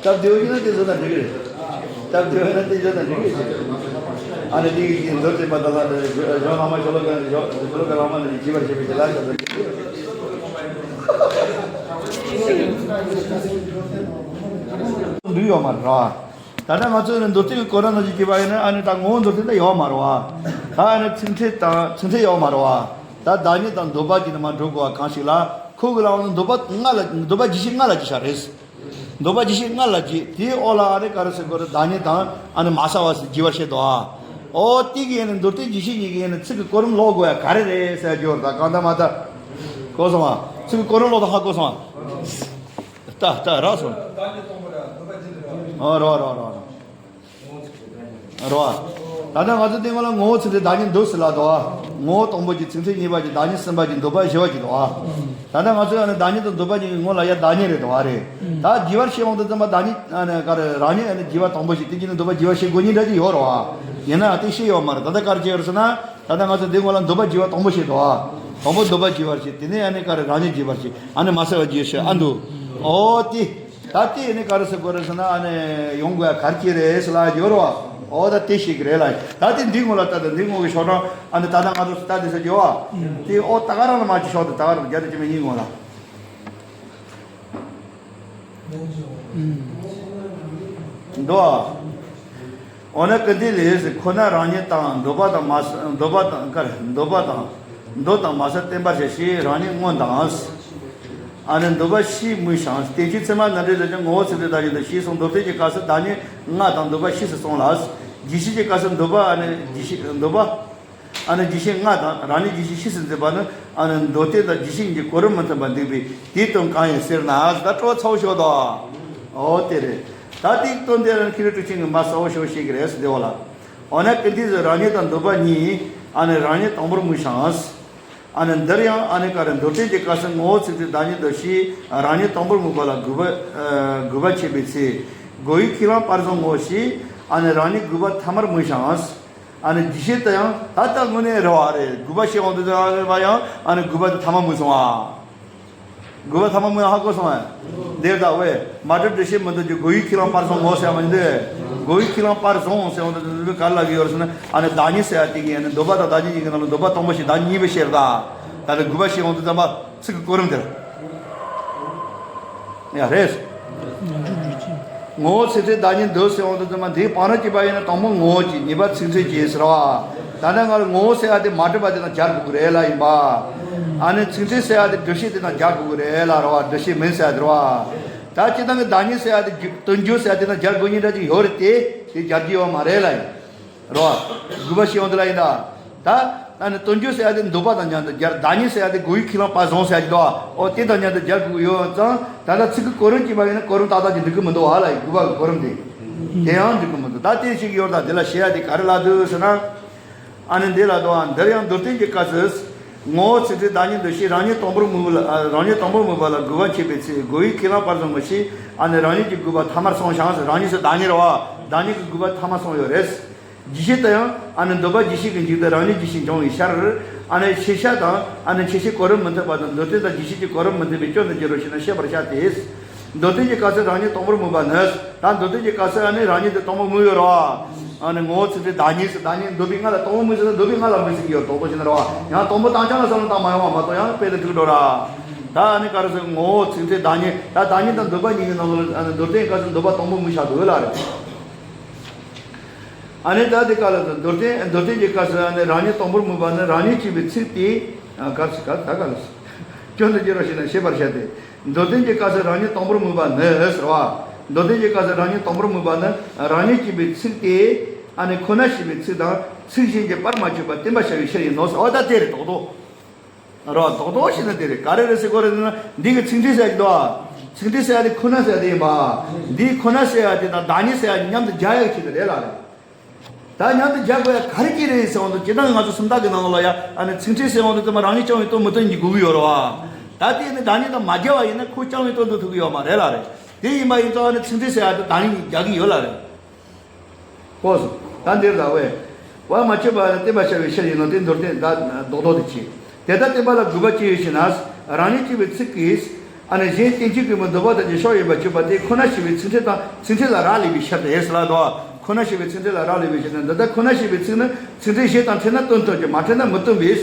སྟབས་བདེ་བོ་ཡིན་ན་དེ་བཟོ་ན་འགྲིག་གི་རེད། སྟབས་བདེ་བོ་ཡིན་ན་དེ་བཟོ་ན་འགྲིག་གི་རེད། ཨ་ནི་དེ་གི་མདོ་ཚིག་པ་དང་ལ་གཞོན་ལྷག་མ་ཞོ་ལོ་ག་ཞོ་ལོ་ག་ལྷག་མ་ལ་ཡིད་ཆེས་པར་བྱེད་པའི་ལ་འགྲིག་ཡོད་མ་རེད། ད་ལྟ་ང་ཚོས་ནི་མདོ་སྡེ་གི་གོ་ར་ནང་བཞིན་བྱས་པ་ཡིན་ན། ཨ་ནི་ད་ངོ་བོ་མདོ་སྡེ་ད་ཡོད་མ་རེད་བ། ད་ཨ་ནི་ཚིག་ཕྲད་དང་ཚིག་ཕྲད་ཡོད་མ་རེད་བ། ད་བདག་ཉིད་དང་འདོད་པ་གཉིས་ནི་མ་འགྲོ་དགོས་པ་གང་ཞིག་ལ། ཁོ་གི་ལ་འོང་ན་འདོད་པ་ལྔ་ལ། འདོད་པ་རྒྱུ་ཤེས་ལྔ་ལ་རྒྱུ་ཤ་རེད། འདོད་པ་རྒྱུ་ཤེས་ལྔ་ལ་རྒྱུ། དེའི་འོག་ལ་ཨ་ནི་ག་རེ་ཟེར་དགོས་རེད། བདག་ཉིད་དང་ཨ་ནི་མ་བསལ་བ་ཟེར་རྒྱུ་བར་བཤད་དོ། ཨོ་དེ་གི་ཡིན་ནི་མདོ་སྡེ་རྒྱུ་ཤེས་གཉིས་ཀྱི་ཡིན་ནི་ཚིག་གི་གོ་རིམ་ལོག་དགོས་ཡ་ག་རེ་རེད་ཟེར་རྒྱུ་རེད། ད་གང་ལྟར་མ་ལྟར་གོ་སོང་བ། ཚིག་གི་གོ་རིམ་ལོག་དང་ཧ་གོ་སོང་བ། ལྟ་ལྟ་རག་སོང་། ཨོ་རོ་རོ་རོ་རོ། རོ། ད་ལྟ་ང་ཚོ་དེ་སྔོན་ལ་ངོ་བོ་ཚིག་ཕྲད་བདག་ཉིད་འདོད་ཟེར་ལ་དོ། ངོ་བོ་དང་པོ་གྱི་ཚིག་ཕྲད་གཉིས་པ་གྱི་བདག་ཉིད་གསུམ་པ་གྱི་འདོད་པ་བཞི་པ་གྱི་དོ། ད་ལྟ་ང་ཚོ་ཡང་ནི་བདག་ཉིད་དང་འདོད་པ་གཉིས་ཀྱི་ངོ་ལ་ཡ་བདག་ཉིད་རེད་དོ་རེད། ད་རྒྱུ་བར་བཤད་འོང་དུས་ཙམ་པ་བདག་ཉིད་ཨ་ནི་ག་རེ་རང་ཉིད་ཨ་ནི་རྒྱུ་བ་དང་པོ་ཞིག་དེ་གྱིས་ནི་འདོད་པ་རྒྱུ་བར་བཤད་དགོས་ཉིན་འདྲ་ཅིག་ཡོད་རོ། ཡིན་ན་དེ་བཤད་ཡོད་མ་རེད། ད་ལྟ་ག་རེ་བྱས་ཡོད་རེད་ཟེར་ན། ད་ལྟ་ང་ཚོ་འདི་སྔོན་ལ་འདོད་པ་རྒྱུ་བ་དང་པོ་བཤད་དོ། དང་པོ་འདོད་པ་རྒྱུ་བར་བཤད། དེ་ནས་ཨ་ནི་ག་རེ་རང་ཉིད་རྒྱུ་བར་བཤད། ཨ་ནི་མ་བསལ་བ་རྒྱུ་བཤད་ཨ་འདུག་ཨོ་དེ། ད་དེ་ནི་ག་རེ་ཟེར་དགོས་རེད་ཟེར་ན། ཨ་ནི་ཡོང་དགོས་ཡ་ག་རེ་བྱས་རེད་ཟེར་ལ་ཡོད་རོ། ཨོ་ད་དེ་ཤེས་ཀྱི་རེད་ལ། ད་དེ་འདི་སྔོན་ལ་ལྟ་དང་འདི་སྔོན་གྱི་ཤོག་གྲངས་ཨ་ནི་ད་ལྟ་ང་ཚོ་ལྟ་དེ་ཟེར་གྱི་ཡོད་བ། དེ་ཨོ་ད་ག་རང་ལ་མ་ཅི་ཤོག་དེ་ད་ག་རང་བརྒྱ་དང་བཅུ་མེད་གཉིས་སྔོན་ལ། འདུག་ཨ། འོ་ན་ཀུན་དེ་ལས་ཁོ་ན་རང་ཉིད་དང་འདོད་པ་དང་མ་ས། འདོད་པ་དང་ག་རེ། འདོད་པ་དང་། འདོད་དང་མ་ས་བརྟེན་པར་བྱ་ཞེས་རང་ཉིད་མངོན་དང་། ཨ་ནི་འདོད་པ་བཞི་སྨོས་ཤིང་། བསྟན་བཅོས་ཚད་མ་ནང་འགྲེལ་ལས་ཀྱང་ངོ་བོ་ཚིག་ཕྲད་བདག་ཉིད་འདོད་ཞེས་གསུངས། མདོ་སྡེ་གྱི་སྐབས་སུ་བདག་ཉིད་ལྔ་དང་འདོད་པ་བཞི་སུ་གསུངས་ལ། རྒྱུ་བཤད་ཀྱི་སྐབས་སུ་འདོད་པ་ཨ་ནི་རྒྱུ་བཤད་འདོད་པ། ཨ་ནི་རྒྱུ་བཤད་ལྔ་དང་རང་ཉིད་རྒྱུ་བཤད་བཞི་སུ་འཛིན་པ་ནི། ཨ་ནི་མདོ་སྡེ་དང་རྒྱུ་བཤད་གཉིས་ཀྱི་གོ་རིམ་མི་མཐུན་པར་འདུག་པས་དེའི་དོན་གང་ཡིན་ཟེར་ན། ད་སྤྲོ་ཚ་བོ་ཤོག་དང་། ཨོ་དེ་རེད། ད་དེའི་དོན་དེ་རང་མཁས་གྲུབ་གྲུབ་ཆེན་གྱིས་མ་གསལ་བོ་ཤོག་བཤད་ཀྱི་རེད་ཟེར་དེ་འོ་ལ། འོ་ན་ཀུན་དེ་ཟེར་རང་ཉིད་དང་འདོད་པ་གཉིས་ཨ་ནི་རང་ཉིད་དང་པོར་སྨོས་ཤིང་། ཨ་ནི་འདིར་ཡང་ཨ་ནི་ག་རེ། མདོ་སྡེ་གྱི་སྐབས་སུ་ངོ་བོ་ཚིག་ཕྲད་བདག་ཉིད་འདོད་ཞེས་རང་ཉིད་དང་པོར་སྨོས་པ་ལ་དགོས་པ། ཨ། དགོས་པ་ཆད་པའི་ཚེ། གོ་ཡུལ་ཁས་བླངས་པར་བཟུང་ངོ་ཞེས་ཨ་ནི་རང་ཉིད་དགོས་པ་ཐ་མར་སྨོས་ཤིང་། ཨ་ནི་རྒྱུ་བཤད་དུ་ཡང་ད་ལྟ་དངོས་གནས་རེད་བ་རེད། དགོས་པ་བཤད་འོང་དུས་ཙམ་པ་ཡང་ཨ་ནི་དགོས་པ་དེ་ཐ་མ་སྨོས་སོང་བ། དགོས་པ་ཐ་མ་སྨོས་ཧ་གོ་སོང་བས། དེར་ད་བས་མ་གྲུབ་འགྲེལ་བཤད་མི་འདོད་ཀྱི་གོ་ཡུལ་ཁས་བླངས་པར་བཟུང་ངོ་ཟེར་བ་མི་འདུག་གོ་ཡུལ་ཁས་བླངས་པར་བཟུང་ཟེར་འོང་དུས་ཙམ་པ་ག་རེ་ལབ་ཀྱི་ཡོད་རེད་ཟེར་ན། ཨ་ནི་བདག་ཉིད་ཟེར་ཡ་དེ་གི་ཨ་ནི་འདོད་པ་དང་བདག་ཉིད་གཉིས་ཀྱི་ནང་ལ་འདོད་པ་དང་པོ་ཞིག་བདག་ཉིད་གཉིས་པོ་བཤད་རེད་ད། ད་ལྟ་དགོས་པ་བཤད་འོང་དུས་ཙམ་པ་ཚིག་གི་གོ་རིམ་དེར། ཡ་རེད། ངོ་བོ་ཚིག་ཕྲད་བདག་ཉིད་འདོད་ཟེར་འོང་དུས་ཙམ་པ་འདིའི་བར་ན་གཅིག་པ་ཡིན་ན་དང་པོ་ངོ་བོ་གཅིག་གཉིས་པ་ཚིག་ཕྲད་གཅིག་ཟེར་བ། ད་ནི་ང་ལ་ངོ་བོ་ཟེར་ཡ་དེ་མ་གྲུབ་པ་དེ་དང་སྦྱར་དགོས་ཀྱི་རེད་ལ་ཡིན་པ། ཨ་ནི་ཚིག་ཕྲད་ཟེར་ཡ་དེ་འགྲུབ་བྱེད་དེ་དང་སྦྱར་དགོས་ཀྱི་རེད་ལ་རེད་བ། འགྲུབ་བྱེད་མིན་ཟེར་ཡ་དེ་རེད་བ། ད་སྤྱིར་བཏང་གི་བདག་ཉིད་ཟེར་ཡ་དེ་རྒྱུ་དོན་རྒྱུ་ཟེར་ཡ་དེ་དང་སྦྱར་དགོས་ཉེན་འདྲ་ཅིག་ཡོད་རེད་དེ། དེ་སྦྱར་རྒྱུ་ཡོད་མ་རེད་ལ་ཡིན། རེད་བ། དགོས་པ་ཞིག་ཡོང་དུས་ལ་ཡིན་ད། ད་ཨ་ནི་དོན་རྒྱུ་ཟེར་ཡ་དེ་འདོད་པ་དང་མཉམ་དུ་སྦྱར། བདག་ཉིད་ཟེར་ཡ་དེ་དགོས་པའི་ཁས་བླངས་པ་བཟུང་ཟེར་ཡ་ཅིག་འདུག་བ། ཨོ་དེ་དང་མཉམ་དུ་སྦྱར་དགོས་ཀྱི་ཡོད་ཙང་ད་ལྟ་ཚིག་གི་གོ་རིམ་གཅིག་པ་ཡིན་ན་གོ་རིམ་ཏག་ཏག་ཅིག་འགྲིག་གི་མི་འདུག་བ་ལ་ཡིན། དགོས་པ་གི་གོ་རིམ་དེ། དེ་ཡང་འགྲིག་གི་མི་འདུག་ད་དེ་ཞིག་ཡོད་ད། དེ་ལ་བཤད་ཡ་དེ་ག་རེ་ལབ་འདུག་ཟེར་ན། ཨ་ནི་འདི་ལ་དོ། འདིར་ཡང་མདོར་བསྟན་གྱི་སྐབས་སུ། ངོ་བོ་ཚིག་ཕྲད་བདག་ཉིད་འདོད་བྱེད་རང་ཉིད་དང་པོར་དམིགས་པ་ལ། ཨ། རང་ཉིད་དང་པོར་དམིགས་པ་ལ་དགོས་པ་འཆད་པའི་ཚེ། དགོས་པའི་ཁས་བླངས་པར་བཟུང་ངོ་ཞེས། ཨ་ནི་རང་ཉིད་ཀྱི་དགོས་པ་ཐ་མར་སོང་ཞིང་། རང་ཉིད་སུ་བདག་ཉིད་རེད་བ། བདག་ཉིད་ཀྱི་དགོས་པ་ཐ་མར་སོང་ཡོད་རེད། རྒྱས་བཤད་དུ་ཡང་། ཨ་ནི་འདོད་པ་རྒྱས་བཤད་ཀྱི་མཇུག་ཏུ་རང་ཉིད་རྒྱས་བཤད་འབྱུང་བའི་ཕྱིར། ཨ་ནི་ཤེས་བྱ་དང་། ཨ་ནི་འཆད་བྱའི་གོ་རིམ་མི་མཐུན་པ་དང་། མདོར་བསྟན་དང་རྒྱས་བཤད་ཀྱི་གོ་རིམ་མི་མཐུན་པས་སྐྱོན་དུ་འགྱུར་རོ་ཞེ་ན། ཤེས་པར་བྱ་སྟེ། མདོར་བསྟན་གྱི་སྐབས་སུ་རང་ཉིད་དང་པོར་དམིགས་པ་ནི། ད་མདོར་བསྟན་གྱི་སྐབས་སུ་ཨ་ནི་རང་ཉིད་དེ་དང་པོ་དམིགས་ཡོད་རེད་བ། ཨ་ནི་ངོ་བོ་ཚིག་ཕྲད་བདག་ཉིད་སུ། བདག་ཉིད་འདོད་པའི་སྔ་ལ་དང་པོ་དམིགས་ཟེར་ན་འདོད་པའི་སྔ་ལ་དམིགས་ཟེར་གྱི་ཡོད། དང་པོ་ཞིག་ནི་རེད་བ། ཡང་དང་པོ་དང་ཆ་ལ་བསམ་བློ་བཏང་མ་ཡོང་བ་མ་གཏོགས་ཡང་དཔེ་དེ་འགྲིག་འགྲོ་ར། ད་ཨ་ནི་ག་རེ་ཟེར། ངོ་བོ་ཚིག་ཕྲད་བདག་ཉིད། ད་བདག་ཉིད་དང་འདོད་པ་གཉིས་ཀྱི་ནང་ལ་ཨ་ནི་མདོར་བསྟན་གྱི་སྐབས་སུ་འདོད་པ་དང་པོ་དམིགས་བཞག་འདུག་ལ་རེད། ཨ་ནི་ད་དེ་ག་ལ་མདོར་བསྟན། མདོར་བསྟན་གྱི་སྐབས་སུ་ཨ་ནི་རང་ཉིད་དང་པོར་དམིགས་པ་ནི། རང་ཉིད་ཅེས་པའི་ཚིག་དེ། ཨ། ག་རེ་ཟེར། ག་ད་ག་ལ་ཟེར། སྐྱོན་དུ་འགྱུར་རོ་ཞེ་ན། ཤེས་པར་བྱ་སྟེ། མདོར་བསྟན་གྱི་སྐབས་སུ་རང་ཉིད་དང་པོར་དམིགས་པ་ནི་ཟེར་བ། མདོར་བསྟན་གྱི་སྐབས་སུ་རང་ཉིད་དང་པོར་དམིགས་པ་ནི། རང་ཉིད་ཅེས་པའི་ཚིག་དེ། ཨ་ནི་ཁོ་ན་ཞེས་པའི་ཚིག་དང་ཚིག་གཞན་གྱིས་པར་མ་ཆོད་པར་བསྟན་པར་བྱ་བའི་ཕྱིར་ཡིན་ནོ་ཟེར་བ། ད་དེ་རེད། རྡོག་རྡོག་རོ། རྡོག་རྡོག་ཞེ་ན་དེ་རེད། ག་རེ་རེད་ཟེར་གོ་རེད་ཟེར་ན། འདི་གི་ཚིག་ཕྲད་ཟེར་གྱི་འདུག་ཨ། ཚིག་ཕྲད་ཟེར་ཡ་དེ་ཁོ་ན་ཟེར་ཡ་དེ་ཡིན་པ། འདིའི་ཁོ་ན་ཟེར་ཡ་དེ་དང་བདག་ཉིད་ཟེར་ཡ་མཉམ་དུ་སྦྱར་ཡག་ཆེད་དུ་རེད་ལ་རེད། ད་མཉམ་དུ་སྦྱར་དགོས་ཡ་ག་རེ་ཅིག་རེད་ཟེར་འོང་དུས། སྤྱིར་བཏང་ང་ཚོ་སུམ་རྟགས་ཀྱི་ནང་ལ་ཡ། ཨ་ནི་ཚིག་ཕྲད་ཟེར་འོང་དུས་ཙམ་པ་རང་ཉིད་རྐྱང་བའི་དོན་མི་སྟོན་གྱི་དགོས་ཀྱི་ཡོད་རེད་བ། ད་དེ་ནི་བདག་ཉིད་དང་མ་སྦྱར་བ་ཡིན་ན་ཁོ་རྐྱང་བའི་དོན་དུ་ཐུག་གི་ཡོད་མ་རེད་ལ་རེད། དེ་ཡིན་པ་ཡིན་ཙང་ཨ་ནི་ཚིག་ཕྲད་ཟེར་ཡ་དེ་བདག་ཉིད་ཀྱིས་སྦྱར་གྱི་ཡོད་ལ་རེད། ཧོ་སོ། ད་འདིར་ལ་བས། པར་མ་ཆོད་པ་ལ་བསྟན་པར་བྱ་བའི་ཕྱིར་ཡིན་ནོ། དེ་མདོར་བསྟན་ད་རྡོག་རྡོག་དེ་བྱས། དེ་ལྟར་བསྟན་པ་ལ་དགོས་པ་ཅི་ཡོད་ཞེ་ན། རང་ཉིད་ཅེས་པའི་ཚིག་གིས། ཨ་ནི་གཞན་རྟེན་ཅིང་ཁོ་ནའི་འདོད་པ་ཐམས་ཅད་ཕྱོགས་ཡིན་པར་གྱུར་པ་དེ་ཁོ་ན་ཞེས་པའི་ཚིག་ཕྲད་དང་། ཚིག་ཕྲད་ལ་རག་ལས་པའི་ཕྱིར་ཏེ་ཟེར་ལ་དོ། ཁོ་ན་ཞེས་པའི་ཚིག་ཕྲད་ལ་རག་ལས་པའི་ཕྱིར་ཏེ། འདི་ལྟར་ཁོ་ན་ཞེས་པའི་ཚིག་ནི་ཚིག་ཕྲད་གཞན་དང་ཕྲད་ན་སྟོན་ཐུབ་ཀྱང་མ་ཕྲད་ན་མི་སྟོན་པས།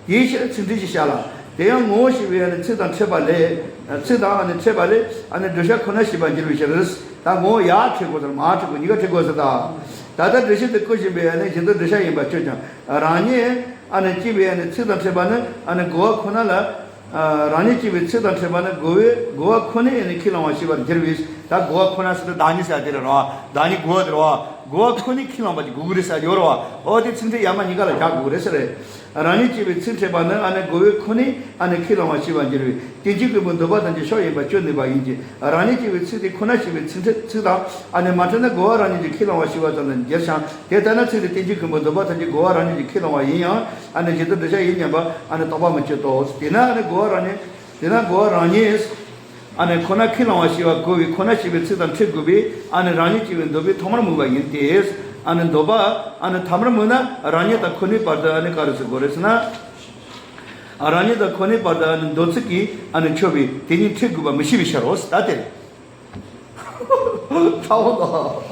དེའི་ཕྱིར་ཚིག་ཕྲད་ཅེས་བྱ་ལ། དེ་ཡང་ངོ་བོ་ཞེས་པའི་ཨ་ནི་ཚིག་དང་ཕྲད་པ་ལས། ཚིག་དང་ཨ་ནི་ཕྲད་པ་ལས་ཨ་ནི་བསྒྲུབ་བྱ་ཁོ་ན་ཞེས་པར་འགྱུར་བའི་ཕྱིར། ད་ངོ་བོ་ཡར་ཕྲད་དགོས་ཟེར། མར་ཕྲད་དགོས། གཉིས་ཀ་ཕྲད་དགོས་ཟེར་ད། ད་ལྟ་འགྲེལ་བཤད་དུ་བཀོད་བཞིན་པའི་ཨ་ནི་གཞན་དོན་བསྒྲུབ་བྱ་ཡིན་པར་གྱུར་ཀྱང་རང་ཉིད་ཨ་ནི་ཅེས་པའི་ཨ་ནི་ཚིག་དང་ཕྲད་པ་ནི་ཨ་ནི་དགོས་པ་ཁོ་ན་ལ། ཨ། རང་ཉིད་ཅེས་པའི་ཚིག་དང་ཕྲད་པ་ནི་དགོས་པའི་དགོས་པ་ཁོ་ནས་ཨ་ནི་ཁས་བླངས་པ་ཞེས་པར་འགྱུར་བས། ད་དགོས་པ་ཁོ་ན་ཟེར་དུས་བདག་ཉིད་ཟེར་དེ་རེད་རོ། བདག་ཉིད་དགོས་པ་དེ་རོ། དགོས་པ་ཁོ་ནས་ཁས་བླངས་པ་ཅིག་དགོས་ཀྱི་རེད་ཟེར་ཡོད་རོ། འོ་དེ་ཚིག་ཕྲད་ཡར་མར་གཉིས་ཀ་ལ་སྦྱར་དགོས་ཀྱི་རེད་ཟེར་རེད། རང་ཉིད་ཅེས་པའི་ཚིག་ཕྲད་པ་ནི་ཨ་ནི་དགོས་པའི་ཁོ་ནས་ཨ་ནི་ཁས་བླངས་པ་ཞེས་པར་འགྱུར་བས། རྟེན་ཅིང་ཁོ་ནའི་འདོད་པ་ཐམས་ཅད་ཕྱོགས་ཡིན་པར་གྱུར་ནུས་པ་ཡིན་གྱི། རང་ཉིད་ཅེས་པའི་ཚིག་དེ་ཁོ་ན་ཞེས་པའི་ཚིག་ཕྲད་ཚིག་དང་ཨ་ནི་མ་ཕྲད་ན་དགོས་པ་རང་ཉིད་ཀྱིས་ཁས་བླངས་པ་ཞེས་པ་ཙམ་དུ་འགྱུར་ཞིང་། དེ་ལྟ་ན་ཚིག་དེ་རྟེན་ཅིང་ཁོ་ནའི་འདོད་པ་ཐམས་ཅད་དགོས་པ་རང་ཉིད་ཀྱིས་ཁས་བླངས་པ་ཡིན་ཡང་ཨ་ནི་གཞན་དོན་བསྒྲུབ་བྱ་ཡིན་སྙམ་པ་ཨ་ནི་རྟོགས་པ་མི་བྱེད་དོ། དེས་ན་ཨ་ནི་དགོས་པ་རང་ཉིད། དེས་ན་དགོས་པ་རང་ཉིད། ཨ་ནི་ཁོ་ན་ཁས་བླངས་པ་ཞེས་པ་དགོས་པའི་ཁོ་ན་ཞེས་པའི་ཚིག་དང་ཕྲད་དགོས་པས། ཨ་ནི་རང་ཉིད་ཅེས་པའི་འདོད་པའི་ཐོག་མར་དམིགས་པ་ཡིན་ཏེ། ཨ་ནི་འདོད་པ་ཨ་ནི་ཐ་མར་དམིགས་ན་རང་ཉིད་དང་ཁོ་ནའི་བར་དུ་ཨ་ནི་ག་རེ་ཟེར་དགོས་རེད་ཟེར་ན། ཨ། རང་ཉིད་དང་ཁོ་ནའི་བར་དུ་ཨ་ནི་འདོད་ཚུལ་གྱིས་ཨ་ནི་ཆོད་པས་དེ་གཉིས་ཕྲད་དགོས་པ་མི་ཤེས་པའི་ཕྱིར་རོ། ད་དེ་རེད། ཚ་བོ་དང་།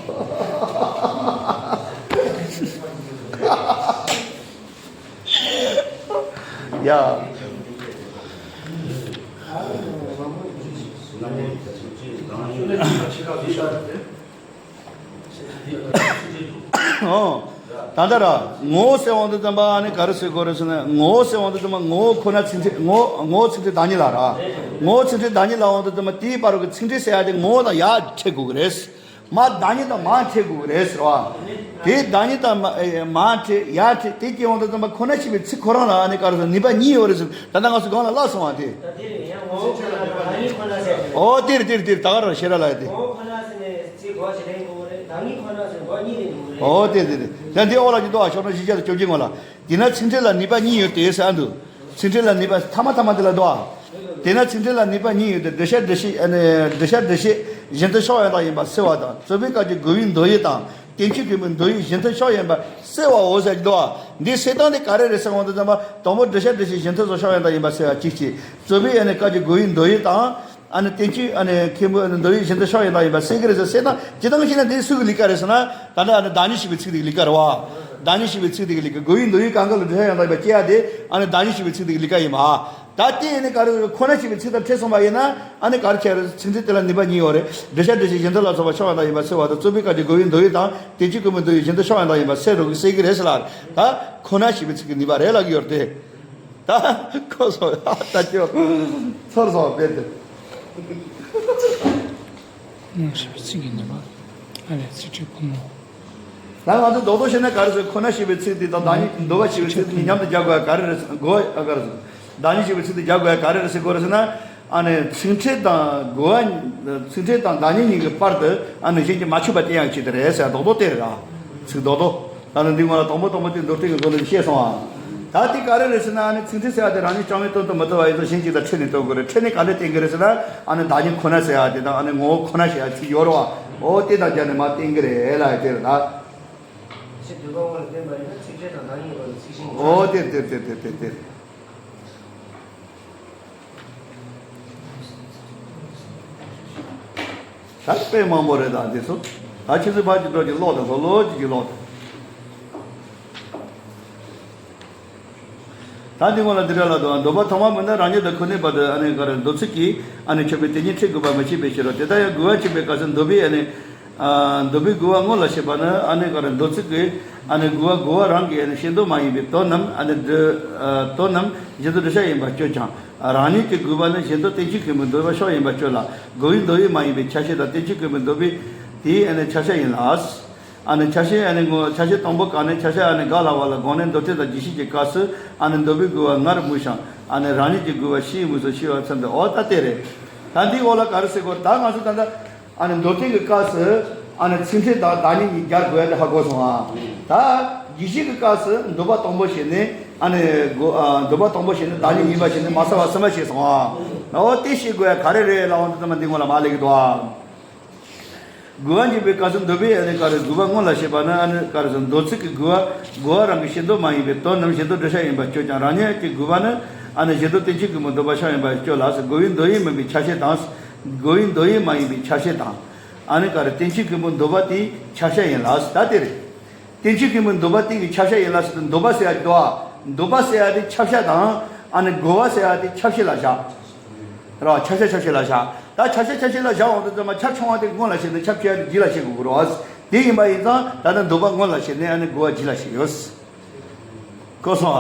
ཡ། ཨོ། ད་ལྟ་ར་ངོ་བོ་ཟེར་འོང་དུས་ཙམ་པ་ཨ་ནི་ག་རེ་ཟེར་དགོས་རེད་ཟེར་ན། ངོ་བོ་ཟེར་འོང་དུས་ཙམ་པ་ངོ་བོ་ཁོ་ན་ཚིག་ཕྲད། ངོ་བོ་ཚིག་ཕྲད་བདག་ཉིད་ལ་ར། ངོ་བོ་ཚིག་ཕྲད་བདག་ཉིད་ལ་འོང་དུས་ཙམ་པ་དེའི་བར་གྱི་ཚིག་ཕྲད་ཟེར་ཡ་དེ་ངོ་བོ་དང་ཡར་ཕྲད་དགོས་ཀྱི་རེད། མར་བདག་ཉིད་དང་མར་ཕྲད་དགོས་ཀྱི་རེད་ཟེར་བ། དེ་བདག་ཉིད་དང་མ་ཨེ་མར་ཕྲད་ཡར་ཕྲད་དེ་སྐྱེ་འོང་དུས་ཙམ་པ་ཁོ་ན་ཞེས་པའི་ཚིག་ཁོ་རང་ལ་ཨ་ནི་ག་རེ་ཟེར། ནུས་པ་གཉིས་ཡོད་རེད་ཟེར། ད་ལྟ་ང་ཚོ་སྒང་ལ་བཀླགས་སོང་བ་དེ། ད་དེ་རེད། ཡང་ངོ་བོ་ཁོ་ན་དང་བདག་ཉིད་ཁོ་ན་ཟེར་དེ། ཨོ་དེ་རེད་དེ་རེད་དེ་རེད། ད་ག་རང་ཤེས་ར་ལ་ཡ་དེ། ངོ་བོ་ཁོ་ན་ཟེར་ནས་ཚིག་གོ་ཞིག་ལེན་དགོས་རེད། བདག་ཉིད་ཁོ་ན་ཟེར་ནས་གོ་གཉིས་ལེན་དགོས་རེད། ཨོ་དེ་དེ་རེད། ད་འདི་ཨོ་ལ་ཅི་འདུག་ཨ། ཤོག་ན་བཞི་བརྒྱ་དང་བཅོ་བརྒྱད་ངོ་ལ། དེས་ན་ཚིག་ཕྲད་ལ་ནུས་པ་གཉིས་ཡོད་དེ་ཟེར་ཨ་འདུག་ཚིག་ཕྲད་ལ་ནུས་པ་ཐ་མ་ཐ་མ་དེ་ལ་འདུག་ཨ། དེས་ན་ཚིག་ཕྲད་ལ་ནུས་པ་གཉིས་ཡོད་དེ། བསྒྲུབ་བྱ་བསྒྲུབ་བྱེད་ཨ་ནི་བསྒྲུབ་བྱ་བསྒྲུབ་བྱེད་གཞན་དོན་ཕྱོགས་ཡོངས་དག་ཡིན་པ་སེལ་བ་དང་། རྩོད་པའི་སྐབས་ཀྱི་དགོས་པའི་འདོད་ཡུལ་དང་། རྟེན་ཅིང་ཁོ་ནའི་འདོད་ཡུལ་གཞན་དོན་ཕྱོགས་ཡོངས་པ་སེལ་བའོ་ཟེར་གྱི་འདུག་ཨ། འདི་སེལ་སྟངས་དེ་ག་རེ་རེད་ཟེར་འོང་དུས་ཙམ་པ་དང་པོ་བསྒྲུབ་བྱ་བསྒྲུབ་བྱེད་གཞན་དོན་སོགས་ཕྱོགས་ཡོངས་དག་ཡིན་པ་སེལ་བ་གཅིག་བྱས། རྩོད་པའི་ཨ་ནི་སྐབས་ཀྱི་དགོས་པའི་འདོད་ཡུལ་དང་། ཨ་ནི་རྟེན་ཅིང་ཨ་ནི་ཁོ་ནའི་འདོད་ཡུལ་གཞན་དོན་ཕྱོགས་ཡོངས་དག་ཡིན་པ་སེལ་གྱི་རེད་ཟེར། སེལ་སྟངས་སྤྱིར་བཏང་བྱས་ན་འདི་སུ་གི་ལས་ཀ་རེད་ཟེར་ན། ད་ལྟ་ཨ་ནི་བདག་ཉིད་ཞེས་པའི་ཚིག་དེ་གི་ལས་ཀ་རེད་བ། བདག་ཉིད་ཞེས་པའི་ཚིག་དེ་གི་ལས་ཀ། དགོས་པའི་མདོ་ཡི་གང་ག་ལ་འགྲེལ་བཤད་ཡང་དག་ཡིན་པ་སྐྱེ་ཡ་དེ་ཨ་ནི་བདག་ཉིད་ཞེས་པའི་ཚིག་དེ་གི་ལས་ཀ་ཡིན་པ། ད་དེ་ཡིན་ནི་ག་རེ་ཁོ་ན་ཞེས་པའི་ཚིག་དང་ཕྲད་སོང་བ་ཡིན་ན་ཨ་ནི་ག་རེ་ཆགས་རེད། ཚིག་ཕྲད་དེ་ལ་ནུས་པ་གཉིས་ཡོད་རེད། འགྲེལ་བཤད་འགྲེལ་བྱེད་གཞན་དོན་ལ་སོགས་པ་ཕྱོགས་ཡང་དག་ཡིན་པ་སེལ་བ་དང་། རྩོད་པའི་སྐབས་ཀྱི་དགོས་པའི་མདོ་ཡི་དང་དོན་གཅིག་ཀུན་པོའི་མདོ་ཡི་གཞན་དོན་ཕྱོགས་ཡང་དག་ཡིན་པ་སེལ་རོགས་ཀྱིས་སེལ་གྱི་རེད་ཟེར་ལ། ད་ཁོ་ན་ཞེས་པའི་ཚིག་གི་ནུས་པ་རེད་ལབ་ཀྱི་ཡོད་རེད་དེ། ད་ཁོ་སོང་ད་ཁྱོད་ཚོར་སོང་བས་དེ། ཁོ་ན་ཞེས་པའི་ཚིག་གི་ནུས་པ། ཨ་ལས་ཚིག་ཕྲད་ཁོ་ན། ད་ང་ཚོ་རྡོག་རྡོག་བཤད་ན་ག་རེ་ཟེར། ཁོ་ན་ཞེས་པའི་ཚིག་དེ་དང་བདག་ཉིད་མདོ་བ་ཞེས་པའི་ཚིག་དེ་གཉིས་མཉམ་དུ་སྦྱར་དགོས་ཡ་ག་རེ་རེད་ཟེར། གོ་ཨ་ག་རེ་ཟེར། བདག་ཉིད་ཞེས་པའི་ཚིག་དེ་སྦྱར་དགོས་ཡ་ག་རེ་རེད་ཟེར། གོ་རེད་ཟེར་ན། ཨ་ནི་ཚིག་ཕྲད་དང་གོ་བ། ཚིག་ཕྲད་དང་བདག་ཉིད་གཉིས་ཀྱི་བར་དུ་ཨ་ནི་གཞན་གྱིས་མ་ཆུད་པ་བསྟན་ཡག་ཆེད་དུ་རེད་ཟེར། རྡོག་རྡོག་དེ་རེད་ཨ། ཚིག་རྡོག་རྡོག་ད་ནི་འདི་སྔོན་ལ་དང་པོ་དང་པོ་དེ་མདོ་སྡེ་གི་མདོ་ལས་བཤད་སོང་ཨ། ད་དེ་ག་རེ་རེད་ཟེར་ན་ཨ་ནི་ཚིག་ཕྲད་ཟེར་ཡ་དེ་རང་ཉིད་རྐྱང་མའི་དོན་དུ་མི་ལྟ་བ་ཡིན་ཙང་གཞན་གཅིག་དང་ཕྲད་ནས་སྟོན་དགོས་རེད། ཕྲད་ནས་ག་འདྲ་བསྟན་གྱི་རེད་ཟེར་ན། ཨ་ནི་བདག་ཉིད་ཁོ་ན་ཟེར་ཡ་དེ་དང་ཨ་ནི་ངོ་བོ་ཁོ་ན་ཟེར་ཡ་ཚིག་ཡོད་རེད་བ། འོ་དེ་དང་སྦྱར་ནས་མར་བསྟན་གྱི་རེད་ལ་དེ་རེད་ད། ཕྱིར་འདོད་པ་དངོས་ལ་བརྟེན་པ་ཡིན་ན་ཚིག་ཕྲད་དང་བདག་ཉིད་བར་ལ་ཚིག་ཤིང་། འོ་དེ་དེ་དེ་དེ་དེ་དེ། ད་དཔེ་མང་པོ་རེད་ད་འདི་ཚོ། ད་ཁྱེད་ཚོས་ཕར་གྱི་འགྲོ་གྱི་ཀློག་དང་ལྷོད་ལྷོད་ཀྱི་ཀྱི་ཀློག་དང་། ད་འདི་སྔོན་ལ་འདི་འདྲ་ལ་འདུག་འདོད་པ་ཐོག་མ་མིན་ན་རང་ཉིད་དང་ཁོ་ནའི་བར་དུ་ཨ་ནི་ག་རེ་འདོད་ཚུལ་གྱིས་ཨ་ནི་ཆོད་པའི་དེ་ཉིད་ཕྲད་དགོས་པ་མི་བྱེད་པའི་ཕྱིར་རོ། དེ་ལྟར་ཡང་རྒོལ་བ་བྱེད་པའི་སྐབས་སུ་འདོད་པའི་ཨ་ནི། ཨ། འདོད་པའི་རྒོལ་བ་སྔོན་ལ་བྱེད་པ་ནི་ཨ་ནི་ག་རེ་འདོད་ཚུལ་གྱི་ཨ་ནི་རྒོལ་བ་རྒོལ་བ་རང་གི་ཨ་ནི་ཤེས་འདོད་མ་ཡིན་པའི་དོན་རྣམས་ཨ་ནི་འདོད་ཨ་དོན་རྣམས་གཞན་དོན་འགྲུབ་བྱ་ཡིན་པར་སྤྱོད་ཀྱང་། རང་ཉིད་ཀྱི་རྒོལ་བ་ནི་གཞན་དོན་རྟེན་ཅིང་ཁེགས་པའི་འདོད་པ་ཕྱོགས་ཡིན་པར་སྤྱོད་ལ། རྒོལ་བའི་མདོ་ཡུལ་མ་ཡིན་པའི་ཆ་ཤས་དང་རྟེན་ཅིང་ཁེགས་པའི་འདོད་པའི་དེའི་ཨ་ནི་ཆ་ཤས་ཡིན་ལ། ཨ་ནི་ཆ་ཤས་ཨ་ནི་ངོ་ཆ་ཤས་དང་པོ་ག་ནི་ཆ་ཤས་ཨ་ནི་ག་ལ་བ་ལ་དགོངས་ནས་མདོ་སྡེ་དང་རྒྱས་བཤད་ཀྱི་སྐབས་སུ་ཨ་ནི་འདོད་པའི་རྒོལ་བ་ངར་སྨྲོས་ཤིང་ཨ་ནི་རང་ཉིད་ཀྱི་རྒོལ་བ་ཕྱིའི་དངོས་སུ་ཤེས་པར་འཚམས་ཏེ། འོ་ད་དེ་རེད། ད་འདི་འོག་ལ་ག་རེ་ཟེར་དགོས་རེད། ད་ང་ཚོ་ད་ལྟ། ཨ་ནི་མདོ་སྡེ་གི་སྐབས་སུ་ཨ་ནི་ཚིག་ཕྲད་དང་བདག་ཉིད་གཉིས་སྦྱར་དགོས་ཡ་དེ་ཧ་གོ་སོང་ཨ། ད་རྒྱས་བཤད་ཀྱི་སྐབས་སུ་འདོད་པ་དང་པོ་བྱས་ནས་ཨ་ནི་རྒོལ་ཨ་འདོད་པ་དང་པོ་བྱས་ནས་བདག་ཉིད་གཉིས་པ་བྱས་ནས་མ་བསལ་བ་གསུམ་པ་བྱས་སོང་ཨ། འོ་དེ་ཤེས་དགོས་ཡ་ག་རེ་རེད་ལབ་འོང་དུས་ཙམ་པ་འདི་སྔོན་ལ་མར་སླེབས་ཀྱི་འདུག་ཨ། རྒོལ་བ་འཇིགས་པའི་སྐབས་སུ་འདོད་པའི་ཨ་ནི་ག་རེ་རྒོལ་བ་སྔོན་ལ་བྱེད་པ་ནི་ཨ་ནི་ག་རེ་ཟེར་འདོད་ཚུལ་གྱི་རྒོལ་བ་རྒོལ་བ་རང་གི་ཤེས་འདོད་མ་ཡིན་པའི་དོན་རྣམས་གཞན་དོན་འགྲུབ་བྱ་ཡིན་པར་སྤྱོད་ཀྱང་རང་ཉིད་ཀྱི་རྒོལ་བ་ནི་ཨ་ནི་གཞན་དོན་རྟེན་ཅིང་ཁེགས་པའི་འདོད་པ་ཕྱོགས་ཡིན་པར་སྤྱོད་ལ། རྒོལ་བའི་མདོ་ཡུལ་མིན་པའི་ཆ་ཤས་དང་། རྒོལ་བའི་མདོ་ཡུལ་མ་ཡིན་པའི་ཆ་ཤས་དང་། ཨ་ནི་ག་རེ་རྟེན་ཅིང་ཁེགས་པའི་འདོད་པ་དེའི་ཆ་ཤས་ཡིན་ལ། ད་དེ་རེད། རྟེན་ཅིང་ཁེགས་པའི་འདོད་པ་དེ་གི་ཁྱབ་བྱ་ཡིན་ལ་ཟེར་དུས་འདོད་པ་ཟེར་ཡ་དེ་འདོད་པ་ཟེར་ཡ་དེ་ཁྱབ་བྱ་དང་ཨ་ནི་རྒོལ་བ་ཟེར་ཡ་དེ་ཁྱབ་བྱེད་ལ་བཞག་ར་བ། ཁྱབ་བྱ་ཁྱབ་བྱེད་ལ་བཞག་ད་ཁྱབ་བྱ་ཁྱབ་བྱེད་ལ་བཞག་འོང་དུས་ཙམ་པ་ཁྱབ་ཆུང་བ་དེ་སྔོན་ལ་བྱས་ནས་ཁྱབ་ཆེ་བ་དེ་རྗེས་ལ་བྱེད་དགོས་ཀྱི་རེད་བ། དེ་ཡིན་པ་ཡིན་ཙང་ད་ལྟ་འདོད་པ་སྔོན་ལ་བྱས་ནས་ཨ་ནི་རྒོལ་བ་རྗེས་ལ་བྱེད་ཡོད། གོ་སོང་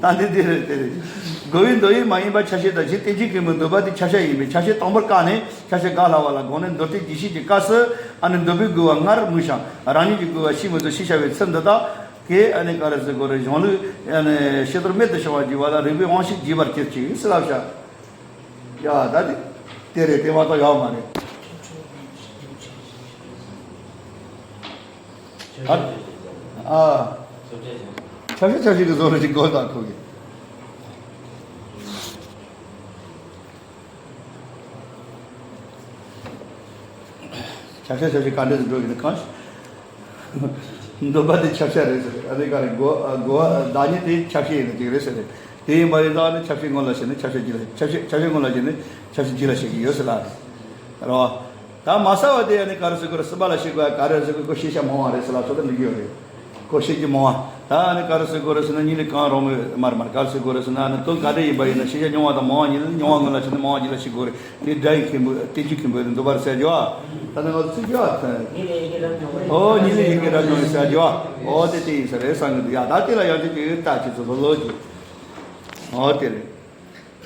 ཨ། ད་འདི་འདི་རེད་དེ་རེད། རྒོལ་བའི་མདོ་ཡུལ་མ་ཡིན་པ་ཆ་ཤས་དང་གཞན་རྟེན་ཅིང་ཁེགས་པའི་འདོད་པ་དེ་ཆ་ཤས་ཡིན་པས་ཆ་ཤས་དང་པོར་བཀག་ནས་ཆ་ཤས་ག་ལ་བ་ལ་དགོངས་ནས་མདོ་སྡེ་རྒྱས་བཤད་ཀྱི་སྐབས་སུ་ཨ་ནི་འདོད་པའི་རྒོལ་བ་ངར་སྨྲོས་ཤིང་རང་ཉིད་ཀྱི་རྒོལ་བ་ཕྱིའི་དངོས་སུ་ཤེས་བྱ་བའི་ཚུལ་འདི་དག་གིས་ཨ་ནི་ག་རེ་ཟེར་དགོས་རེད། གཞུང་ལུགས་ཨ་ནི་ཤེས་རྟོགས་རྨད་དུ་བྱུང་བར་བགྱི་བ་ལ་རིགས་པའི་དབང་ཤེས་རྒྱས་པར་གྱུར་ཅིག་ཟེར་ལབ་བཞག་ཡ་ད་དེ་དེ་རེད། དེ་མ་གཏོགས་ཡོད་མ་རེད། ཨ། ཨ། ཆ་ཤས་ཆ་ཤས་ཀྱི་བཟོ་འདྲ་ཅིག་དགོས་དང་ཁོ་གི། ཆ་ཤས་ཆ་ཤས་ག་འདྲས་སུ་འགྲོ་གི་ན་གང་ཞིག་འདོད་པ་དེ་ཁྱབ་བྱ་རེད་ཟེར། ཨ་ནི་ག་རེ་རྒོལ་རྒོལ་བ་བདག་ཉིད་དེ་ཁྱབ་བྱེད་ཡིན་ན་ཅིག་རེད་ཟེར། དེ་ཡིན་པ་ཡིན་ཙང་ནི་ཁྱབ་བྱེད་སྔོན་ལ་བྱས་ནས་ཁྱབ་བྱེད་རྗེས་ལ། ཁྱབ་བྱེད་ཁྱབ་བྱེད་སྔོན་ལ་བྱས་ནས་ཁྱབ་བྱེད་རྗེས་ལ་བྱེད་ཀྱི་ཡོད་ཟེར་ལ། རེད་བ། ད་མ་བསལ་བ་དེ་ཨ་ནི་ག་རེ་ཟེར་དགོས་རེད། གསུམ་པ་ལ་བྱེད་དགོས་ག་རེ་ཟེར་དགོས། ཁོ་ཤེས་བྱ་མང་བ་རེད་ཟེར་ལ་སོགས་ད་འགྲིག་གི་ཡོད་རེད། ཁོ་ཤེས་ཀྱི་མང་བ། ད་ཨ་ནི་ག་རེ་ཟེར་དགོས་རེད་ཟེར་ན་གཉིས་ལས་གང་རུང་མོད་མ་རེད་མ་རེད། ག་རེ་ཟེར་དགོས་རེད་ཟེར་ན་ཨ་ནི་དོན་ག་འདྲ་ཡིན་པ་ཡིན་ན་ཤེས་བྱ་ཉུང་བ་དང་མང་བ་གཉིས་ལས་ཉུང་བ་སྔོན་ལ་བྱས་ནས་མང་བ་རྗེས་ལ་བྱེད་དགོས་རེད། དེ་སྒྲ་ཡི་ཁེ་འབོད་རྟེན་ཅིང་ཁེ་འབོད་དེ་འདོད་པ་རེད་ཟེར་རྒྱུ་བ། ད་ནི་ང་ཚོ་ཚིག་རྒྱུ་བ། ཨོ་གཉིས་ལས་ཡི་གེ་སྒྲ་ཉུང་བའི་ཟེར་རྒྱུ་བ། ཨོ་དེ་དེ་ཡིན་ས་རེད་བསམ་གི་འདུག་ཡ་ད་དེ་ལ་ཡང་ཅིག་ཅིག་ལྟ་ཅིག་ཚོ་ལོ་ལོ་ཅིག་ཨོ་དེ་རེད།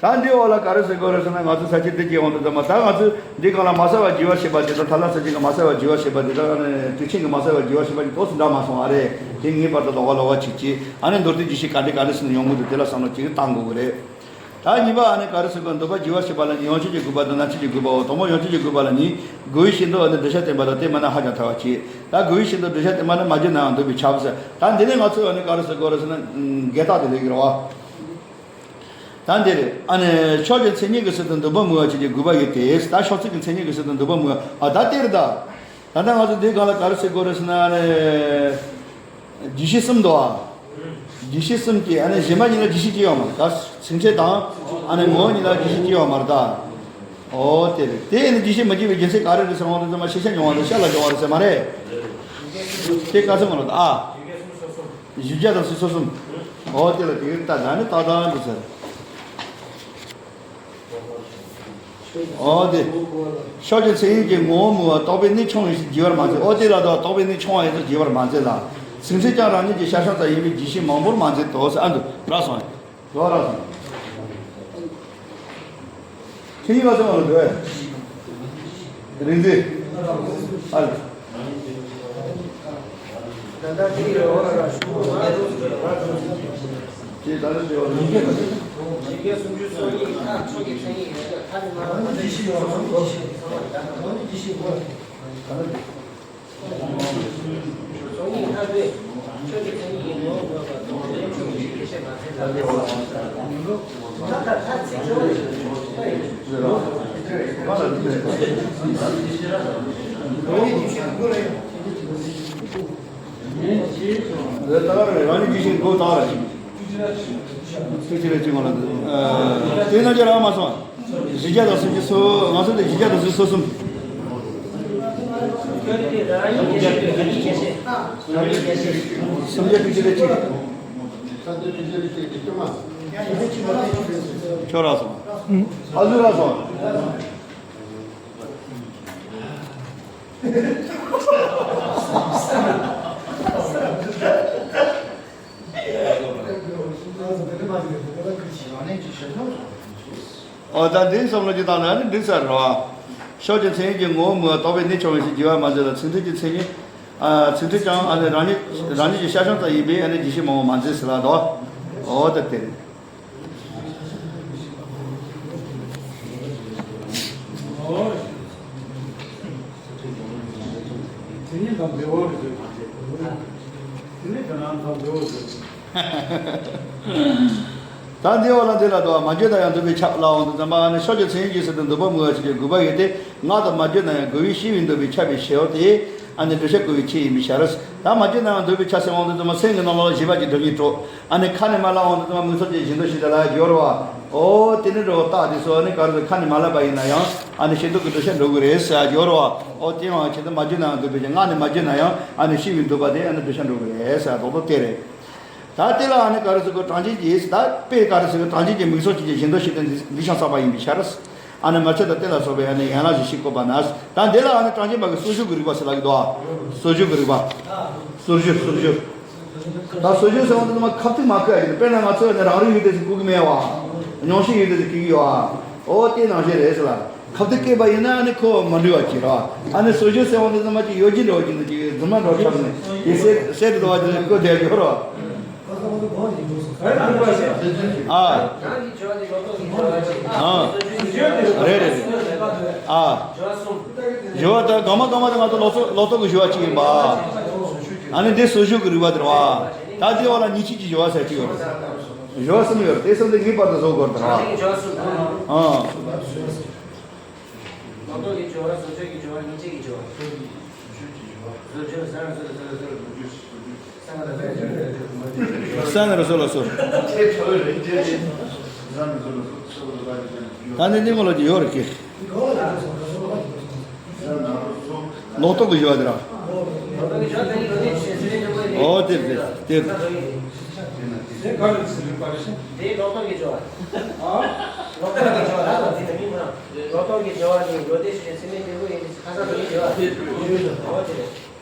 ད་འདི་འོག་ལ་ག་རེ་ཟེར་དགོས་རེད་ཟེར་ན་ང་ཚོ་ས་བཅད་འདི་གཅིག་འོང་དུས་ཙམ་པ་ད་ང་ཚོས་འདི་སྒང་ལ་མ་བསལ་བར་བགྱི་བར་བྱེད་པ་དེ་དང་ཐ་ལ་ས་བཅད་ཀྱི་མ་བསལ་བར་བགྱི་བར་བྱེད་པ་དེ་དང་ཨ་ནི་དུས་ཆེན་གྱི་མ་བསལ་བར་བགྱི་བར་བྱེད་པ་གཉིས་ཏོག་ཙམ་འདྲ་མ་སོང་བ་རེད། དེ་ངེས་པར་དུ་ལོགས་ཀ་ལོགས་ཀ་བྱེད་ཀྱི་ཨ་ནི་མདོ་སྡེ་རྒྱས་བཤད་ག་འདྲ་ག་འདྲ་ཟེར་ནས་ཡོང་གི་འདུག་དེ་ལ་བསམ་བློ་ཅིག་བཏང་དགོས་ཀྱི་རེད། ད་གཉིས་པ་ཨ་ནི་ག་རེ་ཟེར་དགོས། འདོད་པ་བགྱི་བར་བྱེད་པ་ལ་ནི་ཡོངས་གཅོད་ཀྱི་དགོས་པ་དང་རྣམ་བཅད་ཀྱི་དགོས་པའོ། དང་པོ་ཡོངས་གཅོད་ཀྱི་དགོས་པ་ལ་ནི་རྒོལ་བའི་ཤེས་འདོད་ཨ་ནི་འགྲེལ་བཤད་བསྟན་པ་དང་དེ་མིན་ན་ཧ་ཅང་ཐལ་བར་བྱེད། ད་རྒོལ་བའི་ཤེས་འདོད་འགྲེལ་བཤད་བསྟན་པ་ནི་མ་བརྗོད་ན་ཡང་འདོད་པས་ཁྱབ་ཟེར། ད་འདི་ནས་ང་ཚོས་ཨ་ནི་ག་རེ་ཟེར་དགོས་རེད་ཟེར་ན་འགལ་རྟགས་དེ་ལས་ཀྱི་རེད་བ། ད་འདིར་ཨ་ནི་ཕྱོགས་ཀྱི་མཚན་ཉིད་ཀྱི་ཚུལ་དུ་འདོད་པ་མོས་པ་ཅན་གྱི་དགོས་པ་ཡོད་དེ། ད་ཕྱོགས་ཚིག་གི་མཚན་ཉིད་ཀྱི་ཚུལ་དུ་འདོད་པ་མོས་པ་ཨ་ད་དེ་རེད་ད། ད་ལྟ་ང་ཚོ་འདིའི་སྒང་ལ་ག་རེ་ཟེར་དགོས་རེད་ཟེར་ན་ཨ་ནི་རྒྱས་བཤད་གསུམ་འདུག་ཨ། རྒྱས་བཤད་གསུམ་གྱི་ཨ་ནི་གཞན་པ་གཉིས་ལ་རྒྱས་བཤད་ཅི་ཡོད་མ་རེད་ད། ཚིག་ཕྲད་དང་ཨ་ནི་ངོ་བོ་གཉིས་ལ་རྒྱས་བཤད་ཅི་ཡོད་མ་རེད་ད། ཨོ་དེ་རེད། དེ་ཨ་ནི་རྒྱས་བཤད་མི་བྱེད་པའི་རྒྱུ་མཚན་ག་རེ་རེད་ཟེར་བ་དེ་ཚང་མ་ཤེས་བྱ་ཉུང་བ་དང་ཤ་ལ་སྦྱོར་བ་རེད་ཟེར་མ་རེད། དེ་ག་ཚོད་མ་རེད་ད་ཨ། བཞི་བརྒྱ་དང་སུམ་ཅུ་སོ་གསུམ། འོ་དེ་ལ་དེ་ལྟ་ད་ནི་ཏག་ཏག་འདུག་ཟེར། འོ་དེ། ཕྱོགས་ཀྱི་མཚན་ཉིད་ཀྱི་ངོ་བོ་མུ་བ་རྟོག་པས་ནི་ཆུང་བའི་ཕྱིར་བགྱི་བར་མ་མཛད། འོ་དེ་ལ་དོ་རྟོག་པས་ནི་ཆུང་བ་ཡིན་ཚུལ་བགྱི་བར་མ་མཛད་ལ། ཚིག་མཚོན་ཀྱང་རང་ཉིད་ཀྱི་ཤ་ཞེན་ཙམ་ཡིན་པས་བགྱི་ཤེས་མང་པོར་མ་མཛད་དོ་ཟེར། ཨ་འདུག་རག་སོང་། རོ་ར་སོང་། ཁྱེད་གཉིས་ཀ་ཚང་མ་ལ་འགྲོ་བས། རིག་འཛིན། ཨ་ལ། ཅེས་ད་ལྟ་འདྲི་བ་རིག་འཛིན། རང་ཉིད་ཀྱི་ཤིང་སྒོ་བཏང་ར་ཞིང་། ཐུགས་རྗེ་ལ་གཅིག་མ་ལ་འདུག་དེ་རྣམས་ཀྱང་རག་མ་སོང་། བཞི་བརྒྱ་དང་སུམ་ཅུ་སོ། ང་ཚོ་འདི་བཞི་བརྒྱ་དང་སུམ་ཅུ་སོ་གསུམ། སུམ་བརྒྱ་དྲུག་ཅུ་རེ་གཅིག་ཁྱོད་རག་སོང་། ཨ་ཟུ་རག་སོང་། ཨོ་ད་འདི་བསམ་བློ་ཅིག་བཏང་ན་ནི་འགྲིག་ས་རེད་བ། ཕྱོགས་ཀྱི་མཚན་ཉིད་ཀྱི་ངོ་བོ་མུ་བ་རྟོག་པས་ནི་ཆུང་བའི་ཕྱིར་བགྱི་བར་མ་མཛད་ལ། ཚིག་མཚོན་གྱི་མཚན་ཉིད། ཨ་ཚིག་མཚོན་ཀྱང་ཨ་ནི་རང་ཉིད་རང་ཉིད་ཀྱི་ཤ་ཞེན་ཙམ་ཡིན་པས་ཨ་ནི་བགྱི་ཤེས་མང་པོ་མ་མཛད་ཟེར་ལ་དོ། ཨོ་ད་དེ་རེད། དེ་ནི་དང་འབྲེལ་བ་རེད། དེ་ནི་དེ་ནང་དང་འབྲེལ་བ་རེད། ད་འདི་འོག་ལ་འདི་ལ་དོ། མ་བརྗོད་ན་ཡང་འདོད་པའི་ཁྱབ་ལ་འོང་དུ་འཛིན་པ། ཨ་ནི་ཕྱོགས་ཀྱི་མཚན་ཉིད་ཀྱི་ཚུལ་དུ་འདོད་པ་མུ་བ་ཆོས་ཅན་དགོས་པ་ཡོད་དེ། ངག་དང་མ་བརྗོད་ན་ཡང་དགོས་པའི་ཤེས་པའི་འདོད་པའི་ཁྱབ་པའི་ཕྱིར་ཏེ། ཨ་ནི་བསྒྲུབ་བྱ་དགོས་པའི་ཆེད་ཡིན་པའི་ཕྱིར། ད་མ་བརྗོད་ན་ཡང་འདོད་པའི་ཁྱབ་ཟེར་འོང་དུ་འཛིན་པ་སེམས་ཀྱི་ནང་ལ་བཞི་པ་གྱི་སྒྲུབ་གཉིས་གྲོགས། ཨ་ནི་ཁ་ནས་མ་ལ་འོང་དུ་འཛིན་པ་མིག་སོགས་ཀྱི་བཞིན་དུ་ཞིག་དེ་ལ་སྦྱོར་བ། ཨོ་དེ་ནི་འགྲོ་རྟགས་དེ་ཚོ་ཨ་ནི་ག་རེ་ཁ་ནས་མ་ལབ་པ་ཡིན་ན་ཡང་ཨ་ནི་ཤེས་འདོད་ཀྱི་བསྒྲུབ་བྱ་འགྲོ་གི་རེད་ཟེར་སྦྱོར་བ། ཨོ་དེ་ཡང་ཆེད་དུ་མ་བརྗོད་ན་ཡང་འདོད་པའི་ཆེད། ངག་ནས་མ་བརྗོད་ན་ཡང་ཨ་ནི་ཤེས་པའི་འདོད་པ་དེ་ཨ་ནི་བསྒྲུབ་བྱ་འགྲོ་གི་རེད་ཟེར་རྡོག་རྡོག་དེ་རེད། ད་དེ་ལ་ཨ་ནི་ག་རེ་ཟེར་གོ། གྲངས་ཅན་གྱི་ད་དཔེ་ག་རེ་ཟེར་གོ། གྲངས་ཅན་གྱི་མིག་སོགས་ཅན་གྱི་བཞིན་དུ་ཞིག་དེ་འདི་ཤང་ས་པ་ཡིན་པའི་ཕྱིར། ཨ་ནི་མ་ཆད་དང་དེ་ལ་སོགས་པའི་ཨ་ནི་ཡན་ལག་བཞི་ཞིག་བཀོད་པ་ན། ད་འདི་ལ་ཨ་ནི་གྲངས་ཅན་པ་གི་སོར་སྦྱོར་གྱི་རིགས་པ་ཟེར་ལབ་ཀྱི་འདུག་ཨ། སོར་སྦྱོར་གྱི་རིགས་པ། སོར་སྦྱོར་སོར་སྦྱོར། ད་སོར་སྦྱོར་ཟེར་བ་འདི་ནི་མ་ཁ་ཐུག་མ་བཀོད་ཡ་ཡིན། དཔེར་ན་ང་ཚོས་ནི་རང་རིག་ཡུལ་དེ་ཟེར་བཀོད་ཀྱི་མེད་བ། མྱོང་བྱེད་ཡུལ་དེ་ཟེར་བཀོད་ཀྱི་ཡོད་བ། ཨོ་དེ་ནང་བཞིན་རེད་ཟེར་ལ། ཁ་ཐུག་བཀོད་པ་ཡིན་ན་ནི་ཁོ་མ་འགྲིག་བ་ཅིག་རེད་བ། ཨ་ནི་སོར་སྦྱོར་ཟེར་བ་འདི་ཚང་མ་ཅིག་ཡོད་ཀྱི་འདྲ་བ་ཅིག་འདུག་ཅིག་རྫུན་མ་འདྲ་བ་ཆགས་ནས་དེ་གསལ་གསལ་དུ་འདུག་བ་ཅིག་བཀོད་བསྡད་ཡོད་རེད་བ། ཨ། ཨ། རེད་རེད་རེད། ཨ། སྦྱོར་བ་དང་གང་མ་གང་མ་དེ་ང་ཚོ་ལོག་རྟོག་ལོག་རྟོག་གི་སྦྱོར་བ་གཅིག་ཡིན་པ། ཨ་ནི་འདི་སོར་སྦྱོར་གྱི་རིགས་པ་དེ་རེད་བ། ད་དེའི་འོག་ལ་ཉེར་གཅིག་གི་སྦྱོར་བ་ཟེར་གཅིག་ཡོད་རེད། སྦྱོར་བ་གསུམ་ཡོད་རེད། དེ་གསུམ་དེ་ངེས་པར་དུ་བཟོ་དགོས་རེད་བ། ཨ། ལོག་རྟོག་གི་སྦྱོར་བ། སོར་སྦྱོར་གྱི་སྦྱོར་བ། ཉེར་གཅིག་གི་སྦྱོར་བ། སོར་སྦྱོར། སོར་སྦྱོར། སོར་སྦྱོར། ས་ན་རུ་སོ་ལ་སོ། ད་ནི་གླིང་ལོ་ཀྱི་ཡོད་རེད་ཀི། ལོག་རྟོག་གི་སྦྱོར་བ་དེ་ར། ཨོ་དེ་རེད་དེ་རེད། ལོག་རྟོག་གི་སྦྱོར་བ་ནི་ལོག་རྟོག་གི་སྦྱོར་བ་ནི་ཡོད་དེ་ཞེས་སེམས་མེད་འབྲས་བུ་ཡིན་ཏེ། ཁ་སང་དུ་ཡིན་སྦྱོར་བ་དེ་ཡོད་དེ་རེད།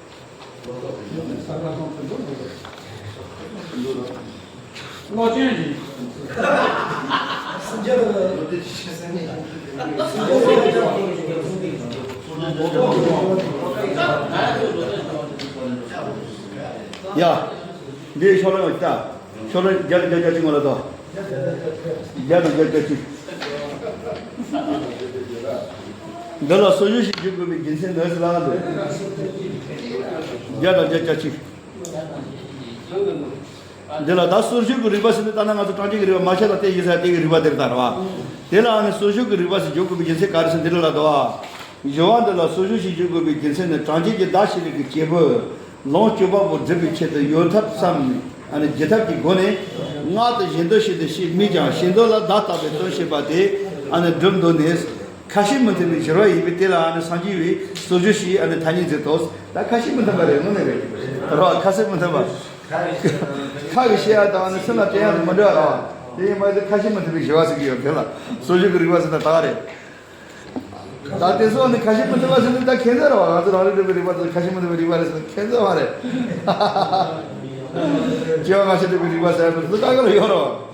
བློ་ཅན་གྱི། ཡ། འདི་ཤོ་ལོ་ཡོད་ཀྱི་ད། ཤོ་ལོ་བརྒྱ་དང་བརྒྱད་བརྒྱ་གཅིག་ངོ་ལ་དོ། བརྒྱ་དང་བརྒྱད་བརྒྱ་གཅིག་འདི་ལ་སོར་སྦྱོར་ཞིག་བྱེད་དགོས་པའི་རྒྱུ་མཚན་འདི་ཟེར་ལ་འདི། བརྒྱ་དང་བརྒྱད་བརྒྱ་གཅིག་འདི་ལ་ད་སོར་སྦྱོར་གྱི་རིགས་པ་ཟེར་ནས་ད་ནང་ང་ཚོ་གྲངས་ཅན་གྱི་རིགས་པ་མ་ཤེས་ལ་བལྟས་ཡིན་ས་དེ་གི་རིགས་པ་དེར་ལྟ་ར་བ། དེ་ལ་ཨ་ནི་སོར་སྦྱོར་གྱི་རིགས་པ་ཟེར་འཇོག་དགོས་པའི་རྒྱུ་མཚན་ག་རེ་ཟེར་འདི་ལ་ལ་དོ། སྦྱོར་བ་འདི་ལ་སོར་སྦྱོར་ཞིག་འཇོག་དགོས་པའི་རྒྱུ་མཚན་ནི། གྲངས་ཅན་གྱི་བརྡ་ཤེས་རིག་གི་སྐྱེས་བུ་ལོངས་སྤྱོད་པ་པོ་སྒྲུབ་པའི་ཆེད་དུ་ཡོད་ཐབས་བསམ་ནས་ཨ་ནི་བགྱི་ཐབས་ཀྱི་སྒོ་ནས་ངག་ཏུ་བཞིན་དུ་ཞིག་ཏུ་ཞེས་དམིགས་ཀྱང་བཞིན་དུ་ལ་བརྡ་བཏགས་པའི་དོན་བཤད་པ་དེ་ཨ་ནི་སྒྲུབ་འདོད་ནས། ཁ་ཞེ་མི་མཐུན་པའི་སྦྱོར་བ་ཡིན་པས་དེ་ལ་ཨ་ནི་སངས་རྒྱས་པའི་སོར་སྦྱོར་ཞེས་ཨ་ནི་ཐ་སྙད་མཛད་དོ། ད་ཁ་ཞེ་མི་མཐུན་པ་རེད། དངོས་གནས་རེད་རོ། ཁ་ཞེ་མི་མཐུན་པ། ཁ་གི་བཤད་ཡ་དང་ནི་སེམས་ལ་དྲན་ཡ་དེ་མི་འདྲ་བ་རེད་བ། དེ་ཡིན་པ་དེ་ཁ་ཞེ་མི་མཐུན་པའི་ཞི་བ་ཟེར་གྱི་ཡོད་དེ་ལ། སོ་བཞི་གི་རིག་པ་ཟེར་ན་ད་རེད། ད་དེ་ཚོ་ནི་ཁ་ཞེ་མི་མཐུན་པ་ཟེར་ནི་ད་ཁྱད་མཚར་རེད་བ། ང་ཚོ་རང་རིག་འགྲེལ་པའི་རིག་པ་དེ་ཁ་ཞེ་མི་མཐུན་པའི་རིག་པ་རེད་ཟེར་ན་ཁྱད་མཚར་བ་རེད། སྐྱེ་བ་སྔ་ཕྱི་འགྲེལ་པའི་རིག་པ་ཟེར་ཡ་དེ་ཚོ་ཀ་ཀ་ལ་ཡོད་རེད་བ།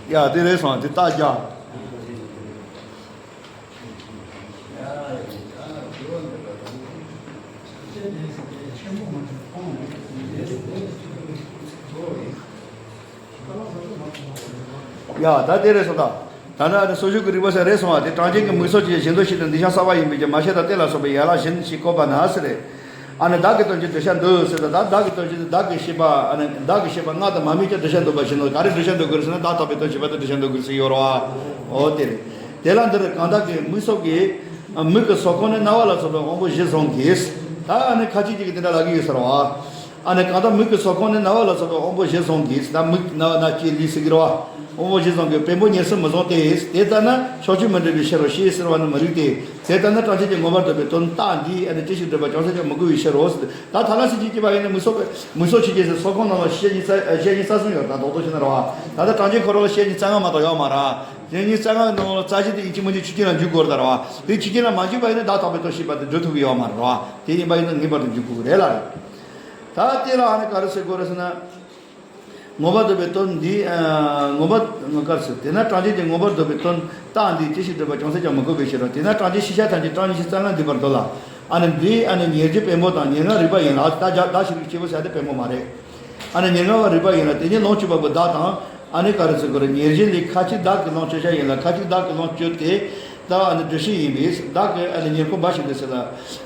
ཡ་དེ་རེད་སོང་དེ་རྟགས་རྒྱག་ཡ་ད་དེ་རེད་སོང་ད། ད་ནི་ཨ་ནི་སོ་བཞི་གི་རིག་པ་ཟེར་རེད་སོང་བ་དེ། གྲངས་ཅན་གྱི་མིག་སོགས་ཀྱི་གཞན་དོན་ཤེས་དང་འདི་ཤ་ས་པ་ཡིན་པའི་ཀྱང་མ་ཤེས་དང་དེ་ལ་སོགས་པའི་ཡན་ལག་གཞན་ཞིག་བཀོད་པ་ན་ཟེར་རེད། ཨ་ནི་བདག་གི་དོན་གྱི་གདུལ་བྱ་འདོད་ཟེར་ད། ད་བདག་གི་དོན་གྱི་བདག་གི་ཤེས་པ་ཨ་ནི་བདག་གི་ཤེས་པ་ལྔ་དང་མ་དམིགས་ཀྱང་གདུལ་བྱ་འདོད་པ་བཞིན་ནོ། ག་རེ་གདུལ་བྱ་འདོད་དགོས་རེད་ཟེར་ན་བདག་རྟོག་པའི་དོན་ཤེས་པ་དེ་གདུལ་བྱ་འདོད་དགོས་རེད་ཟེར་ཡོད་རེད་བ། འོ་དེ་རེད། དེ་ལ་འདིར་གང་དག་གི་མིག་སོགས་ཀྱི་མིག་གི་སོགས་ཁོང་ནས་རྣ་བ་ལ་སོགས་པའི་དབང་པོ་བཞི་བཟུང་གིས། ད་ཨ་ནི་ཁ་ཅིག་ཅིག་གིས་དེ་འདྲ་ལབ་ཀྱི་ཡོད་ཟེར་བ། ཨ་ནི་གང་ལྟར་མིག་གི་སོགས་ཁོང་ནས་རྣ་བ་ལ་སོགས་པའི་དབང་པོ་བཞི་བཟུང་གིས། ད་མིག་རྣ་བ་སྣ་ལྕེ་ལུས་ཟེར་གྱི་རེད་བ། དབང་པོ་བཞི་བཟུང་གིས་བེམ་པོ་ཉེར་གསུམ་མི་བཟུང་སྟེ། དེ་ལྟ་ན་ཕྱོགས་ཆོས་མི་འདྲ་བའི་ཕྱིར་རོ་ཞེས་ཟེར་བ་ནི་མི་རིགས་ཏེ། དེ་ལྟ་ན་གྲངས་ཅན་གྱི་མངོན་པར་འདོད་པའི་དོན་རྟགས་འདིས་ཨ་ནི་ཅི་ཞིག་བསྒྲུབ་པ་ཅུང་ཟད་ཀྱང་མི་དགོས་པའི་ཕྱིར་རོ། ད་ཐ་ན་སྲིད་ཀྱི་སྐྱེས་པ་ཡིན་ན་མིག་སོགས་མིག་སོགས་ཆོས་ཅན་ཟེར་སོགས་ཁོང་རྣམས་ལ་ཤེས་ཉིད་རྩ་ཤེས་ཉིད་རྩ་གསུམ་ཡོད། ད་རྡོག་རྡོག་བྱས་ན་རེད་བ། ད་ལྟ་གྲངས་ཅན་ཁོ་རང་ལ་ཤེས་ཉིད་རྩ་ལྔ་མ་གཏོགས་ཡོད་མ་རེད། ཤེས་ཉིད་རྩ་ལྔ་ནང་ལ་རྩ་གཞི་དེ་ཡིན་གཅིག་མིན་གཅིག་ཆོས་ཅན་ལ་འཇུག་དགོས་རེད་ད་རེད་བ། དེ་ཆོས་ཅན་ལ་མ་འཇུག་པ་ཡིན་ན་བདག་རྟོག་པའི་དོན་ཤེས་པ་དེ་སྒྲུབ་ཐུབ་ཀྱི་ཡོད་མ་རེད་བ། དེ་ཡིན་པ་ཡིན་ན་ངེས་པར་དུ་འཇུག་དགོས་ཀྱི་རེད་ལ་རེད། ད་དེ་ལ་ཨ་ནི་ག་རེ་ཟེར་དགོས་རེད་ཟེར་ན། མངོན་པར་འདོད་པའི་དོན་འདི། ཨ། མངོན་པར་ག་རེ་ཟེར། དེས་ན་གྲངས་ཅན་གྱི་མངོན་པར་འདོད་པའི་དོན་རྟགས་འདིས་ཅི་ཞིག་བསྒྲུབ་པ་ཅུང་ཟད་ཀྱང་མི་དགོས་པའི་ཕྱིར་རོ། དེས་ན་གྲངས་ཅན་ཤེས་བྱ་ཐམས་ཅད་གྲངས་ཉི་ཤུ་རྩ་ལྔ་འདུས་པར་འདོད་ལ། ཨ་ནི་འདི་ཨ་ནི་ཉེར་བཞི་བེམ་པོ་དང་ཉེར་ལྔ་རིག་པ་ཡིན་ལ། ད་བདག་བདག་ཤེས་རིག་སྐྱེས་བུ་ཟེར་དེ་བེམ་པོ་མ་རེད། ཨ་ནི་ཉེར་ལྔ་བ་རིག་པ་ཡིན་ལ། དེ་ཉིད་ལོངས་སྤྱོད་པ་པོ་བདག་དང་། ཨ་ནི་ག་རེ་ཟེར་དགོས་རེད། ཉེར་བཞི་ལས་ཁ་ཅིག་བདག་གི་ལོངས་སྤྱོད་བྱ་ཡིན་ལ། ཁ་ཅིག་བདག་གི་ལོངས་སྤྱོད་དེ་བདག་ཨ་ནི་སྒྲུབ་བྱེད་ཡིན་པས་བདག་གི་ཨ་ནི་ཉེར་མཁོ་འབའ་ཞིག་འདོད་ཟེར་ལ།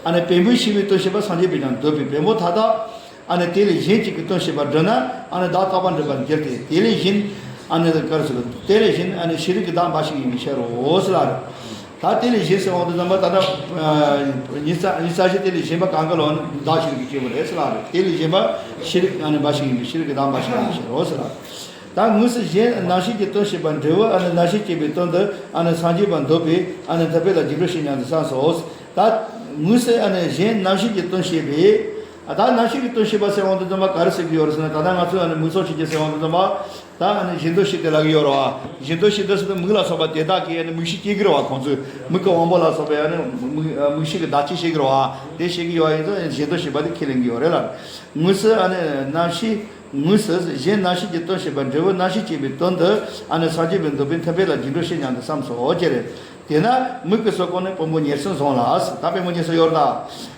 ཨ་ནི་བེམ་པོའི་ཤེས་པའི་དོན་ཤེས་པ་སངས་རྒྱས་པས་ཀྱང་འདོད་པའི་བེམ་པོ་མཐའ་དག་ཨ་ནི་དེ་ལས་གཞན་གཅིག་གི་དོན་ཤེས་པ་བསྒྲུབས་ན་ཨ་ནི་བདག་རྟག་པར་འགྲུབ་པར་འགྱུར་ཏེ། དེ་ལས་གཞན་ཨ་ནི་ག་རེ་ཟེར། དེ་ལས་གཞན་ཨ་ནི་ཤེས་རིག་གི་བདག་འབའ་ཞིག་ཡིན་པའི་ཕྱིར་རོ་ཟེར་ལ། ད་དེ་ལས་གཞན་ཟེར་འོང་དུས་ཙམ་པ་ད་ལྟ་ཉི་ཤུ་རྩ་ཉི་ཤུ་རྩ་བཞི་དེ་ལས་གཞན་པ་གང་ག་ལ་བདག་ཤེས་རིག་གི་སྐྱེས་བུ་རེད་ཟེར་ལ་རེད། དེ་ལས་གཞན་པ་ཤེས་རིག་ཨ་ནི་འབའ་ཞིག་ཡིན་པའི་ཤེས་རིག་གི་བདག་འབའ་ཞིག་ཡིན་པའི་ཕྱིར་རོ་ཟེར་ལ། ད་དངོས་སུ་གཞན་རྣམ་ཤེས་ཀྱི་དོན་ཤེས་པ་འབྲས་བུ་ཨ་ནི་རྣམ་ཤེས་སྐྱེས་པའི་དོན་དུ་ཨ་ནི་སངས་རྒྱས་པ་འདོད་པས་ཨ་ནི་མཐུན་དཔེ་ལ་རྒྱས་འགྲོས་བཤད་སྙམ་དུ་བསམས་སོ། ད་དངོས་སུ་ཨ་ནི་གཞན་རྣམ་ཤེས་ཀྱི་དོན་ཤེས་པས། ཨ་ད་རྣམ་ཤེས་ཀྱི་དོན་ཤེས་པ་ཟེར་འོང་དུས་ཙམ་པ་ག་རེ་ཟེར་གྱི་ཡོད་རེད་ཟེར་ན། ད་ལྟ་ང་ཚོས་ཨ་ནི་མིག་སོགས་ཆོས་ཅན་ཟེར་འོང་དུས་ཙམ་པ། ད་ཨ་ནི་གཞན་དོན་ཤེས་དེ་ལབ་ཀྱི་ཡོད་རེད་བ། གཞན་དོན་ཤེས་དེ་ཟེར་དུས་མིག་ལ་སོགས་པ་དེ་དག་གིས་ཨ་ནི་མིག་ཤེས་སྐྱེ་གི་རེད་བ། ཁོང་ཚོས་མིག་གི་དབང་པོ་ལ་སོགས་པས་ཨ་ནི་མིག་མིག་ཤེས་ཀྱི་བདག་ཅིག་ཤེས་ཀྱི་རེད་བ། དེ་ཤེས་ཀྱི་ཡོད་བ་ཡིན་ཙང་གཞན་དོན་ཤེས་པ་དེ་ཁས་ལེན་གྱི་ཡོད་རེད་ལ། དངོས་སུ་ཨ་ནི་རྣམ་ཤེས། དངོས་སུ་གཞན་རྣམ་ཤེས་ཀྱི་དོན་ཤེས་པ་འབྲས་བུ་རྣམ་ཤེས་སྐྱེས་པའི་དོན་དུ་ཨ་ནི་སངས་རྒྱས་པའི་འདོད་པས་མཐུན་དཔེ་ལ་རྒྱས་འགྲོས་བཤད་སྙམ་དུ་བསམས་སོ་ཅེས་རེད། དེས་ན་མིག་གི་སོགས་ཁོང་ནས་བེམ་པོ་ཉེར་གསུམ་བཟུང་ལ། ད་བེམ་པོ་ཉེར་གསུམ་ཡོད་ད།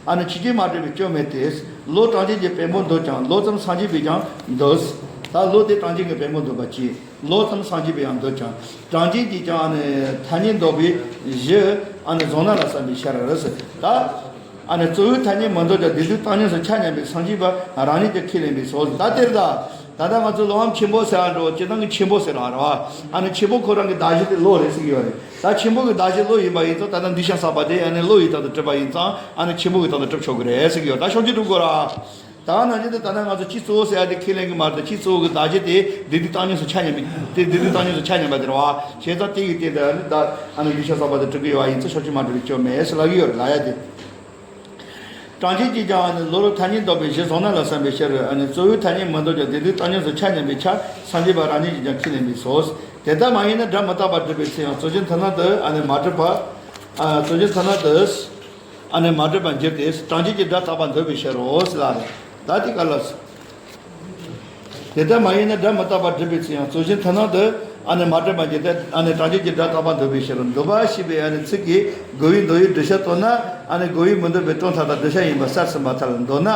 ཨ་ནི་ཆོས་ཅན་མ་གྲུབ་པའི་སྐྱོན་མེད་དེ། བློ་གྲངས་ཅན་གྱི་བེམ་པོ་འདོད་ཀྱང་བློ་ཙམ་སངས་རྒྱས་པས་ཀྱང་འདོད། ད་བློ་དེ་གྲངས་ཅན་གྱི་བེམ་པོ་འདོད་པ་གཅིག་བློ་ཙམ་སངས་རྒྱས་པས་ཀྱང་འདོད་ཀྱང་། གྲངས་ཅན་གྱིས་ཀྱང་ཨ་ནི་ཐ་སྙད་འདོགས་པའི་གཞི་ཨ་ནི་བཟུང་ན་ལ་བསམ་པའི་ཕྱིར་ཟེར་ད། ཨ་ནི་གཙོ་བོའི་ཐ་སྙད་མི་འདོད་ཀྱང་དེ་དུས་བཏང་སྙོམས་སུ་ཆ་མཉམ་པའི་སངས་རྒྱས་པ་རང་ཉིད་ཀྱིས་ཁས་ལེན་པའི་ཕྱིར། ད་དེར་ད། ད་ལྟ་ང་ཚོ་ལོ་ངམ་ཆེན་པོ་ཟེར་བ་འགྲོ་སྤྱིར་བཏང་གི་ཆེན་པོ་ཟེར་བ་རེད་བ། ཨ་ནི་ཆེན་པོ་ཁོ་རང་གི་གདགས་གཞི་དེ་བློ་རེད་ཟེར་གྱི་ཡོད་རེད། ད་ཆེན་པོ་གི་གདགས་གཞི་བློ་ཡིན་པ་ཡིན་ཙང་ད་ལྟ་འདུས་བྱས་བསགས་པ་དེ་ཨ་ནི་བློ་ཡི་སྟེང་དུ་གྲུབ་པ་ཡིན་ཙང་ཨ་ནི་ཆེན་པོ་གི་སྟེང་དུ་གྲུབ་ཆོག་གི་རེད་ཟེར་གྱི་ཡོད། ད་ཕྱོགས་ཆོས་གྲུབ་དགོས་ར། ད་ནང་བཞིན་དུ་ད་ལྟ་ང་ཚོ་སྤྱི་གཙོ་བོ་ཟེར་ཡ་དེ་ཁས་ལེན་གྱི་མ་རེད། ད་སྤྱི་གཙོ་བོ་གི་གདགས་གཞི་དེ་དེ་དུས་བཏང་སྙོམས་སུ་ཆ་མཉམ་པའི་དེ་དེ་དུས་བཏང་སྙོམས་སུ་ཆ་མཉམ་པ་དེ་རེད་བ། བྱས་ཙང་དེ་ཡི་སྟེང་དུ་ཨ་ནི་ད་ཨ་ནི་འདུས་བྱས་བསགས་པ་དེ་གྲུབ་ཀྱི་ཡོད་པ་ཡིན་ཙང་ཕྱོགས་ཆོས་མ་གྲུབ་པའི་སྐྱོན་མེད་ཟེར་ལབ་ཀྱི་ཡོད་རེད་ལབ་ཡ་དེ། གྲངས་ཅན་གྱིས་ཀྱང་ཨ་ནི་བློ་ལ་ཐ་སྙད་འདོགས་པའི་གཞི་བཟུང་ན་ལ་བསམ་པའི་ཕྱིར། ཨ་ནི་གཙོ་བོའི་ཐ་སྙད་མི་འདོད་ཀྱང་དེ་དུས་བཏང་སྙོམས་སུ་ཆ་མཉམ་པའི་ཆ་སངས་རྒྱས་པ་རང་ཉིད་ཀྱིས་ཀྱང་ཁས་ལེན་པའི་ཕྱིར། དེ་ལྟ་མ་ཡིན་ན་སྒྲ་མི་རྟག་པར་སྒྲུབ་པའི་ཚེ་ཡང་གཙོ་ཆེན་མཐུན་སྣང་དུ་ཨ་ནི་མ་གྲུབ་པ། ཨ་གཙོ་ཆེན་མཐུན་སྣང་དུ་ཨ་ནི་མ་གྲུབ་པར་འགྱུར་ཏེ་གྲངས་ཅན་གྱིས་སྒྲ་རྟག་པར་འདོད་པའི་ཕྱིར་རོ་ཟེར་ལ་རེད། ད་དེ་ག་ལ། དེ་ལྟ་མ་ཡིན་ན་སྒྲ་མི་རྟག་པར་སྒྲུབ་པའི་ཚེ་ཡང་གཙོ་ཆེན་མཐུན་སྣང་དུ་ཨ་ནི་མ་གྲུབ་པར་འགྱུར་ཏེ་ཨ་ནི་གྲངས་ཅན་གྱིས་སྒྲ་རྟག་པར་འདོད་པའི་ཕྱིར། འདོད་པ་ཞེས་པའི་ཨ་ནི་ཚིག་གིས་རྒོལ་བས་འདོད་ཡུལ་བསྒྲུབ་བྱ་སྟོན་ན་ཨ་ནི་རྒོལ་བས་མི་འདོད་པའི་དོན་མཐའ་དག་བསྒྲུབ་བྱ་ཡིན་པ་གསལ་ཟིན་པར་ཐལ། མདོར་ན་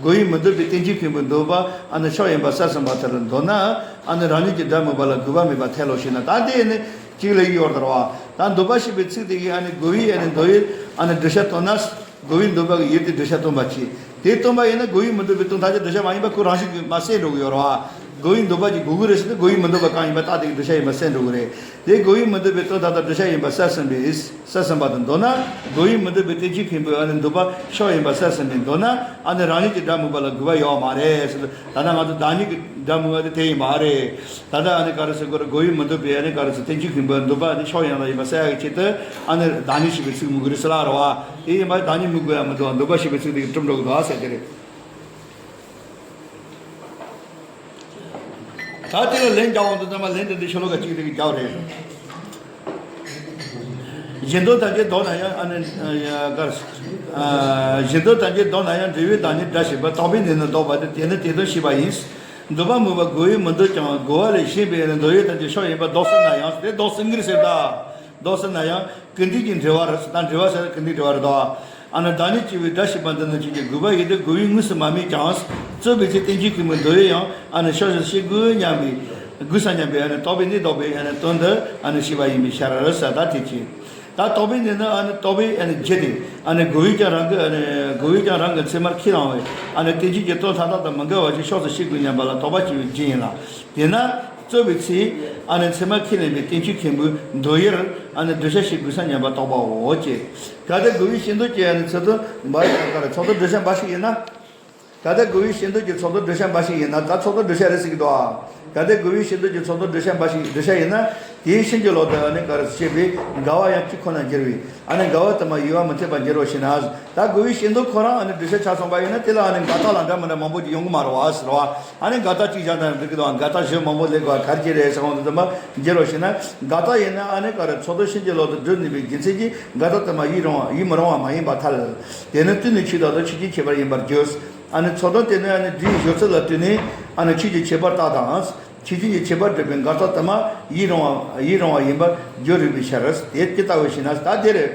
རྒོལ་བས་མི་འདོད་པའི་རྟེན་ཅན་མཁན་པོའི་འདོད་པ་ཨ་ནི་ཕྱོགས་ཡིན་པ་གསལ་ཟིན་པར་ཐལ། མདོར་ན་ཨ་ནི་རང་ཉིད་ཀྱི་སྒྲ་དམིགས་པ་ལ་དགོས་པ་མེད་པར་ཐལ་ལོ་ཞེ་ན། ད་དེ་ནི་གཅིག་ལ་ཡོད་དར་བ། ད་འདོད་པ་ཞེས་པའི་ཚིག་དེ་གིས་ཨ་ནི་རྒོལ་བས་ཨ་ནི་འདོད་ཡུལ་ཨ་ནི་བསྒྲུབ་བྱ་སྟོན་ན། རྒོལ་བས་འདོད་པ་གི་ཡུལ་དེ་བསྒྲུབ་བྱ་སྟོན་པ་གཅིག་དེ་སྟོན་པ་ཡིན་ན་རྒོལ་བས་མི་འདོད་པའི་དོན་མཐའ་དག་བསྒྲུབ་བྱ་མ་ཡིན་པ་ཁོ་རང་བཞིན་གྱིས་མར་གསལ་འགྲོ་གི་ཡོད་རེད་བ། རྒོལ་བས་འདོད་པ་གཅིག་དགོས་ཀྱི་རེད་ཟེར་ཏེ་རྒོལ་བས་མི་འདོད་པ་གང་ཡིན་པ་རྟགས་དེ་གིས་བསྒྲུབ་བྱ་ཡིན་པ་གསལ་འགྲོ་གི་རེད། དེ་རྒོལ་བས་མི་འདོད་པའི་དོན་མཐའ་དག་བསྒྲུབ་བྱ་ཡིན་པ་གསལ་ཟིན་པས་གསལ་ཟིན་པ་དང་། མདོར་ན་རྒོལ་བས་མི་འདོད་པའི་རྟེན་ཅན་མཁན་པོའི་ཨ་ནི་འདོད་པ་ཕྱོགས་ཡིན་པ་གསལ་ཟིན་པས། མདོར་ན་ཨ་ནི་རང་ཉིད་ཀྱི་སྒྲ་དམིགས་པ་ལ་དགོས་པ་ཡོད་མ་རེད་ཟེར། ད་ལྟ་ང་ཚོ་བདག་ཉིད་ཀྱི་སྒྲ་དམིགས་པ་དེ་དེ་ཡིན་པ་རེད། ད་ལྟ་ཨ་ནི་ག་རེ་ཟེར་དགོས་རེད། རྒོལ་བས་མི་འདོད་པའི་ཨ་ནི་ག་རེ་ཟེར་རྟེན་ཅན་མཁན་པོའི་འདོད་པ་ཨ་ནི་ཕྱོགས་ཡིན་ལ་ཡིན་པ་གསལ་ཡག་གི་ཆེད་དུ་ཨ་ནི་བདག་ཉིད་ཞེས་པའི་ཚིག་དམིགས་དགོས་རེད་ཟེར་ལ་རེད་བ། དེ་ཡིན་པ་བདག་ཉིད་དམིགས་དགོས་ཡ་མི་འདུག་འདོད་པ་ཞེས་པའི་ཚིག་དེ་གིས་གྲུབ་འགྲོ་གི་འདུག་ཟེར་དེ་རེད། ད་དེ་ལ་ལན་རྒྱག་འོང་དུས་ཙམ་པ་ལན་དེ་འདི་ཤོ་ལོ་ཀ་གཅིག་དེ་གི་རྒྱག་རེད། གཞན་དོན་ཐམས་ཅད་བཟློག་ན་ཡང་ཨ་ནི་གར། གཞན་དོན་ཐམས་ཅད་བཟློག་ན་ཡང་འབྲས་བུའི་བདག་ཉིད་བཀྲ་ཤིས་པ། དག་པའི་ནད་ནི་བཟློག་པ་སྟེ། དེ་ནི་དེ་དོན་ཤེས་པ་ཡིན། འདོད་པ་མེད་པར་རྒོལ་བས་མི་འདོད་ཀྱང་། རྒོལ་བ་ལས་གཞན་པའི་ནི་འདོད་ཡོན་ཐམས་ཅད་གཤོག་ཡིན་པར་བཟློག་ཟིན་ན་ཡང་། དེ་བཟློག་ཟིན་གྱི་རེད་ཟེར་ད། བཟློག་ཟིན་ན་ཡང་ཀུན་འདུས་ཀྱི་འབྲེལ་བ་རེད་ཟེར་ད། འབྲེལ་བ་ཟེར་ན་ཀུན་འདུས་འབྲེལ་བ་རེད་དོ། ཨ་ནི་བདག་ཉིད་སྐྱེ་བོའི་བཀྲ་ཤིས་པ་འདི་ནི་ཁྱོད་ཀྱི་དགོས་པ་ཡིན་ཏེ། རྒོལ་བས་དངོས་སུ་མ་སྨྲས་ཀྱང་། རྩོད་པའི་ཚེ་བསྟན་བཅོས་མཁན་པོའི་འདོད་ཡོན་ཡང་ཨ་ནི་ཤོག་ཟེར་བཤད་དགོས་སྙམ་པའི་དགོས་ས་སྙམ་པའི་ཨ་ནི་དག་པའི་གནས་བཟློག་པའི་ཨ་ནི་དོན་འདི་ཨ་ནི་ཤེས་པ་ཡིན་པའི་ཕྱིར་ཟེར་ད་དེ་ཅི། ད་དག་པའི་གནས་ནི་ཨ་ནི་དག་པའི་ཨ་ནི་རྒྱུ་དེ་ཨ་ནི་རྒོལ་བས་ཀྱང་རང་གི་ཨ་ནི་རྒོལ་བས་ཀྱང་རང་གི་མཚན་མར་ཁས་བླངས་པའི་ཨ་ནི་བསྟན་བཅོས་ཀྱི་དོན་མཐའ་དག་དང་མི་འགལ་བ་ཞིག་ཤོག་ཟེར་བཤད་དགོས་སྙམ་པ་ལ་དོགས་པ་སྐྱེ་བའི་རྒྱུ་ཡིན་ལ། དེས་ན་རྩོད་པའི་ཚེ་ཨ་ནི་མཚན་མར་ཁས་ལེན་པའི་བསྟན་བཅོས་མཁན་པོའི་འདོད་ཡོན་ཨ་ནི་བསྡུ་བྱ་ཞིག་དགོས་ས་སྙམ་པ་དོགས་པའོ་ཅེས། གལ་ཏེ་རྒོལ་བས་བྱེད་འདོད་ཀྱི་ཨ་ནི་ཚོགས་དོན་འབའ་ཞིག་ཨ་ཀ་རེ་ཚོགས་དོན་བསྡུ་བྱ་འབའ་ཞིག་ཡིན་ན། གལ་ཏེ་རྒོལ་བས་བྱེད་འདོད་ཀྱི་ཚོགས་དོན་བསྡུ་བྱ་འབའ་ཞིག་ཡིན་ན། ད་ཚོགས་དོན་བསྡུ་བྱ་རེད་ཟེར་གྱི་འདུག་ཨ། གལ་ཏེ་རྒོལ་བས་བྱེད་འདོད་ཀྱི་ཚོགས་དོན་བསྡུ་བྱ་འབའ་ཞིག་བསྡུ་བྱ་ཡིན་ན། དེའི་ཕྱིན་ཅི་ལོག་ཏུ་ཨ་ནི་ཀ་རེ་ཞེས་པའི་འགལ་བ་ཡང་གཅིག་ཁོ་ན་འགྱུར་བས། ཨ་ནི་འགལ་བ་དུ་མ་ཡོད་པ་མི་འཐད་པར་འགྱུར་རོ་ཞེ་ན། ད་རྒོལ་བས་བྱེད་འདོད་ཁོ་རང་ཨ་ནི་བསྡུ་བྱ་ཆ་ཚང་པ་ཡིན་ན། དེ་ལ་ཨ་ནི་འགལ་རྟགས་ལ་འདྲ་མི་འདྲ་མང་པོ་ཅིག་ཡོང་གི་མ་རེད་བ་ཟེར་བ། ཨ་ནི་འགལ་རྟགས་གཅིག་བཞག་ན་འགྲིག་གི་འདུག་ཨ། འགལ་རྟགས་བཞི་མང་པོ་སླེབས་དགོས་ག་རེ་བྱས་རེད་ཟེར་འོང་དུས་ཙམ་པ་འགྱུར་རོ་ཞེ་ན། འགལ་རྟགས་ཡིན་ན་ཨ་ནི་ཀ་རེ་ཚོགས་དོན་ཕྱིན་ཅི་ལོག་ཏུ་སྒྲུབ་ནུས་པའི་རྒྱུ་མཚན་གྱིས་འགལ་རྟགས་དུ་མ་ཡིད་རུང་བ་ཡིད་མི་རུང་བ་མ་ཡིན་པར་ཐལ། དེ་ནི་དུས་ནི་ཆོས་ལྟར་དུ་ཆོས་ཅན་ཁྱད་པར་ཡིན་པར་འགྱུར། ཨ་ནི་ཚོགས་དོན་དེ་ནི་ཨ་ནི་སྒྲའི་སྦྱོར་ཚུལ་ལ་ལྟོས་ནས་ཨ་ནི་ཆོས་ཀྱི་ཁྱད་པར་རྟགས་དང་། ཆོས་ཅན་གྱི་ཁྱད་པར་སྒྲུབ་པའི་འགལ་རྟགས་དུ་མ་ཡིད་རུང་བ་ཡིད་རུང་བ་ཡིན་པར་འགྱུར་རིགས་པའི་ཕྱིར། དེ་ཇི་ལྟ་བུ་ཞེ་ན། ད་དེ་རེད།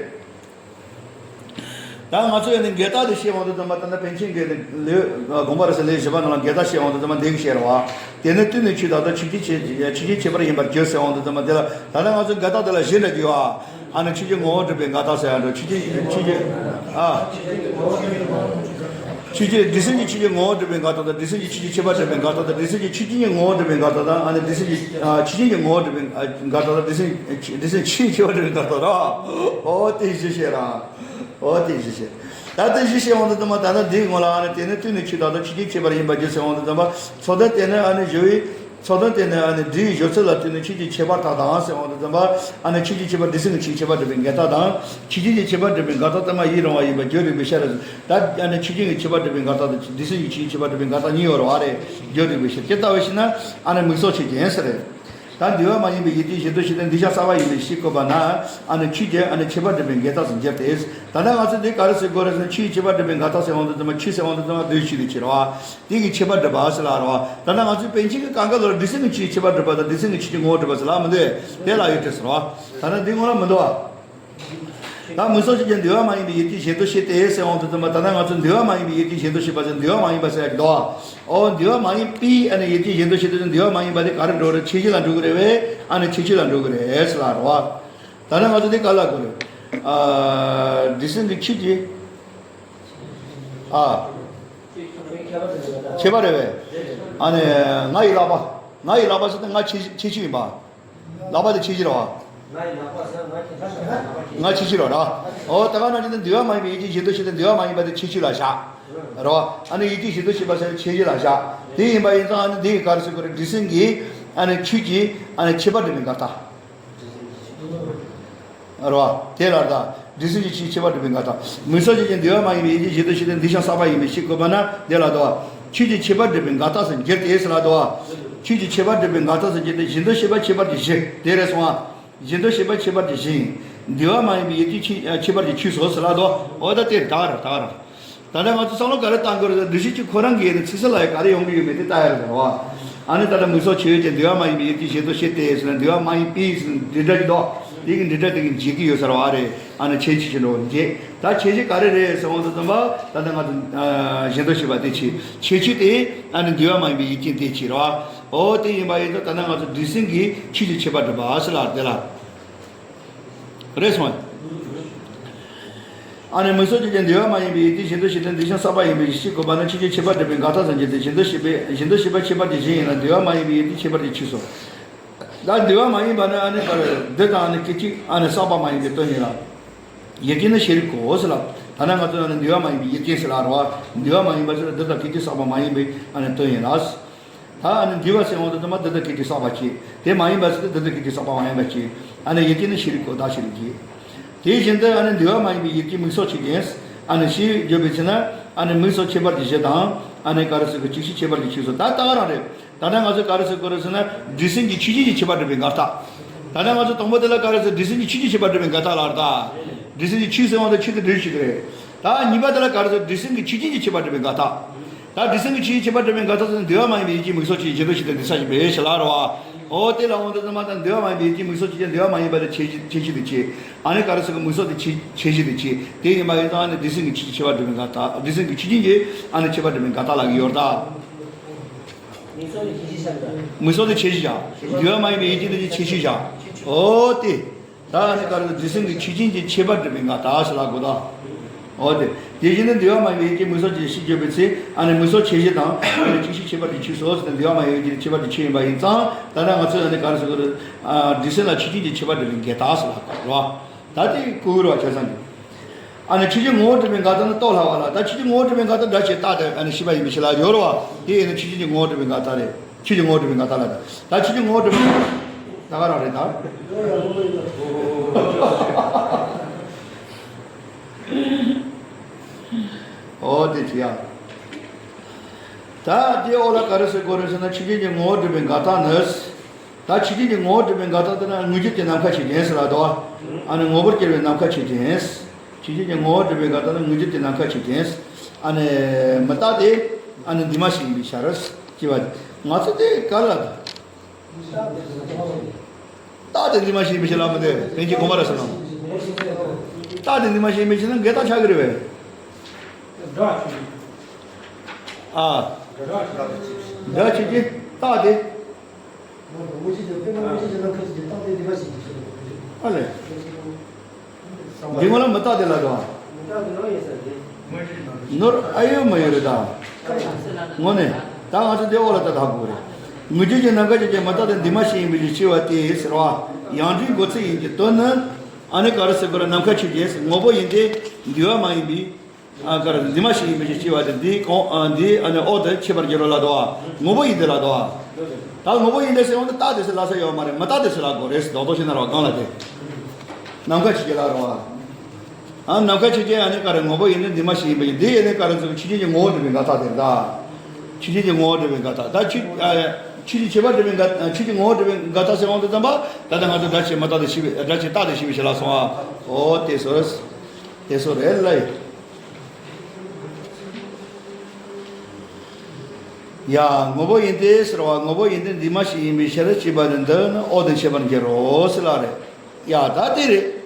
ད་ང་ཚོས་ནི་འགལ་རྟགས་དེ་བཤད་འོང་དུས་ཙམ་པ། ད་ལྟ་པཎ་ཆེན་གྱི་ལེའུ་དགོངས་པ་རབ་གསལ་ལེའུ་བཞི་པ་ནང་ལ་འགལ་རྟགས་བཤད་འོང་དུས་ཙམ་པ་འདི་གི་བཤད་རེད་བ། དེ་ནི་དུས་ནི་ཆོས་ལྟར་དུ་ཆོས་ཅན་ཆོས་ཅན་ཁྱད་པར་ཡིན་པར་འགྱུར་ཟེར་འོང་དུས་ཙམ་པ། དེ་ལ་ད་ལྟ་ང་ཚོས་འགལ་རྟགས་དེ་ལ་བཞི་འདྲ་གི་ཡོད་ཨ། ཨ་ནི་ཆོས་ཅན་ངོ་བོ་སྒྲུབ་པའི་འགལ་རྟགས་ཟེར་ཡ་འདྲ། ཆོས་ཅན་ཆོས་ཅན་ཨ། ཆོས་ཅན་སྡེ་ཚན་གྱི་ཆོས་ཅན་ངོ་བོ་སྒྲུབ་པའི་འགལ་རྟགས་དང་། སྡེ་ཚན་གྱི་ཆོས་ཅན་ཁྱད་པར་སྒྲུབ་པའི་འགལ་རྟགས་དང་། སྡེ་ཚན་གྱི་ཆོས་ཅན་གྱི་ངོ་བོ་སྒྲུབ་པའི་འགལ་རྟགས་དང་། ཨ་ནི་སྡེ་ཚན་གྱི་ཨ་ཆོས་ཅན་གྱི་ངོ་བོ་སྒྲུབ་པའི་འགལ་རྟགས་དང་། སྡེ་ཚན་སྡེ་ཚན་ཆོས་ཅན་ཁྱད་པར་སྒྲུབ་པའི་འགལ་རྟགས་ར། ཨོ་དེ་བཞི་བཤད་ར། ཨོ་དེ་བཞི་བཤད། ད་དེ་བཞི་བཤད་འོང་དུས་ཙམ་པ། ད་ལྟ་འདིའི་སྔོན་ལ་ཨ་ནི་དེ་ནི་དུས་ནི་ཆོས་ལྟར་དུ་ཆོས་ཅན་ཁྱད་པར་ཡིན་པར་འགྱུར་ཟེར་འོང་དུས་ཙམ་པ། ཚོགས་དོན་དེ་ནི་ཨ་ནི་སྦྱོར་བའི་ཚོགས་དོན་དེ་ནི་ཨ་ནི་སྒྲའི་སྦྱོར་ཚུལ་ལ་ལྟོས་ནས་ཆོས་ཀྱི་ཁྱད་པར་རྟགས་དང་ཟེར་འོང་དུས་ཙམ་པ། ཨ་ནི་ཆོས་ཀྱི་ཁྱད་པར་སྡེ་ཚན་གྱི་ཆོས་ཀྱི་ཁྱད་པར་སྒྲུབ་པའི་འགལ་རྟགས་དང་། ཆོས་ཅན་གྱི་ཁྱད་པར་སྒྲུབ་པའི་འགལ་རྟགས་དུ་མ་ཡིད་རུང་བ་ཡིན་པར་འགྱུར་རིགས་པའི་ཕྱིར། ད་ཨ་ནི་ཆོས་ཅན་གྱི་ཁྱད་པར་སྒྲུབ་པའི་འགལ་རྟགས་དང་སྡེ་ཚན་གྱི་ཆོས་ཀྱི་ཁྱད་པར་སྒྲུབ་པའི་འགལ་རྟགས་གཉིས་ཡོད་རེད་བ། རེད། འགྱུར་རིགས་པའི་ཕྱིར། ཇི་ལྟ་བུ་ཞེ་ན། ཨ་ནི་མིག་སོགས་ཆོས་ཅན་ཟེར་རེད། ད་འདུལ་བ་མ་ཡིན་པའི་ཡུལ་ཅན་གཞན་དོན་བྱེད་དོན་འདུས་བྱས་གསར་པ་ཡིན་པའི་ཕྱིར་བཀོད་པ་ན། ཨ་ནི་ཆོས་ཀྱི་ཨ་ནི་ཁྱད་པར་སྒྲུབ་པའི་འགལ་རྟགས་སུ་འགྱུར་ཏེ། ད་ལྟ་ང་ཚོས་འདི་ག་རེ་ཟེར་དགོས་རེད་ཟེར་ན། ཆོས་ཀྱི་ཁྱད་པར་སྒྲུབ་པའི་འགལ་རྟགས་ཟེར་འོང་དུས་ཙམ་པ། ཆོས་ཟེར་འོང་དུས་ཙམ་པ་འདུས་ཆོས་དེ་ཆོས་རེད་བ། དེ་གི་ཁྱད་པར་སྒྲུབ་པ་ཟེར་ལ་རེད་བ། ད་ལྟ་ང་ཚོས་པཎ་ཆེན་གྱི་གང་ག་ལོར་སྡེ་ཚན་གྱི་ཆོས་ཀྱི་ཁྱད་པར་སྒྲུབ་པ་དང་སྡེ་ཚན་གྱི་ཆོས་ཀྱི་ངོ་བོ་སྒྲུབ་པ་ཟེར་ལ་མི་འདུག་དེ་ལ་ཡོད་དེ་ཟེར་བ། ད་ལྟ་འདི་སྔོན་ལ་མི་འདུག་བ། ད་མིག་སོགས་ཆོས་ཅན། འདུལ་བ་མ་ཡིན་པའི་ཡུལ་ཅན་གཞན་དོན་བྱེད་དེ་ཟེར་འོང་དུས་ཙམ་པ། ད་ལྟ་ང་ཚོས་འདུལ་བ་མ་ཡིན་པའི་ཡུལ་ཅན་གཞན་དོན་བྱེད་པ་ཟེར། འདུལ་བ་མ་ཡིན་པ་ཟེར་ཡག་གི་འདུག་བ། ཨོ་འདུལ་བ་མ་ཡིན་པའི་ཨ་ནི་ཡུལ་ཅན་གཞན་དོན་བྱེད་དེ་ཟེར། འདུལ་བ་མ་ཡིན་པ་དེ་ག་རེ་འགྲོ་རེད། ཁྱད་ཆོས་ལ་འགྲོ་གི་རེད་བས། ཨ་ནི་ཁྱད་ཆོས་ལ་འགྲོ་གི་རེད་ཟེར་ལ་རེད་བ། ད་ལྟ་ང་ཚོ་འདི་ག་ལ་གོ་རེད། ཨ་སྡེ་ཚན་གྱི་ཆོས་ཀྱི་ཨ་ཁྱད་པར་རེད་བས། ཨ་ནི་ང་ཡི་ལག་པ། ང་ཡི་ལག་པ་ཟེར་ན་ང་ཁྱད་ཁྱད་ཆོས་ཡིན་པ། ལག་པ་དེ་ཁྱད་ཆོས་རེད་བ། ང་ཁྱད་ཆོས་རེད་བ། ཨོ་ད་ག་ནང་བཞིན་དུ་འདུལ་བ་མ་ཡིན་པའི་ཡུལ་ཅན་གཞན་དོན་བྱེད་དེ། འདུལ་བ་མ་ཡིན་པ་དེ་ཁྱད་ཆོས་ལ་བཞག་རེད་བ། ཨ་ནི་ཡུལ་ཅན་གཞན་དོན་བྱེད་པ་ཟེར་ཁྱད་ཆོས་ལ་བཞག་དེ་ཡིན་པ་ཡིན་ཙང་། ཨ་ནི་འདི་གི་ག་རེ་ཟེར་དགོས་རེད། སྡེ་ཚན་གྱི་ཨ་ནི་ཆོས་ཀྱི་ཨ་ནི་ཁྱད་པར་སྒྲུབ་པའི་འགལ་རྟགས། རེད་བ། དེ་ལ་ད་སྡེ་ཚན་གྱི་ཆོས་ཁྱད་པར་སྒྲུབ་པའི་འགལ་རྟགས། མིག་སོགས་ཆོས་ཅན། འདུལ་བ་མ་ཡིན་པའི་ཡུལ་ཅན་གཞན་དོན་བྱེད་དེ། འདུས་བྱས་གསར་པ་ཡིན་པའི་ཕྱིར་བཀོད་པ་ན། དེ་ལ་དོ། ཆོས་ཀྱི་ཁྱད་པར་སྒྲུབ་པའི་འགལ་རྟགས་སུ་འགྱུར་ཏེ་ཟེར་ལ་དོ། ཆོས་ཀྱི་ཁྱད་པར་སྒྲུབ་པའི་འགལ་རྟགས་སུ་འགྱུར་ཏེ། གཞན་དོན་བྱེད་པ་ཁྱད་པར་གྱི་གཞི་དེ་རེད་སོང་ང་། གཞན་དོན་བྱེད་པ་ཁྱད་པར་གྱི་གཞི་ཡིན། འདུལ་བ་མ་ཡིན་པའི་ཡུལ་ཅན་ཁྱད་ཁྱད་པར་གྱི་ཆོས་སོ་ཟེར་ལ་དོ། འོ་ད་དེ་དག་རེད། དག་རེད། ད་ལྟ་ང་ཚོ་བསམ་བློ་ག་རེ་བཏང་དགོས་རེད་ཟེར། འདུ་ཤེས་ཀྱི་ཁོ་རང་གི་ཚིག་གསལ་ལ་ཡང་ག་རེ་ཡོང་གི་ཡོད་མེད་དེ་ལྟ་ཡ་རེད་བ། ཨ་ནི་ད་ལྟ་མིག་སོགས་ཆོས་ཅན། འདུལ་བ་མ་ཡིན་པའི་ཡུལ་ཅན་གཞན་དོན་བྱེད་དེ་ཟེར་ན། འདུལ་བ་མ་ཡིན་པའི་ཟེར་ན་འདི་འདྲ་གི་འདུག་དེ་གི་འདི་འདྲ་དེ་གི་འབྱེད་ཀྱི་ཡོད་ས་རེད་བ། རེད། ཨ་ནི་ཁྱད་ཆོས་ཆེ་འགྲོ་འབྱེད། ད་ཁྱད་ཆོས་ག་རེ་རེད་ཟེར་འོང་དུས་ཙམ་པ། ད་ལྟ་ང་ཚོ་གཞན་དོན་བྱེད་པ་དེ་ཆོས། ཁྱད་ཆོས་དེ་ཨ་ནི་འདུལ་བ་མ་ཡིན་པའི་ཡུལ་ཅན་དེ་ཆོས་རེད་བ། འོ་དེ་ཡིན་པ་ཡིན་ཙང་། ད་ལྟ་ང་ཚོ་སྡེ་ཚན་གྱི་ཆོས་ཀྱི་ཁྱད་པར་སྒྲུབ་པ་ཟེར་ལ་དེ་ལ། རེད་སོང་ངས། ཨ་ནི་མིག་སོགས་ཆོས་ཅན། འདུལ་བ་མ་ཡིན་པའི་ཡུལ་ཅན་གཞན་དོན་བྱེད་དེ། འདུས་བྱས་གསར་པ་ཡིན་པའི་ཕྱིར་བཀོད་པ་ན། ཆོས་ཀྱི་ཁྱད་པར་སྒྲུབ་པའི་འགལ་རྟགས་སུ་འགྱུར་ཏེ། གཞན་དོན་བྱེད་པའི་གཞན་དོན་བྱེད་པ་ཁྱད་པར་གྱི་གཞི་ཡིན་ལ། འདུལ་བ་མ་ཡིན་པའི་ཡུལ་ཅན་ཁྱད་པར་གྱི་ཆོས་སོ། ད་འདུལ་བ་མ་ཡིན་པ་ནི་ཨ་ནི་ག་རེ། འདི་དང་ཨ་ནི་སྐད་ཅིག་ཨ་ནི་གསར་པ་མ་ཡིན་པའི་དོན་ཡིན་ལ། ཡུལ་ཅན་ནི་ཤེས་རིག་གོ་ཟེར་ལ། ད་ནི་ང་ཚོས་ཨ་ནི་འདུལ་བ་མ་ཡིན་པའི་ཡུལ་ཅན་ཟེར་ལ་རེད་བ། འདུལ་བ་མ་ཡིན་པ་ཟེར་ལ་འདི་དང་སྐད་ཅིག་གསར་པ་མ་ཡིན་པའི་ཨ་ནི་དོན་ཡིན་ལ། ད་ཨ་ནི་འདུལ་བ་ཟེར་འོང་དུས་ཙམ་པ་འདི་དང་སྐད་ཅིག་གསར་པ་བྱེད། དེ་མ་ཡིན་པ་ཟེར་དུས་འདི་དང་སྐད་ཅིག་གསར་པ་མ་ཡིན་པ་བྱེད། ཨ་ནི་ཡུལ་ཅན་ནི་ཤེས་རིག་གོ། བདག་ཤེས་རིག་བྱེད། དེ་བཞིན་དུ་ཨ་ནི་འདུལ་བ་མ་ཡིན་པའི་ཡུལ་ཅན་མིག་སོགས་ཆོས་ཅན། ཨ་ནི་ཞེས་བརྗོད་པའི་ཚེ་ན། ཨ་ནི་མིག་སོགས་ཁྱད་པར་གྱི་གཞི་དང་། ཨ་ནི་ག་རེ་ཟེར་གི། ཅིག་ཤོས་ཁྱད་པར་གྱི་ཆོས་སོ། ད་ད་ག་རང་རེད། ད་ལྟ་ང་ཚོས་ག་རེ་ཟེར་དགོས་རེད་ཟེར་ན། སྒྲིབ་སེམས་ཀྱི་ཆོས་ཅན་གྱི་ཁྱད་པར་སྒྲུབ་པའི་འགལ་རྟགས། ད་ལྟ་ང་ཚོ་དང་པོ་དེ་ལ་ག་རེ་ཟེར། སྒྲིབ་སེམས་ཀྱི་ཆོས་ཅན་ཁྱད་པར་སྒྲུབ་པའི་འགལ་རྟགས་ལ་རེད་ད། སྒྲིབ་སེམས་ཀྱི་ཆོས་ཟེར་བ་དང་ཆོས་དེ་སྒྲུབ་བྱེད་ཀྱི་རེད། ད་གཉིས་པ་དེ་ལ་ག་རེ་ཟེར། སྒྲིབ་སེམས་ཀྱི་ཆོས་ཅན་གྱི་ཁྱད་པར་སྒྲུབ་པའི་འགལ་རྟགས། ད་སྒྲིབ་སེམས་ཀྱི་ཆོས་ཅན་ཁྱད་པར་སྒྲུབ་པའི་འགལ་རྟགས་ཟེར་ན། འདུལ་བ་མ་ཡིན་པའི་ཡུལ་གྱི་མིག་སོགས་ཆོས་ཅན། བྱེད་དོ་ཞེས་དང་འདུལ་ས་ཡིན་པའི་ཕྱིར་ལ་རེད་བ། འོ་དེ་ལ་འོང་དུས་ཙམ་པ་ད་འདུལ་བ་མ་ཡིན་པའི་ཡུལ་གྱི་མིག་སོགས་ཆོས་ཅན། འདུལ་བ་མ་ཡིན་པ་དེ་ཁྱད་ཆོས་ཁྱད་ཆོས་དེ་བྱེད། ཨ་ནི་ག་རེ་ཟེར་གི། མིག་སོགས་དེ་ཁྱད་ཁྱད་ཆོས་དེ་བྱེད། དེ་ཡིན་པ་ཡིན་ཙང་ཨ་ནི་སྒྲིབ་སེམས་ཀྱི་ཆོས་ཅན་ཁྱད་པར་སྒྲུབ་པའི་འགལ་རྟགས། སྒྲིབ་སེམས་ཀྱི་ཆོས་ཅན་གྱི་ཨ་ནི་ཁྱད་པར་སྒྲུབ་པའི་འགལ་རྟགས་ལ་གི་ཡོད་རེད་ད། མིག་སོགས་དེ་ཁྱད་ཆོས་བཞག་འདུལ་བ་མ་ཡིན་པའི་ཡུལ་གྱི་དེ་ཁྱད་ཆོས་བཞག་འོ་དེ། ད་ཨ་ནི་ག་རེ། སྒྲིབ་སེམས་ཀྱི་ཆོས་ཅན་གྱི་ཁྱད་པར་སྒྲུབ་པའི་འགལ་རྟགས་ཞེས་ལབ་དགོས་ད། འོ་དེ། དེ་བཞིན་དུ་འདུལ་བ་མ་ཡིན་པའི་ཡུལ་གྱི་མིག་སོགས་ཆོས་ཅན་ཞེས་བརྗོད་པའི་ཚེ། ཨ་ནི་མིག་སོགས་ཆོས་ཅན་དང་ཨ་ནི་ཅིག་ཤོས་ཁྱད་པར་གྱི་ཆོས་སོ་ཟེར་ཏེ། འདུལ་བ་མ་ཡིན་པའི་ཡུལ་གྱི་ཁྱད་པར་གྱི་ཆོས་ཡིན་པ་ཡིན་ཙང་། ད་ལྟ་ང་ཚོས་ཨ་ནི་ག་རེ་ཟེར་དགོས་རེད། ཨ། སྒྲིབ་སེམས་ལ་ཆོས་ཅན་གྱི་ཁྱད་པར་སྒྲུབ་པའི་འགལ་རྟགས་ཞེས་ལབ་དགོས་རེད་བ། ད་དེ་གོ་གི་རེད་བ། ཆ་ཚང་གི། ཨ་ནི་ཆོས་ཅན་ངོ་བོ་སྒྲུབ་པའི་འགལ་རྟགས་ནི་རྟོགས་སླ་བ་ལ། ད་ཆོས་ཅན་ངོ་བོ་སྒྲུབ་པའི་འགལ་རྟགས་སྒྲ་ཆོས་རྟག་སྟེ་ཨ་ནི་ཤེས་པ་ཡིན་པའི་ཕྱིར་ལ་ཡོད་རེད་བ། དེ་ཡིན་ན་ཆོས་ཅན་གྱི་ངོ་བོ་སྒྲུབ་པའི་འགལ་རྟགས་རེད། ཆོས་ཅན་ངོ་བོ་སྒྲུབ་པའི་འགལ་རྟགས་ལ། ད་ཆོས་ཅན་ངོ་བོ་སྒྲུབ་པའི་ད་ག་རང་རེད་ད། འོ་དེ་བྱེད་ཡ། ད་དེའི་འོག་ལ་ག་རེ་ཟེར་དགོས་རེད་ཟེར་ན། ཆོས་ཅན་གྱི་ངོ་བོ་སྒྲུབ་པའི་འགལ་རྟགས་ནི། ད་ཆོས་ཅན་གྱི་ངོ་བོ་སྒྲུབ་པའི་འགལ་རྟགས་དེ་ནི་དངོས་རྒྱུ་དེ་ནམ་མཁའ་ཆོས་ཅན་ཟེར་ལབ་དོ། ཨ་ནི་ངོ་བོར་གྱུར་པའི་ནམ་མཁའ་ཆོས་ཅན། ཆོས་ཅན་གྱི་ངོ་བོ་སྒྲུབ་པའི་འགལ་རྟགས་ནི་དངོས་རྒྱུ་དེ་ནམ་མཁའ་ཆོས་ཅན། ཨ་ནི་མི་རྟག་སྟེ་ཨ་ནི་འདུས་མ་བྱས་ཡིན་པའི་ཕྱིར་ཞེས་པ། ང་ཚོ་དེ་ག་ལ། རྟག་སྟེ་འདུས་མ་བྱས་ཡིན་པའི་ཕྱིར་ལབ་མི་འདུག་བོན་གྱི་དགོངས་པ་རེད་ཟེར་ན། རྟག་སྟེ་འདུས་མ་བྱས་ཡིན་པའི་ཕྱིར་ན་འགལ་རྟགས་ཆགས་ཀྱི་རེད་པས། སྒྲ་ཆོས་ཅན། ཨ། སྒྲ་ཆོས་ཅན། རྟག་སྟེ། ཨ་ལས། འདི་སྔོན་ལ་མི་རྟག་སྟེ་ལབ་དོ། ནོར་ཨ་ཡོད་མ་ཡོད་རེད་ད། དངོས་གནས། ད་ང་ཚོ་འདི་འོག་ལ་ད་ལྟ་དགོས་རེད། དངོས་རྒྱུ་ཅན་ནམ་མཁའ་ཆོས་ཅན། མི་རྟག་སྟེ་འདུས་མ་བྱས་ཡིན་པའི་ཕྱིར་ཞེས་པ་སྟེ་ཟེར་བ། ཡང་སྒྲའི་འགོད་ཚུལ་ཡིན་གྱི་དོན་ནི། ཨ་ནི་ག་རེ་ཟེར་དགོས་རེད། ནམ་མཁའ་ཆོས་ཅན། ངོ་བོ་ཡིན་ཏེ། འདུས་པ་མ་ཡིན་པའི། ཨ། ག་རེ། འདུས་མ་བྱས་ཡིན་པའི་ཕྱིར་ཞེས་པ་དེ། འདིའི་གོང་། ཨ། འདིའི་ཨ་ནི་འོག་ཏུ་ཁྱད་པར་འགྱུར་རོ་ལབ་དོ། ངོ་བོ་ཡིན་ཏེ་ལབ་དོ། ད་ངོ་བོ་ཡིན་ཏེ་ཟེར་འོང་དུས་རྟག་སྟེ་ཟེར་ལབ་ས་ཡོད་མ་རེད། མི་རྟག་སྟེ་ཟེར་ལབ་དགོས་རེད། རྡོག་རྡོག་བྱས་ན་རོ་གང་ལ་དེ། ནམ་མཁའ་ཆོས་ཅན་ལབ་རོ། ཨ། ནམ་མཁའ་ཆོས་ཅན། ཨ་ནི་ག་རེ། ངོ་བོ་ཡིན་ཏེ་འདུས་མ་བྱས་ཡིན་པའི། འདི་ཡིན་ནི་ག་རེ་ཟེར། ཆོས་ཅན་གྱི་ངོ་བོ་སྒྲུབ་པའི་འགལ་རྟགས་དེ་རེད་ད། ཆོས་ཅན་གྱི་ངོ་བོ་སྒྲུབ་པའི་འགལ་རྟགས། ད་ཆོས། ཨ། ཆོས་ཅན་ཁྱད་པར་སྒྲུབ་པའི་འགལ། ཆོས་ཅན་ངོ་བོ་སྒྲུབ་པའི་འགལ་རྟགས་ཟེར་འོང་དུས་ཙམ་པ། ད་ལྟ་ང་ཚོ་སྒྲ་ཆོས་མི་རྟག་སྟེ་ཞེས་པའི། སྒྲ་ཆོས་རྟག་སྟེ་ཞེས་པའི་ཕྱིར་ལ་སོང་ཨ། འོ་དེ་སོ། དེ་སོ་རེད་ལ། ཡ། ངོ་བོ་ཡིན་ཏེ་ཟེར་བ། ངོ་བོ་ཡིན་ཏེ་འདུས་མ་བྱས་ཡིན་པའི་ཕྱིར་ཞེས་པ་ནི་འདི་ནི་འོག་ཏུ་ཁྱད་པར་འགྱུར་རོ་ཟེར་ལ་རེད། ཡ། ད་དེ་རེད།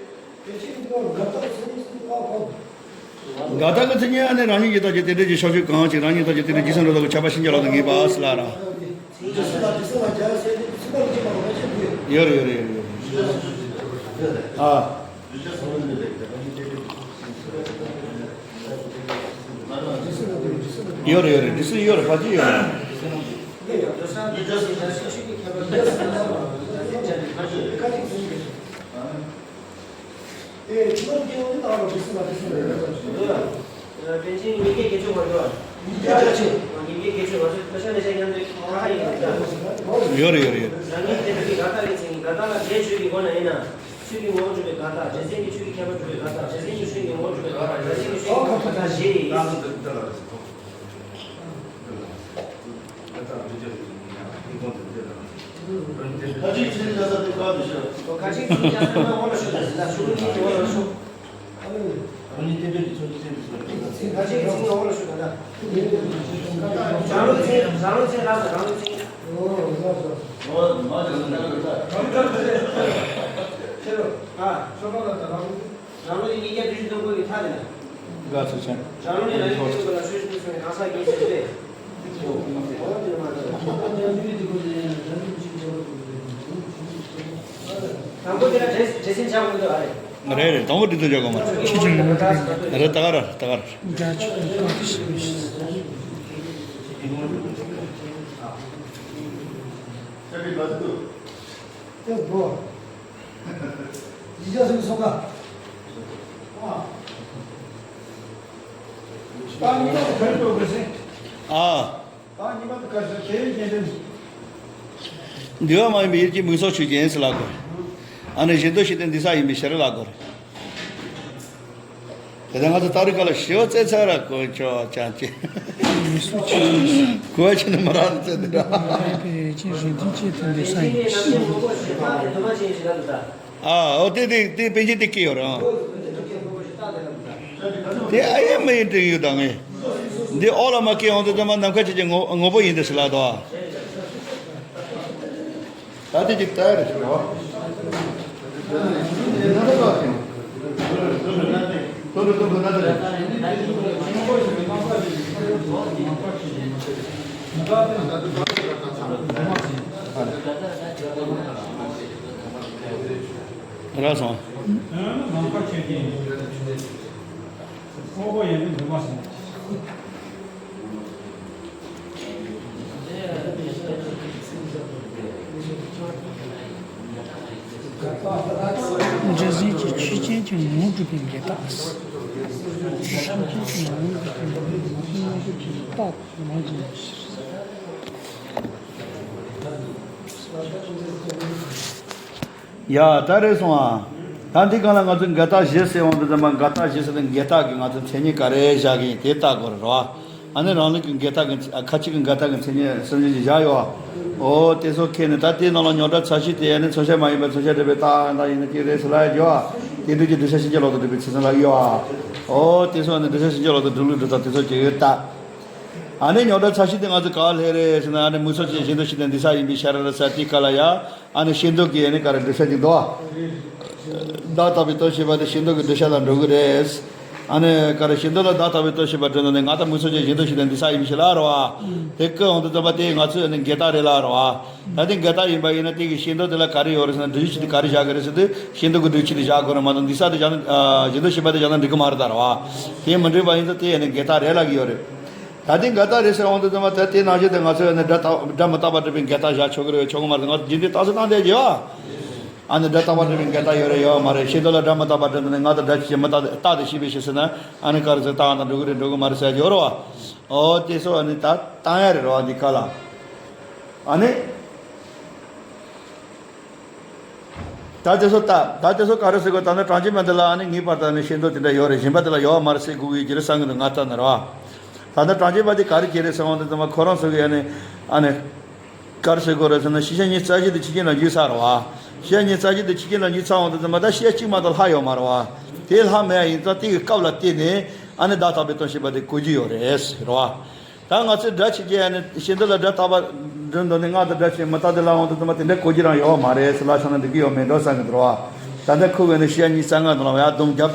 འགལ་རྟགས་ཀྱི་མཚན་ཉིད་ཨ་ནི་རང་བཞིན་གྱིས་རྟག་སྟེ་དེ་འདྲ་གྱི་ཕྱོགས་ཆོས་གང་ཞིག་རང་བཞིན་རྟག་སྟེ་དེ་འདྲ་གྱི་སེམས་ཁྲ་ལ་ཁྱབ་པ་ཕྱིན་ཅི་ལོག་ཏུ་ངེས་པ་ཟེར་ལ་ར། ཡོད་རེད། ཡོད་རེད། ཡོད་རེད། ཡོད་རེད། ཨ། ཡོད་རེད། ཡོད་རེད། འདི་སུ་ཡོད་རེད། ཕ་གི་ཡོད་རེད། ཨེ། ཁྱི་མོ་སྐྱེ་བོ་ནི་ད་རུང་འདི་སུ་ལ་འདི་སུ་ལ་ཡོད་རེད། པཎ་ཆེན་ཉིས་བརྒྱ་བརྒྱད་ཅུ་བར་དུ། ཉིས་བརྒྱ་བརྒྱད་ཅུ། ཉིས་བརྒྱ་བརྒྱད་ཅུ་བར་དུ་ཁ་ཤ་ནས་ཤ་མཉམ་དུ་ཁ་ཧ་ཡིན་ལ། ཡོད་རེད། ཡོད་རེད། ཡོད་རེད། རང་ཉིད་བདེན་པའི་འགལ་རྟགས་ཀྱི་མཚན་ཉིད་འགལ་རྟགས་ལ་འབྲས་བྱུང་གི་སྒོ་ནས་ཡིན་ན། ཆོས་ཀྱི་ངོ་བོ་སྒྲུབ་པའི་འགལ་རྟགས། སྒྲ་སེམས་ཀྱི་ཆོས་ཀྱི་ཁྱད་པར་སྒྲུབ་པའི་འགལ་རྟགས། སྒྲ་སེམས་ཀྱི་ཆོས་ཀྱི་ངོ་བོ་སྒྲུབ་པའི་འགལ་རྟགས། སྒྲ་སེམས་ཀྱི་ཆོས་ཀྱི་ངོ་བོ་སྒྲུབ་པའི་འགལ་རྟགས་བཞི་ཡིན། ཁ་ཅིག་ཚིག་རྒྱག་ས་དེ་ག་དུ་ཤོད། ཁ་ཅིག་ཚིག་རྒྱག་ས་དེ་འོག་ལ་ཤོད་ད། ཟེར་ན་ཤོད་ཀྱི་འོག་ལ་ཤོད། ཨ་ནི། ཨ་ནི་དེ་འདྲ་གི་ཚོད་ཚིག་ཚིག་ཚིག་ཁ་ཅིག་ཚིག་འོག་ལ་ཤོད་ད། རང་ལུགས་ཚིག་རང་ལུགས་ཚིག་རག་ས་རང་ལུགས་ཚིག་ཨོ་ལགས་སོ། ཨོ་མ་དེ་ཚོ་ད་ག་རེ་ད། ཆེ་རུ། ཨ། ཆོ་ག་ལ་ད་རང་ལུགས། རང་ལུགས་ཀྱི་ཉིས་བརྒྱ་བདུན་ཅུ་དོན་དགུ་གི་མཐའ་དེ་ན། དགའ་ཚོ་ཆེན། རང་ལུགས་ནི་རང་ཉིད་ཀྱི་ལུགས་ལ་ཆོས་ཞུགས་སོང་བའི་གང་ཟག་ཡིན་ཟེར་ཏེ། དང་པོ་དེ་ལ་འགྲེལ་འགྲེལ་སེམས་ཆགས་དགོས་འདུག་ཨ་རེ། རེད་རེད། དང་པོ་འདི་ཚོ་བྱ་དགོས་མ་རེད། ཆོས་ཀྱི་ངོ་བོ་སྒྲུབ་པའི། རེད། ད་ག་རེད། ད་ག་རེད། དགྲ་ཆོས་གང་དུ་ཞིག་མི་ཤེས། ཨ། ཨ། འདུལ་བ་མ་ཡིན་པའི་ཡུལ་གྱི་མིང་ཚོགས་ཆོས་ཅན་ཟེར་ལབ་དགོས། ཨ་ནི་གཞན་དོན་ཞིག་སྟེ་འདུས་ས་ཡིན་པའི་ཕྱིར་ལབ་དགོས་རེད། དེ་ལྟར་ང་ཚོ་ཏཱ་རི་ཀ་ལ་ཞེ་པོ་བཙལ་ཚར་ར་དཀོན་མཆོག་ཅང་ཅི། མི་སུ་ཆེ། གོ་བ་ཆེ་ན་མ་རག་ནི་ཚེ་འདི་འདྲ། ཨ་ཡེ་པེ་ཅིན་རིན་ཐིན་ཅེ་ཐིན་འདི་ས་ཡིན། ཨ་འོ་དེ་དེ་དེ་པཎ་ཆེན་དེ་སྐྱེས་ཡོད་རེད། ཨ་དེ་ཨ་ཡེ་མ་ཡིན་དྲན་ཡོད་ད་ངས། འདི་ཨོ་ལ་མ་སྐྱེས་ཡོང་དུས་ཙམ་པ་ནམ་མཁའ་ཆེ་ཆེ་ངོ་ངོ་བོ་ཡིན་དེ་ཟེར་ལ་དོ། ད་དེ་ཅིག་ལྟ་ཡ་རེད་ཤག་རོ། རག་སོང་། འདྲ་ཟིན་གྱི་ཆོས་ཅན་གྱི་ངོ་བོ་གྲུབ་པའི་འགལ་རྟགས། ཆོས་ཅན་གྱི་ངོ་བོ་གྲུབ་པའི་ངོ་བོ་གྲུབ་པའི་རྟགས་མ་ཡིན་ཕྱིར། ཡ་ད་རེད་སོང་ཨ། ད་འདི་གང་ལ་ང་ཚོས་འགལ་རྟགས་བཞི་ཟེར་འོང་དུས་ཙམ་པ་འགལ་རྟགས་བཞི་ཟེར་དུས་འགལ་རྟགས་ཀྱི་ང་ཚོས་མཚན་ཉིད་ག་རེ་བཞག་གི་ཡིན་དེ་བལྟ་དགོས་རེད་རོ། ཨ་ནི་རང་ལུགས་ཀྱི་འགལ་རྟགས་ཀྱི་ཁ་ཅིག་གི་འགལ་རྟགས་ཀྱི་མཚན་ཉིད་སུན་འབྱིན་གྱི་བཞག་ཡོད། ཨོ་དེ་ཚོ་ཁྱེར་ནས་ད་དེའི་ནང་ལ་རྙོག་དྲ་ཚ་ཤེས་དེ་ཨ་ནི་མཚོན་བྱ་མ་ཡིན་པའི་མཚོན་བྱ་སྒྲུབ་པའི་རྟགས་ཡང་དག་ཡིན་ན་ཅི་རེད་ཟེར་ལ་ཡ་ཡོད། དེ་དུས་ཀྱི་གདུལ་བྱ་ཕྱིན་ཅི་ལོག་ཏུ་སྒྲུབ་པའི་ཚུལ་ཙམ་ལ་ཡོད། ཨོ་དེ་ཚོ་ཨ་ནི་གདུལ་བྱ་ཕྱིན་ཅི་ལོག་ཏུ་སྒྲུབ་ལུགས་སྒྲུབ་རྟགས་དེ་ཚོ་ཅི་ཡོད་ད། ཨ་ནི་རྙོག་དྲ་ཚ་ཤེས་དེ་ང་ཚོ་ག་པར་སླེབས་རེད་ཟེར་ན་ཨ་ནི་མུ་སོ་ཅན་ཞེ་འདོད་ཞེ་ལྡན་འདུས་བྱས་ཡིན་པའི་ཕྱིར་རོ་ཟེར་དེའི་སྐབས་ལ་ཡ། ཨ་ནི་ཤེས་འདོད་ཀྱི་ཨ་ནི་ག་རེ་གདུལ་བྱ་ཅིག་འདུག་ཨ། བདག་ལྟ་བུའི་དོན་བྱེད་པ་དེ་ཤེས་འདོད་ཀྱི་གདུལ་བྱ་དང་འགྲོ་གི་རེད། ཨ་ནི་ག་རེ་ཤེས་འདོད་ལ་བདག་ལྟ་བུའི་དོན་བྱེད་པ་སྒྲུབ་ན་ནི་ང་དང་མུ་སོ་ཅན་ཞེ་འདོད་ཞེ་ལྡན་འདུས་བྱས་ཡིན་པའི་ཕྱིར་ལ་རོ། དེ་སྐབས་འོང་དུས་ཙམ་པ་དེ་ང་ཚོས་ཨ་ནི་འགལ་རྟགས་རེད་ལ་རོ། ད་དེ་འགལ་རྟགས་ཡིན་པ་ཡིན་ན་དེ་གི་ཤེས་འདོད་དེ་ལ་ག་རེ་ཡོད་རེད་ཟེར་ན་སྒྲུབ་བྱེད་དེ་ག་རེ་བཞག་གི་རེད་ཟེར་དུས་ཤེས་འདོད་ཀྱི་སྒྲུབ་བྱེད་དེ་བཞག་དགོས་རེད་མ་གཏོགས་འདུས་བྱས་དེ་བཞག་ན་ཞེ་འདོད་ཞེས་པ་དེ་བཞག་ན་འགྲིག་གི་མ་རེད་ད་རོ། དེ་མི་འགྲིག་པ་ཡིན་ཙང་དེ་ཨ་ནི་འགལ་རྟགས་རེད་ལབ་ཀྱི་ཡོད་རེད། ད་དེ་འགལ་རྟགས་རེད་ཟེར་འོང་དུས་ཙམ་པ་ད་དེ་ནང་བཞིན་དུ་ང་ཚོས་ནི་སྒྲ་རྟག་སྒྲ་མི་རྟག་པར་སྒྲུབ་པའི་འགལ་རྟགས་བཞག་ཆོག་གི་རེད་ཆོག་གི་མ་རེད། ང་ཚོ་རྒྱུན་དུ་རྟགས་གསལ་བཏང་བསྡད་ཀྱི་ཡོད། ཨ་ནི་སྒྲ་རྟག་པར་སྒྲུབ་པའི་འགལ་རྟགས་ཡོད་རེད་ཡོད་མ་རེད། ཤེས་འདོད་ལ་སྒྲ་མི་རྟག་པར་སྒྲུབ་ན་ནི་ང་དང་སྒྲ་ཕྱིན་ཅི་མི་རྟག་རྟག་ཏུ་ཤེས་པའི་ཕྱིར་ཟེར་ན་ཨ་ནི་ག་རེ་ཟེར་རྟགས་དང་འགྲོ་གི་རེད་འགྲོ་གི་མ་རེད་ཟེར་གྱི་ཡོད་རེད་བ། ཨོ་དེ་ཚོ་ཨ་ནི་ད་བཏང་ཡ་རེད་རོ་འདི་ག་ལ། ཨ་ནི། ད་དེ་ཚོ་ལྟ། ད་དེ་ཚོ་ག་རེ་ཟེར་དགོས། ད་ནི་གྲངས་ཅན་པ་འདི་ལ་ཨ་ནི་ངེས་པར་དུ་ཨ་ནི་ཤེས་འདོད་དེ་འདྲ་ཡོད་རེད། གཞན་པ་དེ་ལ་ཡོད་མ་རེད་ཟེར་དགོས་ཀྱི་རེད་བསམ་གི་འདུག་ང་ལྟ་ན་རེད་བ། ད་ནི་གྲངས་ཅན་པ་དེ་ག་རེ་བྱེད་རེད་ཟེར་འོང་དུས་ཙམ་པ་ཁོ་རང་ཚོ་གིས་ཨ་ནི་ཨ་ནི་ག་རེ་ཟེར་དགོས་རེད་ཟེར་ན་ཤེས་བྱ་ཉིད་རྩ་བཞི་དེ་ཆོས་ཅན་ལ་འཇུག་ཚར་རེད་བ། ཤེས་བྱ་ཉིད་རྩ་བཞི་དེ་ཆོས་ཅན་ལ་འཇུག་ཚར་འོང་དུས་ཙམ་པ་ད་ཤེས་བྱ་གཅིག་མ་གཏོགས་ལྷག་ཡོད་མ་རེད་བ། དེ་ལྷག་མེད་ཡ་ཡིན་ཙང་དེ་གི་སྐབས་ལ་བརྟེན་ནས་ཨ་ནི་བདག་རྟག་པའི་དོན་བྱེད་པ་དེ་གོ་རྒྱུ་ཡོད་རེད་ཟེར་བ། ད་ང་ཚོས་སྒྲ་ཕྱིན་ཅི་ཨ་ནི་ཤེས་འདོད་ལ་སྒྲ་རྟག་པར་སྒྲུབ་འདོད་ནི་ངག་དང་སྒྲ་ཕྱིན་མི་རྟག་དེ་ལ་འོང་དུས་ཙམ་པ་དེ་འདྲ་གོ་རྒྱུ་རང་ཡོད་མ་རེད་ཟེར་ལབ་བཞག་ན་འགྲིག་གི་ཡོད་མེད་འགྲོ་བསམ་གི་འདུག་ར་བ། ད་ལྟ་ཁོ་བས་ནི་ཤེས་བྱ་ཉིད་རྩ་ལྔ་དང་ལ་ཡར་སྡོམ་བརྒྱབ།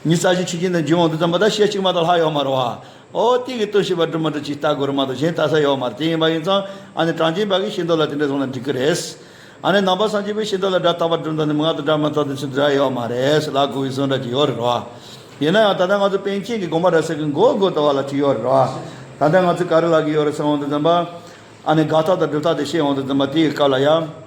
ཉིད་རྩ་བཞི་ཆོས་ཅན་དུ་འཇུག་འོང་དུས་ཙམ་པ་ད་ཤེས་བྱ་གཅིག་མ་གཏོགས་ལྷག་ཡོད་མ་རེད་བ། ཨོ་དེ་གི་དོན་བྱེད་པ་སྒྲུབ་མི་སྒྲུབ་ཅིག་ལྟ་དགོས་རེད་མ་གཏོགས་གཞན་ལྟ་ས་ཡོད་མ་རེད། དེ་ཡིན་པ་ཡིན་ཙང་ཨ་ནི་གྲངས་ཅན་པ་གིས་ཤེས་འདོད་ལ་དེ་འདྲ་བཟུང་ན་འགྲིག་གི་རེད། ཨ་ནི་ནང་པ་སངས་རྒྱས་པས་ཤེས་འདོད་ལ་སྒྲ་རྟག་པར་སྒྲུབ་འདོད་ནི་ངག་དང་སྒྲ་མི་རྟག་དེ་ཚོ་འདྲ་ཡོད་མ་རེད་ཟེར་ལབ་དགོས་པའི་བཟོ་འདྲ་ཅིག་ཡོད་རེད་ར། ཡིན་ན་ཡང་ད་ལྟ་ང་ཚོ་པཎ་ཆེན་གྱི་དགོངས་པ་འདྲ་ཟེར་གི་མགོ་མགོ་ལྟ་བ་ལ་ཅིག་ཡོད་རེད་ར། ད་ལྟ་ང་ཚོས་ག་རེ་ལབ་ཀྱི་ཡོད་རེད་ཟེར་འོང་དུས་ཙམ་པ། ཨ་ནི་དགག་རྟགས་དང་སྒྲུབ་རྟགས་དེ་བཤད་འོང་དུས་ཙམ་པ་དེའི་སྐབས་ལ་ཡང་།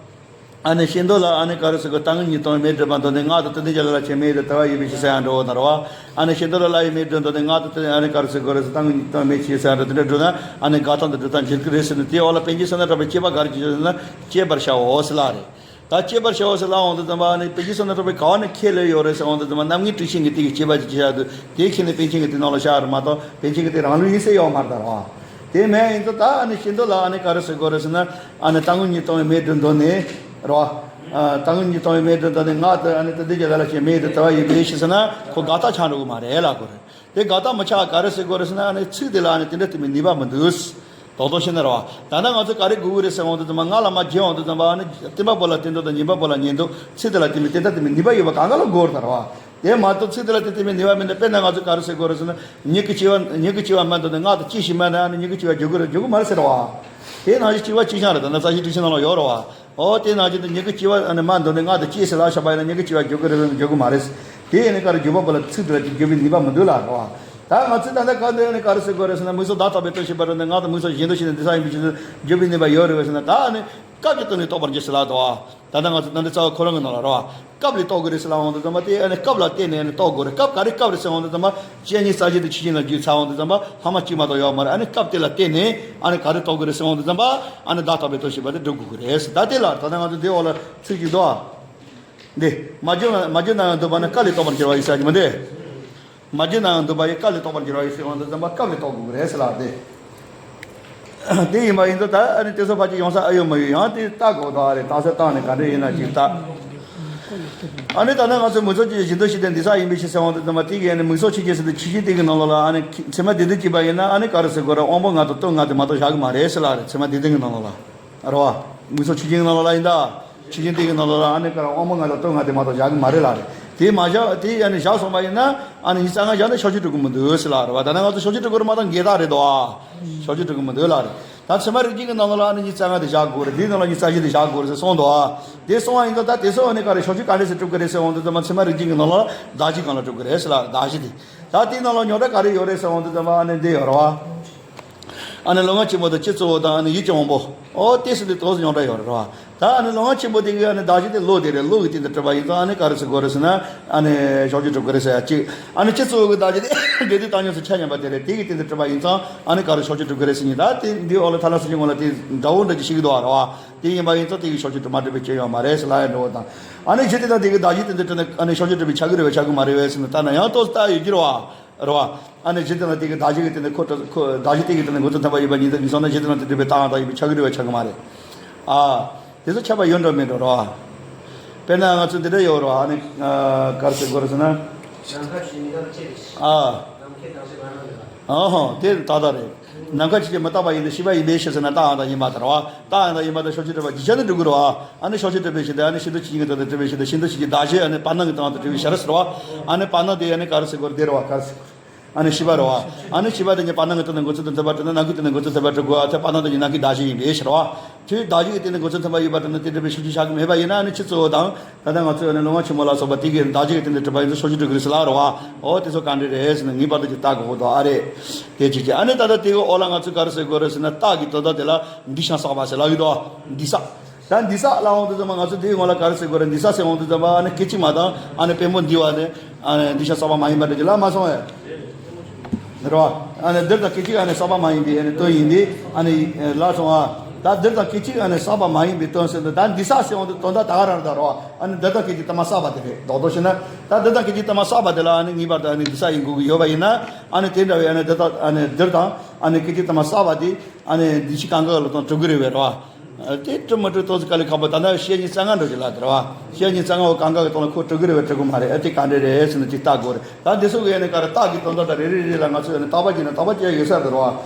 ཨ་ནི་ཤེས་འདོད་ལ་ཨ་ནི་ག་རེ་ཟེར་དགོས། རྟག་དངོས་གཉིས་སྟོང་པའི་མེ་སྒྲུབ་པ་འདོད་ནི་ངག་དང་དེ་དོན་གྱི་ལ་ལ་ཕྱིན་མེ་དང་དལ་བ་ཡོད་པའི་ཕྱིར་ཟེར་ཡང་འགྲོ་བ་དང་རེད་བ། ཨ་ནི་ཤེས་འདོད་ལ་ལྷག་ཡོད་མེ་སྒྲུབ་འདོད་ནི་ངག་དང་དེ་ཨ་ནི་ག་རེ་ཟེར་དགོས་རེད་ཟེར་རྟག་དངོས་གཉིས་སྟོང་པའི་མེ་ཕྱིར་ཟེར་ཡང་འགྲོ་དེ་འདྲ་འགྲོ་ན་ཨ་ནི་དགག་རྟགས་དང་སྒྲུབ་རྟགས་འགྱུར་གྱི་རེད་ཟེར་ནས་དེའི་འོག་ལ་པཎ་ཆེན་བསོད་ནམས་གྲགས་པས་དཔྱད་པ་ག་རེ་བྱེད་ཆོག་ཟེར་ན་དཔྱད་པར་བྱའོ་ཟེར་ལབ་རེད། ད་དཔྱད་པར་བྱའོ་ཟེར་ལབ་འོང་དུས་ཙམ་པ་ཨ་ནི་པཎ་ཆེན་བསོད་ནམས་གྲགས་པས་ག་བ་ནས་ཁས་ལེན་ཡོད་རེད་ཟེར་འོང་དུས་ཙམ་པ་རྣམ་ངེས་དྲུག་ཤེས་ཀྱི་དེའི་དཔྱད་པ་ཅིག་བྱེད་ཡག་འདུག་དེ་ཁས་ནས་པཎ་ཆེན་གྱིས་དེ་ནང་ལ་བཞག་རེད་མ་གཏོགས་པཎ་ཆེན་གྱིས་དེ་རང་ལུགས་ཡིན་ཟེར་ཡོད་མ་རེད་ད་རེད་བ། དེ་མེད་ཡིན་ཙང་ད་ཨ་ནི་ཤེས་འདོད་ལ་ཨ་ནི་ག་རེ་ཟེར་དགོས་རེད་ཟེར་ན་ཨ་ནི་རྟག་དངོས་གཉིས་སྟོང་པའི་མེ་སྒྲུབ་འདོད་ནི་རེད་བ། ཨ་རྟག་དངོས་གཉིས་སྟོང་པའི་མེ་སྒྲུབ་འདོད་ནི་ངག་དང་ཨ་ནི་དེ་དོན་གྱི་ལ་ལ་ཕྱིན་མེ་དང་དལ་བ་ཡོད་པའི་ཕྱིར་ཟེར་ན་ཁོ་དགག་རྟགས་ཆགས་འགྲོ་གི་མ་རེད་ལབ་དགོས་རེད། དེ་དགག་རྟགས་མི་ཆགས་ག་རེ་ཟེར་དགོས་རེད་ཟེར་ན་ཨ་ནི་ཚིག་དེ་ལ་ཨ་ནི་དེ་འདྲ་དེ་མོའི་ནུས་པ་མི་འདུག་རྡོག་རྡོག་བཤད་ན་རེད་བ། ད་ལྟ་ང་ཚོ་ག་རེ་དགོས་ཀྱི་རེད་ཟེར་འོང་དུས་ཙམ་པ་སྔགས་ལ་མར་བརྒྱན་འོང་དུས་ཙམ་པ་ཨ་ནི་བསྟན་པ་པོ་ལ་བསྟན་འདོད་དང་ཉན་པ་པོ་ལ་ཉན་འདོད་ཚིག་དེ་ལ་དེ་མོའི་དེ་འདྲ་དེ་མོའི་ནུས་པ་ཡོད་པ་གང་ག་ལ་དགོས་རེད་ད་རེད་བ། དེ་མ་གཏོགས་ཚིག་དེ་ལ་དེ་དེ་མོའི་ནུས་པ་མེད་ན། དཔེར་ན་ང་ཚོ་ག་རེ་ཟེར་དགོས་རེད་ཟེར་ན་མྱུ་གུ་སྐྱེ་བ་མྱུ་གུ་སྐྱེ་བ་མ་འདོད་ནས་སྔགས་དང་གཅིག་ཞིག་མ་ན་ཨ་ནི་མྱུ་གུ་སྐྱེ་བ་འགྱུར་གི་རེད་འགྱུར་གི་མ་རེད་ཟེར་བ། དེ་ནང་བཞིན་གཅིག་པ་གཅིག་རྐྱང་རེད། ད་ནི་རྩ་ཤེ་དྲུག་ཤེས་ནང་ལ་ཡོད་རེད་བ། ཨོ་དེ་ནང་བཞིན་དུ་མྱུ་གུ་སྐྱེ་བ་ཨ་ནི་མ་འདོད་ནས་སྔགས་དང་གཅིག་ཞིག་ལ་བཞག་པ་ཡིན་ན་མྱུ་གུ་སྐྱེ་བ་འགྱུར་གི་རེད་འགྱུར་གི་མ་རེད། དེ་ཡིན་ནི་ག་རེ་འགྱུར་བ་པོ་ལ་ཚིག་དེ་ལ་དེ་འགྱུར་བའི་ནུས་པ་མི་འདུག་ལ་རེད་བ། ད་ང་ཚོས་ད་ལྟ་ག་འདོད་ནི་ག་རེ་ཟེར་དགོས་རེད་ཟེར་ན་མུ་སོ་བདག་རྟག་པའི་དོན་བྱེད་པ་རེད་ནས་ངག་དང་མུ་སོ་ཞེ་འདོད་ཞེ་ནས་འདི་ས་ཡིན་པའི་ཕྱིར་དུ་འགྱུར་བའི་ནུས་པ་ཡོད་རེད་བས་ཟེར་ན་ད་ཨ་ནི་སྐབས་ཀྱི་དོན་ལས་རྟོགས་པར་གྱིས་ཟེར་ལབ་འདུག་བ། ད་ལྟ་ང་ཚོ་ད་འདི་རྩ་བ་ཁོ་རང་གི་ནང་ལ་རེད་བ། སྐབས་ལས་རྟོགས་དགོས་རེད་ཟེར་ལབ་འོང་དུས་ཙམ་པ་དེ་ཨ་ནི་སྐབས་ལ་བརྟེན་ནས་ཨ་ནི་རྟོགས་དགོས་རེད། སྐབས་ག་རེ་སྐབས་རེད་ཟེར་འོང་དུས་ཙམ་པ་སྤྱན་ཉིད་རྩ་བཞི་དེ་ཆོས་ཅན་ལ་འཇུག་ཚར་འོང་དུས་ཙམ་པ་ལྷག་མ་གཅིག་མ་གཏོགས་ཡོད་མ་རེད། ཨ་ནི་སྐབས་དེ་ལ་བརྟེན་ནས་ཨ་ནི་ག་རེ་རྟོགས་དགོས་རེད་ཟེར་འོང་དུས་ཙམ་པ་ཨ་ནི་བདག་རྟག་པའི་དོན་བྱེད་པ་དེ་སྒྲུབ་དགོས་ཀྱི་རེད་ཟེར། ད་དེ་ལ་ད་ལྟ་ང་ཚོ་འདི་འོག་ལ་ཚིག་ཅིག་འདུག་ཨ། འདི་མ་གྱུར་ན་མ་གྱུར་ན་ཡང་འདོད་པ་ནི་སྐབས་ལས་རྟོགས་པར་འགྱུར་བ་ཡིན་ཟེར་གྱི་མི་འདུག་མ་གྱུར་ན་ཡང་འདོད་པ་ཡི་སྐབས་ལས་རྟོགས་པར་འགྱུར་བ་ཡིན་ཟེར་འོང་དུས་ཙམ་པ་སྐབས་ལས་རྟོགས་དགོས་ཀྱི་རེད་ཟེར་ལབ་སྟེ། དེ་ཡིན་པ་ཡིན་ཙང་ད་ཨ་ནི་དེ་ཚོ་ཕལ་ཆེར་ཡོང་ས་ཨེ་ཡོད་མ་ཡོད་ཡང་དེ་བལྟ་དགོས་དོ། ཨ་རེ་བལྟ་ས་བཏང་ནས་ག་འདྲ་ཡིན་ན་ཅིག་བལྟ། ཨ་ནི་ད་ནི་ང་ཚོས་མི་ཚོགས་ཀྱི་བཞི་མདོ་བཞི་ལྡན་འདི་ས་ཡིན་པའི་ཕྱིར་ཟེར་འོང་དུས་ཙམ་པ་དེ་གི་ཨ་ནི་མི་ཚོགས་ཆོས་ཅན་ཟེར་དུས་ཆོས་ཅན་དེ་གི་ནང་ལོགས་ལ་ཨ་ནི་ཚད་མ་སྡེ་བདུན་གཅིག་པ་ཡིན་ན་ཨ་ནི་ག་རེ་ཟེར་དགོས་རེད། དབང་པོ་ལྔ་དང་དོན་ལྔ་དེ་མ་གཏོགས་བཞག་གི་མ་རེད་ཟེར་ལ་རེད། ཚད་མ་སྡེ་བདུན་གི་ནང་ལོགས་ལ་རེད་བ། མི་ཚོགས་ཆོས་ཅན་གི་ནང་ལོགས་ལ་ཡིན་ད། ཆོས་ཅན་དེ་གི་ནང་ལོགས་ལ་ཨ་ནི་ག་རེ་དབང་པོ་ལྔ་དང་དོན་ལྔ་དེ་མ་གཏོགས་བཞག་གི་མ་རེད་ལ་རེད། དེ་མ་བཞག་དེ་ཨ་ནི་བཞག་སོང་པ་ཡིན་ན་ཨ་ནི་ཉི་ཤུ་རྩ་ལྔ་བཞག་ན་ཕྱོགས་ཆོས་གྲུབ་གི་མི་འདུག་ཟེར་ལ་རེད་བ། ད་ནི་ང་ཚོ་ཕྱོགས་ཆོས་གྲུབ་གི་རེད་མ་གཏོགས་འགལ་རྟགས་རེད་དོ། ཕྱོགས་ཆོས་གྲུབ་གི་མི་འདུག་ལ་རེད། ད་ཚད་མ་རིགས་ཅན་གྱི་ནང་ལོགས་ལ་ཨ་ནི་ཉི་ཤུ་རྩ་ལྔ་དེ་བཞག་དགོས་རེད། དེའི་ནང་ལ་ཉི་ཤུ་རྩ་བཞི་དེ་བཞག་དགོས་རེད་ཟེར་གསུངས་འདུག་ཨ། དེ་གསུངས་པ་ཡིན་ཙང་ད་དེ་ཚོ་ཨ་ནི་ག་རེ་ཕྱོགས་ཆོས་ག་འདྲ་ཟེར་གྲུབ་ཀྱི་རེད་ཟེར་འོང་དུས་ཙམ་པ་ཚད་མ་རིགས་ཅན་གྱི་ནང་ལོགས་ལ་བདག་གཞན་གང་ལ་གྲུབ་ཀྱི་རེད་ཟེར་ལ་བདག་གཞན་དེ། ད་དེའི་ནང་ལ་རྙོག་དྲ་ག་རེ་ཡོད་རེད་ཟེར་འོང་དུས་ཙམ་པ་ཨ་ནི་འདི་ཡོད་རེད་བ། ཨ་ནི་ལུས་ངག་ཆེན་པོ་དང་སྤྱི་གཙོ་བོ་དང་ཨ་ནི་ཡུལ་གྱི་དབང་པོ། ཨོ་དེ་ཟེར་དུས་ཏོག་ཙམ་རྙོག་དྲ་ཡོད་རེད་བ། ད་ཨ་ནི་ལུས་ངག་ཆེན་པོ་དེ་གིས་ཨ་ནི་བདག་གཞན་དེ་བློ་དེ་རེད། བློ་གི་སྟེང་དུ་གྲུབ་པ་ཡིན་ཙང་ཨ་ནི་ག་རེ་ཟེར་དགོས་རེད་ཟེར་ན་ཨ་ནི་ཕྱོགས་ཆོས་གྲུབ་ཀྱི་རེད་ཟེར་ཡ་གཅིག་ཨ་ནི་སྤྱི་གཙོ་བོ་གི་བདག་གཞན་དེ་འབྲས་དུས་བཏང་སྙོམས་སུ་ཆ་མཉམ་པ་དེ་རེད། དེ་གི་སྟེང་དུ་གྲུབ་པ་ཡིན་ཙང་ཨ་ནི་ག་རེ་ཕྱོགས་ཆོས་གྲུབ་ཀྱི་རེད་ཟེར་ནས། ད་དེ་འདིའི་འོག་ལ་ཐ་ན་སུ་ཞིག་ངོ་ལ་དེ་འདྲ་བོ་འདྲ་ཅིག་ཤེས་ཀྱི་འདུག་བ་རེད་བ། དེ་ཡིན་པ་ཡིན་ཙང་དེ་གི་ཕྱོགས་ཆོས་གྲུབ་མ་གྲུབ་པའི་སྐྱོན་ཡོད་མ་རེད་ཟེར་ལབ་ཡ་འགྲོ་བ་དང་། ཨ་ནི་གཞི་དེ་དང་དེ་གི་བདག་གཞན་དེ་འདྲ་གྲུབ་ན་ཨ་ནི་ཕྱོགས་ཆོས་གྲུབ་པའི་ཆགས་ཀྱི་རེད་བས་ཆགས་ཀྱི་མ་རེད་བས་ཟེར་ན་ལྟ་ན་ཡང་ཏོག་ཙམ་ལྟ་ཡོད་ཀྱི་རེད་བ། རེད་བ། ཨ་ནི་གཞི་དེ་དང་དེ་གི་བདག་གཞན་གྱི་སྟེང་ནས་ཁོ་ཁོ་བདག་གཞན་དེ་གི་སྟེང་ནས་འགོ་ཚུལ་མཐུན་པ་ཡིན་པ་ཉིད་དུ་ངེས་སོང་ན་གཞི་དེ་དང་དེ་གྲུབ་པའི་རྟགས་ཡང་དག་ཡིན་པས་ཆགས་ཀྱི་རེད་བས་ཆགས་ཀྱི་མ་རེད། ཨ། དེ་ཚོ་ཁྱད་པར་ཡོད་འགྲོ་མེད་འགྲོ་རེད་བ། དཔེར་ན་ང་ཚོ་འདི་འདྲ་ཡོད་རེད་བ། ཨ་ནི་ཨ་ག་རེ་ཟེར་དགོས་རེད་ཟེར་ན། ནམ་མཁའ་ཞིག་མི་རྟག་ཅེས། ཨ། ནམ་མཁའི་རྟག་ཆད་བར་སྣང་ལས། ཨ་ཧོ། དེ་ཏག་ཏག་རེད། ནམ་མཁའ་ཆོས་ཅན་མི་རྟག་པ་ཡིན་ན་ཤེས་པ་ཡིན་པའི་ཕྱིར་ཟེར་ན་རྟགས་ཡང་དག་ཡིན་པ་དང་རེད་བ། རྟགས་ཡང་དག་ཡིན་པ་དང་ཕྱོགས་ཆོས་གྲུབ་པ་རྒྱུ་ཆ་ནི་འགྲུབ་ཀྱི་རེད་བ། ཨ་ནི་ཕྱོགས་ཆོས་གྲུབ་པའི་ཕྱིར་དེ་ཨ་ནི་ཤེས་འདོད་ཆོས་ཅན་གྱི་དོན་དུ་གྲུབ་པའི་ཕྱིར་དེ་ཤེས་འདོད་ཆོས་ཅན་གྱི་བདག་གཞན་ཨ་ནི་བར་སྣང་གི་སྟེང་དུ་གྲུབ་པའི་ཕྱིར་ཟེར་བ། ཨ་ནི་བར་སྣང་དེ་ཨ་ནི་ག་རེ་ཟེར་དགོས་རེད། དེ་རེད་བ། ག་རེ་ཟེར་དགོས་རེད། ཨ་ནི་ཤེས་པ་རེད་བ། ཨ་ནི་ཤེས་པ་དེ་ཉིད་བར་སྣང་གི་སྟེང་ནས་འགོ་ཚུལ་དང་མཐུན་པར་གྲུབ་ན་ནམ་མཁའི་སྟེང་ནས་འགོ་ཚུལ་མཐུན་པར་གྲུབ་དགོས་པ་དེ་བར་སྣང་དེ་ཉིད་ནམ་མཁའི་བདག་གཞན་ཡིན་པའི་ཕྱིར་རོ། དེ་བདག་གཞན་གྱི་སྟེང་ནས་འགོ་ཚུལ་མཐུན་པར་ཡོད་པར་གྲུབ་ན་དེ་འགྲུབ་པའི་ཕྱོགས་ཆོས་ཆགས་ཀྱི་མེད་པ་ཡིན་ན་ཨ་ནི་སྤྱི་གཙོ་བོ་དང་ད་ལྟ་ང་ཚོས་ཨ་ནི་ལུས་ངག་ཆེན་པོ་ལ་སོགས་པ་དེ་གི་བདག་གཞན་གྱི་སྟེང་ནས་གྲུབ་པ་ཡིན་ཚེ་ཕྱོགས་ཆོས་གྲུབ་ཀྱི་རེད་ཟེར་ལབ་རོ་བ། འོ་དེ་ཚོ་ག་འདྲ་རེད་ཟེར་ན་ངེས་པར་དུ་ཅིག་བལྟ་དགོས་ཀྱི་འདུག་ཨ་རེད། དེ་གཅིག་གཅིག་ཨ་ནི་ད་ལྟ་དེ་གི་འོག་ལ་ང་ཚོས་ག་རེ་ཟེར་དགོས་རེད་ཟེར་ན་རྟགས་ཀྱི་དོན་དག་དེ་ལ་འདུས་ཤིང་བསགས་པ་ཟེར་ལབ་ཀྱི་འདུག་འདུས་བསགས། ད་འདུས་བསགས་ལབ་འོང་དུས་ཙམ་པ་ང་ཚོ་དེའི་སྔོན་ལ་ག་རེ་ཟེར་དགོས་རེད། འདུས་བསགས་ཟེར་འོང་དུས་ཙམ་པ་ཨ་ནི་སྐད་ཅིག་མ་དང་ཨ་ནི་དཔེ་མོ་འདུས་པ་ནི་ཨ་ནི་འདུས་ཤིང་བསགས་པ་མ་ཡིན་པ་འདྲ་ཅིག་ལབ་མ་སོང་ངས། རེད་བ། ཨ་ནི་འདི་དང་སྐད་ཅིག་ཨ་ནི་བསགས་པ་མ་ཡིན་པའི་ཨ་ནི་དོན་ཡིན་པས་ཨ་ནི་ལབ་སོང་ཨ། ད་འདི་དང་སྐད་ཅིག་ཨ་ནི་བསགས་པ་མ་ཡིན་པའི་དོན་ཟེར་འདུག་ད་འདུས་བསགས་ཟེར་འོང་དུས་དོན་དག་ད་ག་རང་རེད་ད་རེད་བ། ཨ་ནི་འདི་དང་སྐད་ཅིག་ཐ་མ་བསགས་པ་དེ་རེད། རྡོག་རྡོག་བྱས་ན་ད་འདི་དང་སྐད་ཅིག་ཐ་མ་བསགས་པ་དེ་ལ་ཨ་ནི་ངེས་པར་དུ་ཨ་ནི་འདུས་བསགས་ཡིན་དགོས་ཀྱི་ཡོད་པ་ཡིན་ན་ཨ་ནི་དེ་འདྲ་བའི་ཨ་ནི་འདི་དང་ཨ་ནི་འདིར་དང་ཨ་ནི་སྐད་ཅིག་ཐ་མ་བསགས་པ་དེ་ཨ་ནི་འདུས་བྱས་གང་ག་ལ་དང་གྲུབ་ཀྱི་རེད་བས་རེད་བ། དེ་གྲུབ་མི་གྲུབ་ཏོག་ཙམ་དཀའ་ལས་ཁག་པོ། ད་ལྟ་བཤད་ཉིས་རྩ་ལྔ་འགྲོ་གི་ལ་དེར་བ། བཤད་ཉིས་རྩ་ལྔ་བ་གང་ག་གི་སྟེང་ལ་ཁོ་གྲུབ་ཀྱི་རེད་བས་གྲུབ་ཀྱི་མ་རེད། ཨ་དེ་ག་འདྲ་རེད་ཟེར་ན་ཅིག་ལྟ་དགོས་རེད། ད་འདི་ཚོ་གི་ཨ་ནི་ག་རེ་རྟགས་ཀྱི་དོན་དག་དང་རེ་རེ་རེ་ལ་ང་ཚོས་ཨ་ནི་བརྟག་པ་བྱས་ན་བརྟག་པ་བྱས་ཡོད་ས་དེར་བ།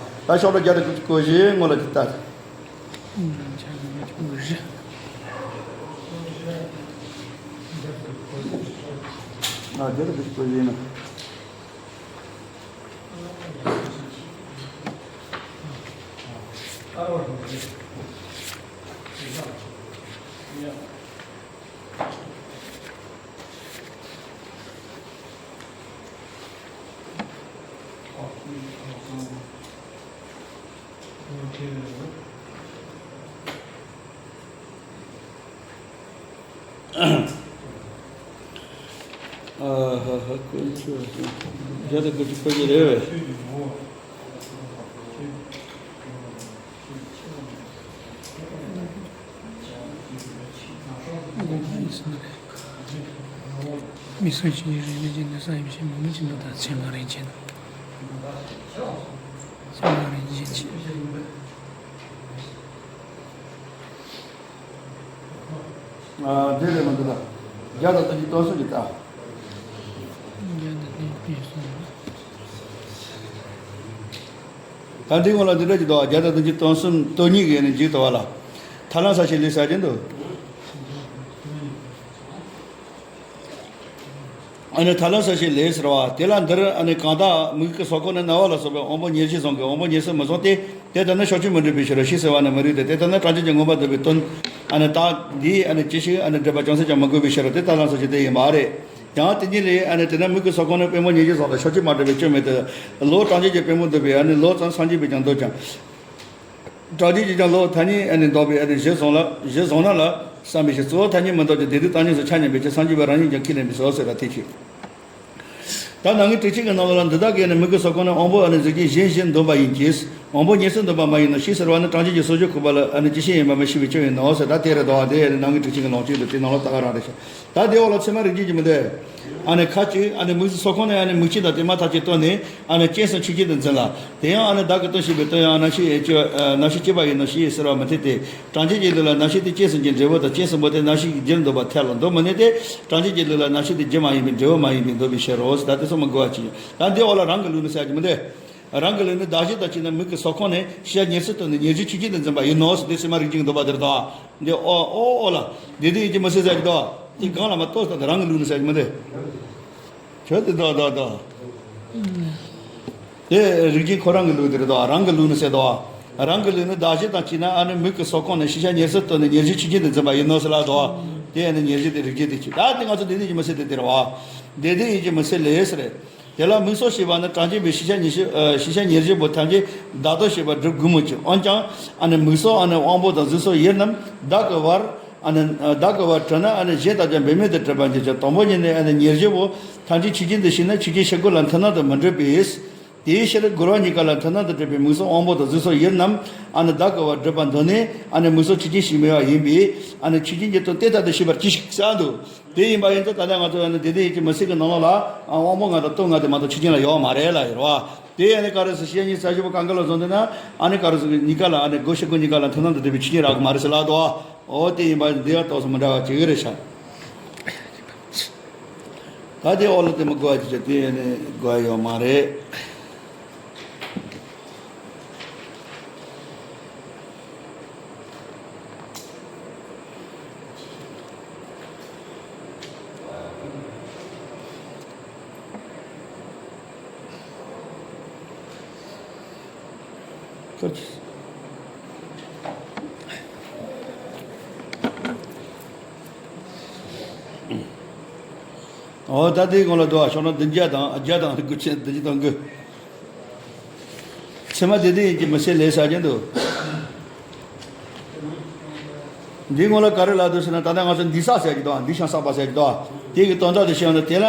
ད་ཤོག་གྲངས་བརྒྱ་དང་དགུ་བཅུ་གོ་བཞི་སྔོན་ལ་ཅིག་ལྟ། ཨ་བརྒྱ་དང་དགུ་བཅུ་གོ་བཞི་ཡིན་ན། ཨ་ཧ་ཧ། དཀོན་མཆོག་བརྒྱ་དང་དགུ་བཅུ་གོ་གཉིས་རེད་བས། མིག་སོགས་ཆོས་ཉིད་རེ་རེ་བཞིན་དུ་བསམ་ཡས་བཞིན་མང་པོ་ཅིག་འདུག་ད་ཚད་མ་རིགས་ཅན། ཚད་མ་རིགས་ཅན་གྱི། ཨ་འདི་རེད་མ་འདུག་ད། བརྒྱ་དང་བདུན་ཅུ་དོན་གསུམ་གྱི་ལྟ། བརྒྱ་དང་བདུན་ཅུ་དོན་གསུམ། ད་འདི་སྔོན་ལ་འདི་འདྲ་ཅིག་འདུག་བརྒྱ་དང་བདུན་ཅུ་དོན་གསུམ་དོན་གཉིས་ཀྱི་ནི་མཇུག་ཏུ་བ་ལ། ཐར་ལམ་ས་ཞིང་ལས་ཟེར་གྱི་འདུག་ཨ་ནི་ཐར་ལམ་ས་ཞིང་ལས་ཟེར་བ་དེ་ལ་འདིར་ཨ་ནི་གང་དག་མིག་གི་ས་ཁོངས་ནས་རྣ་བ་ལ་སོགས་པའི་དབང་པོ་ཉེར་བཞི་བཟུང་གི་དབང་པོ་ཉེར་གསུམ་མི་བཟུང་སྟེ། དེ་ལྟར་ན་ཕྱོགས་ཆོས་མི་འགྲུབ་པའི་ཕྱིར་རོ་ཞེས་ཟེར་བ་ནི་མི་རིགས་ཏེ། དེ་ལྟར་ན་གྲངས་ཅན་གྱི་མངོན་པར་འདོད་པའི་དོན་ཨ་ནི་རྟགས་འདིའི་ཨ་ནི་ཅི་ཞིག་ཨ་ནི་སྒྲུབ་པ་ཅུང་ཟད་ཀྱང་མི་དགོས་པའི་ཕྱིར་རོ། དེ་ཐར་ལམ་ས་ཞིང་དེ་ཡིན་པ་རེད། ཡང་དེ་ཉིད་ལས་ཨ་ནི་དེ་ན་མིག་གི་ས་ཁོངས་ནི་པུས་མོ་ཉེར་བཞི་བཟུང་སྟེ་ཕྱོགས་ཆོས་མ་གྲུབ་པའི་སྐྱོན་མེད་དེ། ལོག་གྲངས་ཅན་གྱི་པུས་མོ་འདོད་པས་ཨ་ནི་ལོག་ཙམ་སངས་རྒྱས་པས་ཀྱང་འདོད་ཀྱང་། གྲངས་ཅན་གྱིས་ཀྱང་ལོག་ཐ་སྙད་ཨ་ནི་འདོད་པས་ཨ་ནི་གཞི་བཟུང་ལ་གཞི་བཟུང་ན་ལ་བསམ་པའི་ཕྱིར། གཙོ་བོ་ཐ་སྙད་མི་འདོད་ཀྱང་དེ་དུས་བཏང་སྙོམས་སུ་ཆ་མཉམ་པའི་ཕྱིར་སངས་རྒྱས་པ་རང་ཉིད་ཀྱང་ཁས་ལེན་པས་སོ་ཟེར་བ་དེ་ཕྱིར། ད་ནང་གི་དྲུག་ཅུ་གི་ནང་ལ་འདི་དག་གི་ནི་མིག་གི་སོགས་ཁོང་ནི་དབང་པོ་ཨ་ནི་གཟུགས་ཅན་གཞན་བཞིན་འདོམས་པ་ཡིན་གྱི། དབང་པོ་ཉེར་སུ་འདོམས་པ་མ་ཡིན་ནོ་ཞེས་ཟེར་བ་ནི་གྲངས་ཅན་གྱི་སོ་སྐྱེ་ཁུག་པ་ལ་ཨ་ནི་ཅི་ཤེས་ཡིན་པ་མི་ཤེས་པའི་ཆོས་ཡིན་ནོ་ཟེར། ད་དེ་རེད་དོ། དེ་ཨ་ནི་ནང་གི་དྲུག་ཅུ་གི་ནང་ཅིག་འདུག་དེ་ནང་ལ་ད་ག་རང་རེད་ཤག་ད་དེ་འོག་ལ་ཚད་མ་རིགས་ཅན་གྱི་མི་འདུག་ཨ་ནི་ཁ་ཅིག་ཨ་ནི་མིག་གི་སོགས་ཁོང་ནི་ཨ་ནི་མིག་ཅན་དང་དེ་མ་ཐག་ཆོད་བཏོན་ནས་ཨ་ནི་རྐྱེན་སུ་ཆོས་ཅན་དུ་འཛིན་ལ། དེ་ཡང་ཨ་ནི་བདག་གི་དོན་ཤེས་པའི་དོན་ཡང་རྣམ་ཤེས་ཨེ་ཆོས་ཨ་རྣམ་ཤེས་སྐྱེས་པ་ཡིན་ནོ་ཞེས་ཟེར་བ་མི་འཐད་དེ། གྲངས་ཅན་གྱི་ལུགས་ལ་རྣམ་ཤེས་དེ་རྐྱེན་སུ་འཛིན་འབྲས་བུ་དང་རྐྱེན་གསུམ་པོ་དེ་རྣམ་ཤེས་ཀྱི་རྒྱུར་འདོད་པ་ཐལ་ལོ། འདོད་མི་ནུས་ཏེ། གྲངས་ཅན་གྱི་ལུགས་ལ་རྣམ་ཤེས་དེ་རྒྱུ་མ་ཡིན་པའི་འབྲས་བུ་མ་ཡིན་པས་འདོད་པའི་ཕྱིར་རོ། ད་དེ་ཚོ་མི་དགོས་པ་ཅི། ད་འདི་འོག་ལ་རང་གི་ལུགས་ནི་ཟེར་གྱི་མི་འདུག་རང་གི་ལུགས་ནི་བདག་གཞན་དང་བཅས་ན་མིག་གི་སོགས་ཁོང་ནས་ཤེས་བྱ་ཉེར་སུ་བཏོན་ནས་ཉེར་བཞི་ཆོས་ཅན་དུ་འཛིན་པ་ཡིན་ནོ་ཟེར་ཏེ་ཚད་མ་རིགས་ཅན་གྱི་འདོད་པ་དེར་དང་། འདི་ཨོ་ཨོ་ཨོ་ལ། འདི་དེ་ཡིན་གྱི་མི་སྲིད་ཟེར་གྱི་འདུག་དེ་གང་ལ་མ་གཏོགས་ད་རང་གི་ལུགས་ནི་ཟེར་གྱི་མི་འདུག་ཁྱོད་དེ་དོ་དོ་དོ། དེ་རིགས་ཅན་ཁོ་རང་གི་ལུགས་དེ་རེད་དོ། རང་གི་ལུགས་ནི་ཟེར་དོ། རང་གི་ལུགས་ནི་བདག་གཞན་དང་བཅས་ན་ཨ་ནི་མིག་གི་སོགས་ཁོང་ནས་ཤེས་བྱ་ཉེར་སུ་བཏོན་ནས་ཉེར་བཞི་ཆོས་ཅན་དུ་འཛིན་པ་ཡིན་ནོ་ཟེར་ལ་དོ། དེ་ཨ་ནི་ཉེར་བཞི་དེ་རིགས་ཅན་དེ་ཆོས། ད་དེ་ང་ཚོ་དེ་དེ་ཡིན་གྱི་མི་སྲིད་དེ་དེ་རེད་བ། དེ་དེ་ཡིན་གྱི་མི་སྲིད་ལས་ཟེར། དེ་ལ་མིག་སོགས་ཞེས་པ་ནི་གྲངས་ཅན་པའི་ཤེས་བྱ་ཉེར་བཞི་ཨ་ཤེས་བྱ་ཉེར་བཞི་པོ་ཐམས་ཅད་བདག་ཏུ་བྱེད་པར་སྒྲུབ་དགོས་མོད་ཀྱི། འོན་ཀྱང་ཨ་ནི་མིག་སོགས་ཨ་ནི་དབང་པོ་དང་གཟུགས་སོགས་ཡུལ་རྣམས་བདག་གི་བར་ཨ་ནི་བདག་གི་བར་གྲུབ་ན་ཨ་ནི་གཞན་དང་ཀྱང་འབད་མེད་དུ་གྲུབ་པར་འགྱུར་ཀྱང་། དང་པོ་ཉིད་ནས་ཨ་ནི་ཉེར་བཞི་པོ་ཐམས་ཅད་ཆོས་ཅན་དུ་ཤེས་ན་ཆོས་ཅན་ཕྱིར་རྒོལ་ལ་མཐུན་སྣང་དུ་མི་འགྲུབ་པས། དེའི་ཕྱིར་རྒོལ་བ་གཉིས་ཀ་ལ་མཐུན་སྣང་དུ་གྲུབ་པའི་མིག་སོགས་དབང་པོ་དང་གཟུགས་སོགས་ཡུལ་རྣམས་ཨ་ནི་བདག་གི་བར་སྒྲུབ་པར་འདོད་ནས་ཨ་ནི་མིག་སོགས་ཆོས་ཅན་ཞིག་མེད་པ་ཡིན་པས། ཨ་ནི་ཆོས་ཅན་གྱི་དོན་དེ་ལྟར་དུ་ཤེས་པར་གྱིས་ཤིག་ཟེར་འདུག་དེ་ཡིན་པ་ཡིན་ཙང་ད་ལྟ་ང་ཚོ་ཨ་ནི་དེ་དེ་ཡིན་གྱི་མི་སྲིད་ཀྱི་ནང་ལོགས་ལ་ཨ་དབང་པོ་ལྔ་དང་སྟོབས་ལྔ་དེ་མ་གཏོགས་ཆོས་ཅན་ལ་ཡོད་མ་རེད་ལ་ཡོད་རེད་བ། དེ་ཨ་ནི་ག་རེ་ཟེར་ཤེས་ཉིད་ས་བཞི་པོ་གང་ག་ལ་བཟུང་འདུག་ན་ཨ་ནི་ག་རེ་ཟེར་གཉིས་ཀ་ལ་ཨ་ནི་སྒོ་ཕྱི་སྒོ་གཉིས་ཀ་ལ་མཐུན་སྣང་དུ་གྲུབ་པའི་ཆོས་ཅན་རག་གི་མ་རེད་ཟེར་ལ་འདུག་འོ་དེ་ཡིན་པ་འདི་ཡང་ཏོག་ཙམ་མི་འདྲ་བ་ཅིག་རེད་ཤག་ད་དེ་འོག་ལ་དེ་མི་དགོས་པ་ཅིག་བྱས་དེ་ཨ་ནི་དགོས་ཡ་ཡོད་མ་རེད། ཨོ་ད་དེའི་སྒང་ལ་འདུག་ཨ། ཤོག་ན་བདུན་བརྒྱ་དང་བརྒྱ་དང་དགུ་བཅུ་བདུན་ཅུ་དང་དགུ། ཚད་མ་དེ་དེ་ཡིན་གྱི་མི་སྲིད་ལས་ཟེར་གྱི་འདུག་འདིའི་སྒང་ལ་ག་རེ་ལབ་འདུག་ཟེར་ན་ད་ལྟ་ང་ཚོ་འདུས་བསགས་ཟེར་གྱི་འདུག་འདུས་ཤིང་བསགས་པ་ཟེར་གྱི་འདུག་དེ་གི་དོན་དག་དེ་ཤེས་ཡོང་ན་དེ་ལ་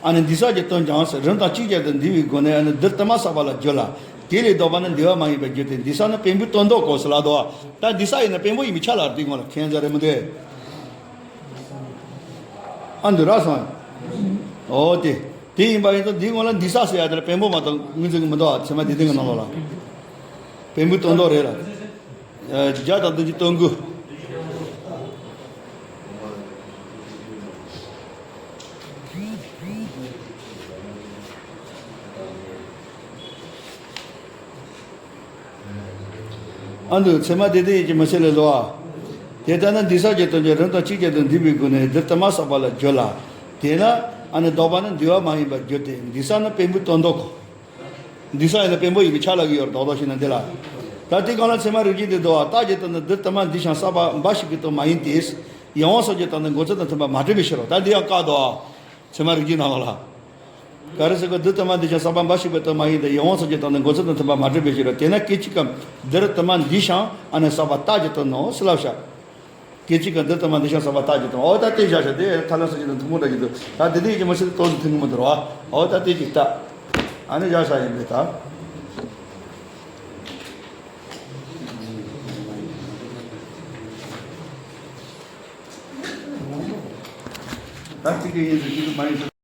ཨ་ནི་འདུས་བསགས་ཀྱི་དོན་ཀྱང་ཟེར་རིམ་དང་ཅིག་ཅར་དུ་འདུས་པའི་སྒོ་ནས་ཨ་ནི་འདིར་དུ་མ་བསགས་པ་ལ་འགྱུར་ལ། དེ་ལས་ལྡོག་པ་ནི་འདུས་པ་མ་ཡིན་པར་འགྱུར་ཏེ། འདུས་བསགས་ནི་བེམ་པོའི་དོན་ལྡོག་གོ་ཟེར་ལབ་འདུག་ད་འདུས་བསགས་ཡིན་ན་བེམ་པོ་ཡིན་པའི་ཆ་ལ་དེའི་སྒང་ལ་ཁྱད་མཚར་རེད་མི་འདུག་ཨ་འདུག་ར་སོང་། ཨོ་དེ། དེ་ཡིན་པ་ཡིན་ཙང་འདིའི་སྒང་ལ་འདུས་བསགས་ཟེར་ཡ་དེ་ལ་བེམ་པོ་མ་གཏོགས་ངོས་འཛིན་གྱི་མི་འདུག་ཚད་མ་སྡེ་བདུན་གྱི་ནང་ལོགས་ལ། བེམ་པོའི་དོན་ལྡོག་རེད་ལ། བརྒྱ་དང་བདུན་ཅུ་དོན་དགུ། ཨ་འདུག་ཚད་མ་སྡེ་བདུན་ཡིན་གྱི་མི་སྲིད་ལས་བཟོ་བ། དེ་ལྟར་ན་འདུས་བསགས་ཀྱི་དོན་གྱི་རིམ་དང་ཅིག་ཅར་དུ་འདུས་པའི་སྒོ་ནས་འདིར་དུ་མ་བསགས་པ་ལ་འགྱུར་ལ། དེས་ན་ཨ་ནི་ལྡོག་པ་ནི་འདུས་པ་མ་ཡིན་པར་འགྱུར་ཏེ། འདུས་བསགས་ནི་བེམ་པོའི་དོན་ལྡོག་གོ་འདུས་བསགས་ཡིན་ན་བེམ་པོ་ཡིན་པའི་ཆ་ལ་གི་ཡོད་རེད་ལྡོག་ལྡོག་ཤེས་ན་འདི་ལ། ད་དེ་གང་ལ་ཚད་མ་རིགས་ཅན་དེ་འདུག་བ། རྟགས་ཀྱི་དོན་ནི་འདིར་དུ་མ་འདུས་ཤིང་བསགས་པ་འབའ་ཞིག་གི་དོན་མ་ཡིན་ཏེ། ཡིད་དབང་སོགས་ཀྱི་དོན་ནི་མགོ་ཚུལ་དང་མཐུན་པར་མ་གྲུབ་པའི་ཕྱིར་རོ། ད་འདི་ཡང་བཀག་འདུག་བ། ཚད་མ་རིགས་ཅན་ནང་ལོགས་ལ། ག་རེ་ཟེར་གོ་འདིར་དུ་མ་འདུས་ཤིང་བསགས་པ་འབའ་ཞིག་པའི་དོན་མ་ཡིན་ཏེ། ཡིད་དབང་སོགས་ཀྱི་དོན་ནི་མགོ་ཚུལ་དང་མཐུན་པར་མ་གྲུབ་པའི་ཕྱིར་རོ། དེས་ན་སྐད་ཅིག་གམ་འདིར་དུ་མ་འདུས་ཤིང་ཨ་ནི་བསགས་པ་རྟགས་ཀྱི་དོན་ནོ་ཟེར་ལབ་བཞག་སྐད་ཅིག་གམ་འདིར་དུ་མ་འདུས་ཤིང་བསགས་པ་རྟགས་ཀྱི་དོན། འོ་ད་དེ་བཞག་བཞག་དེ་ཐར་ལམ་སོགས་ཀྱི་དོན་ཐུན་མོང་འདྲ་གྱི་འདུག་ད་དེ་དེ་ཡིན་གྱི་མི་སྲིད་ཏོག་ཙམ་མཐུན་གྱི་མི་འདུག་རོ། འོ་ད་དེ་ཅིག་ལྟ། ཨ་ནི་བཞག་བཞག་ཡིན་པས་ད། ད་གཅིག་གི་ཡིན་ཟེར་གཅིག་གི་མ་ཡིན་ཟེར།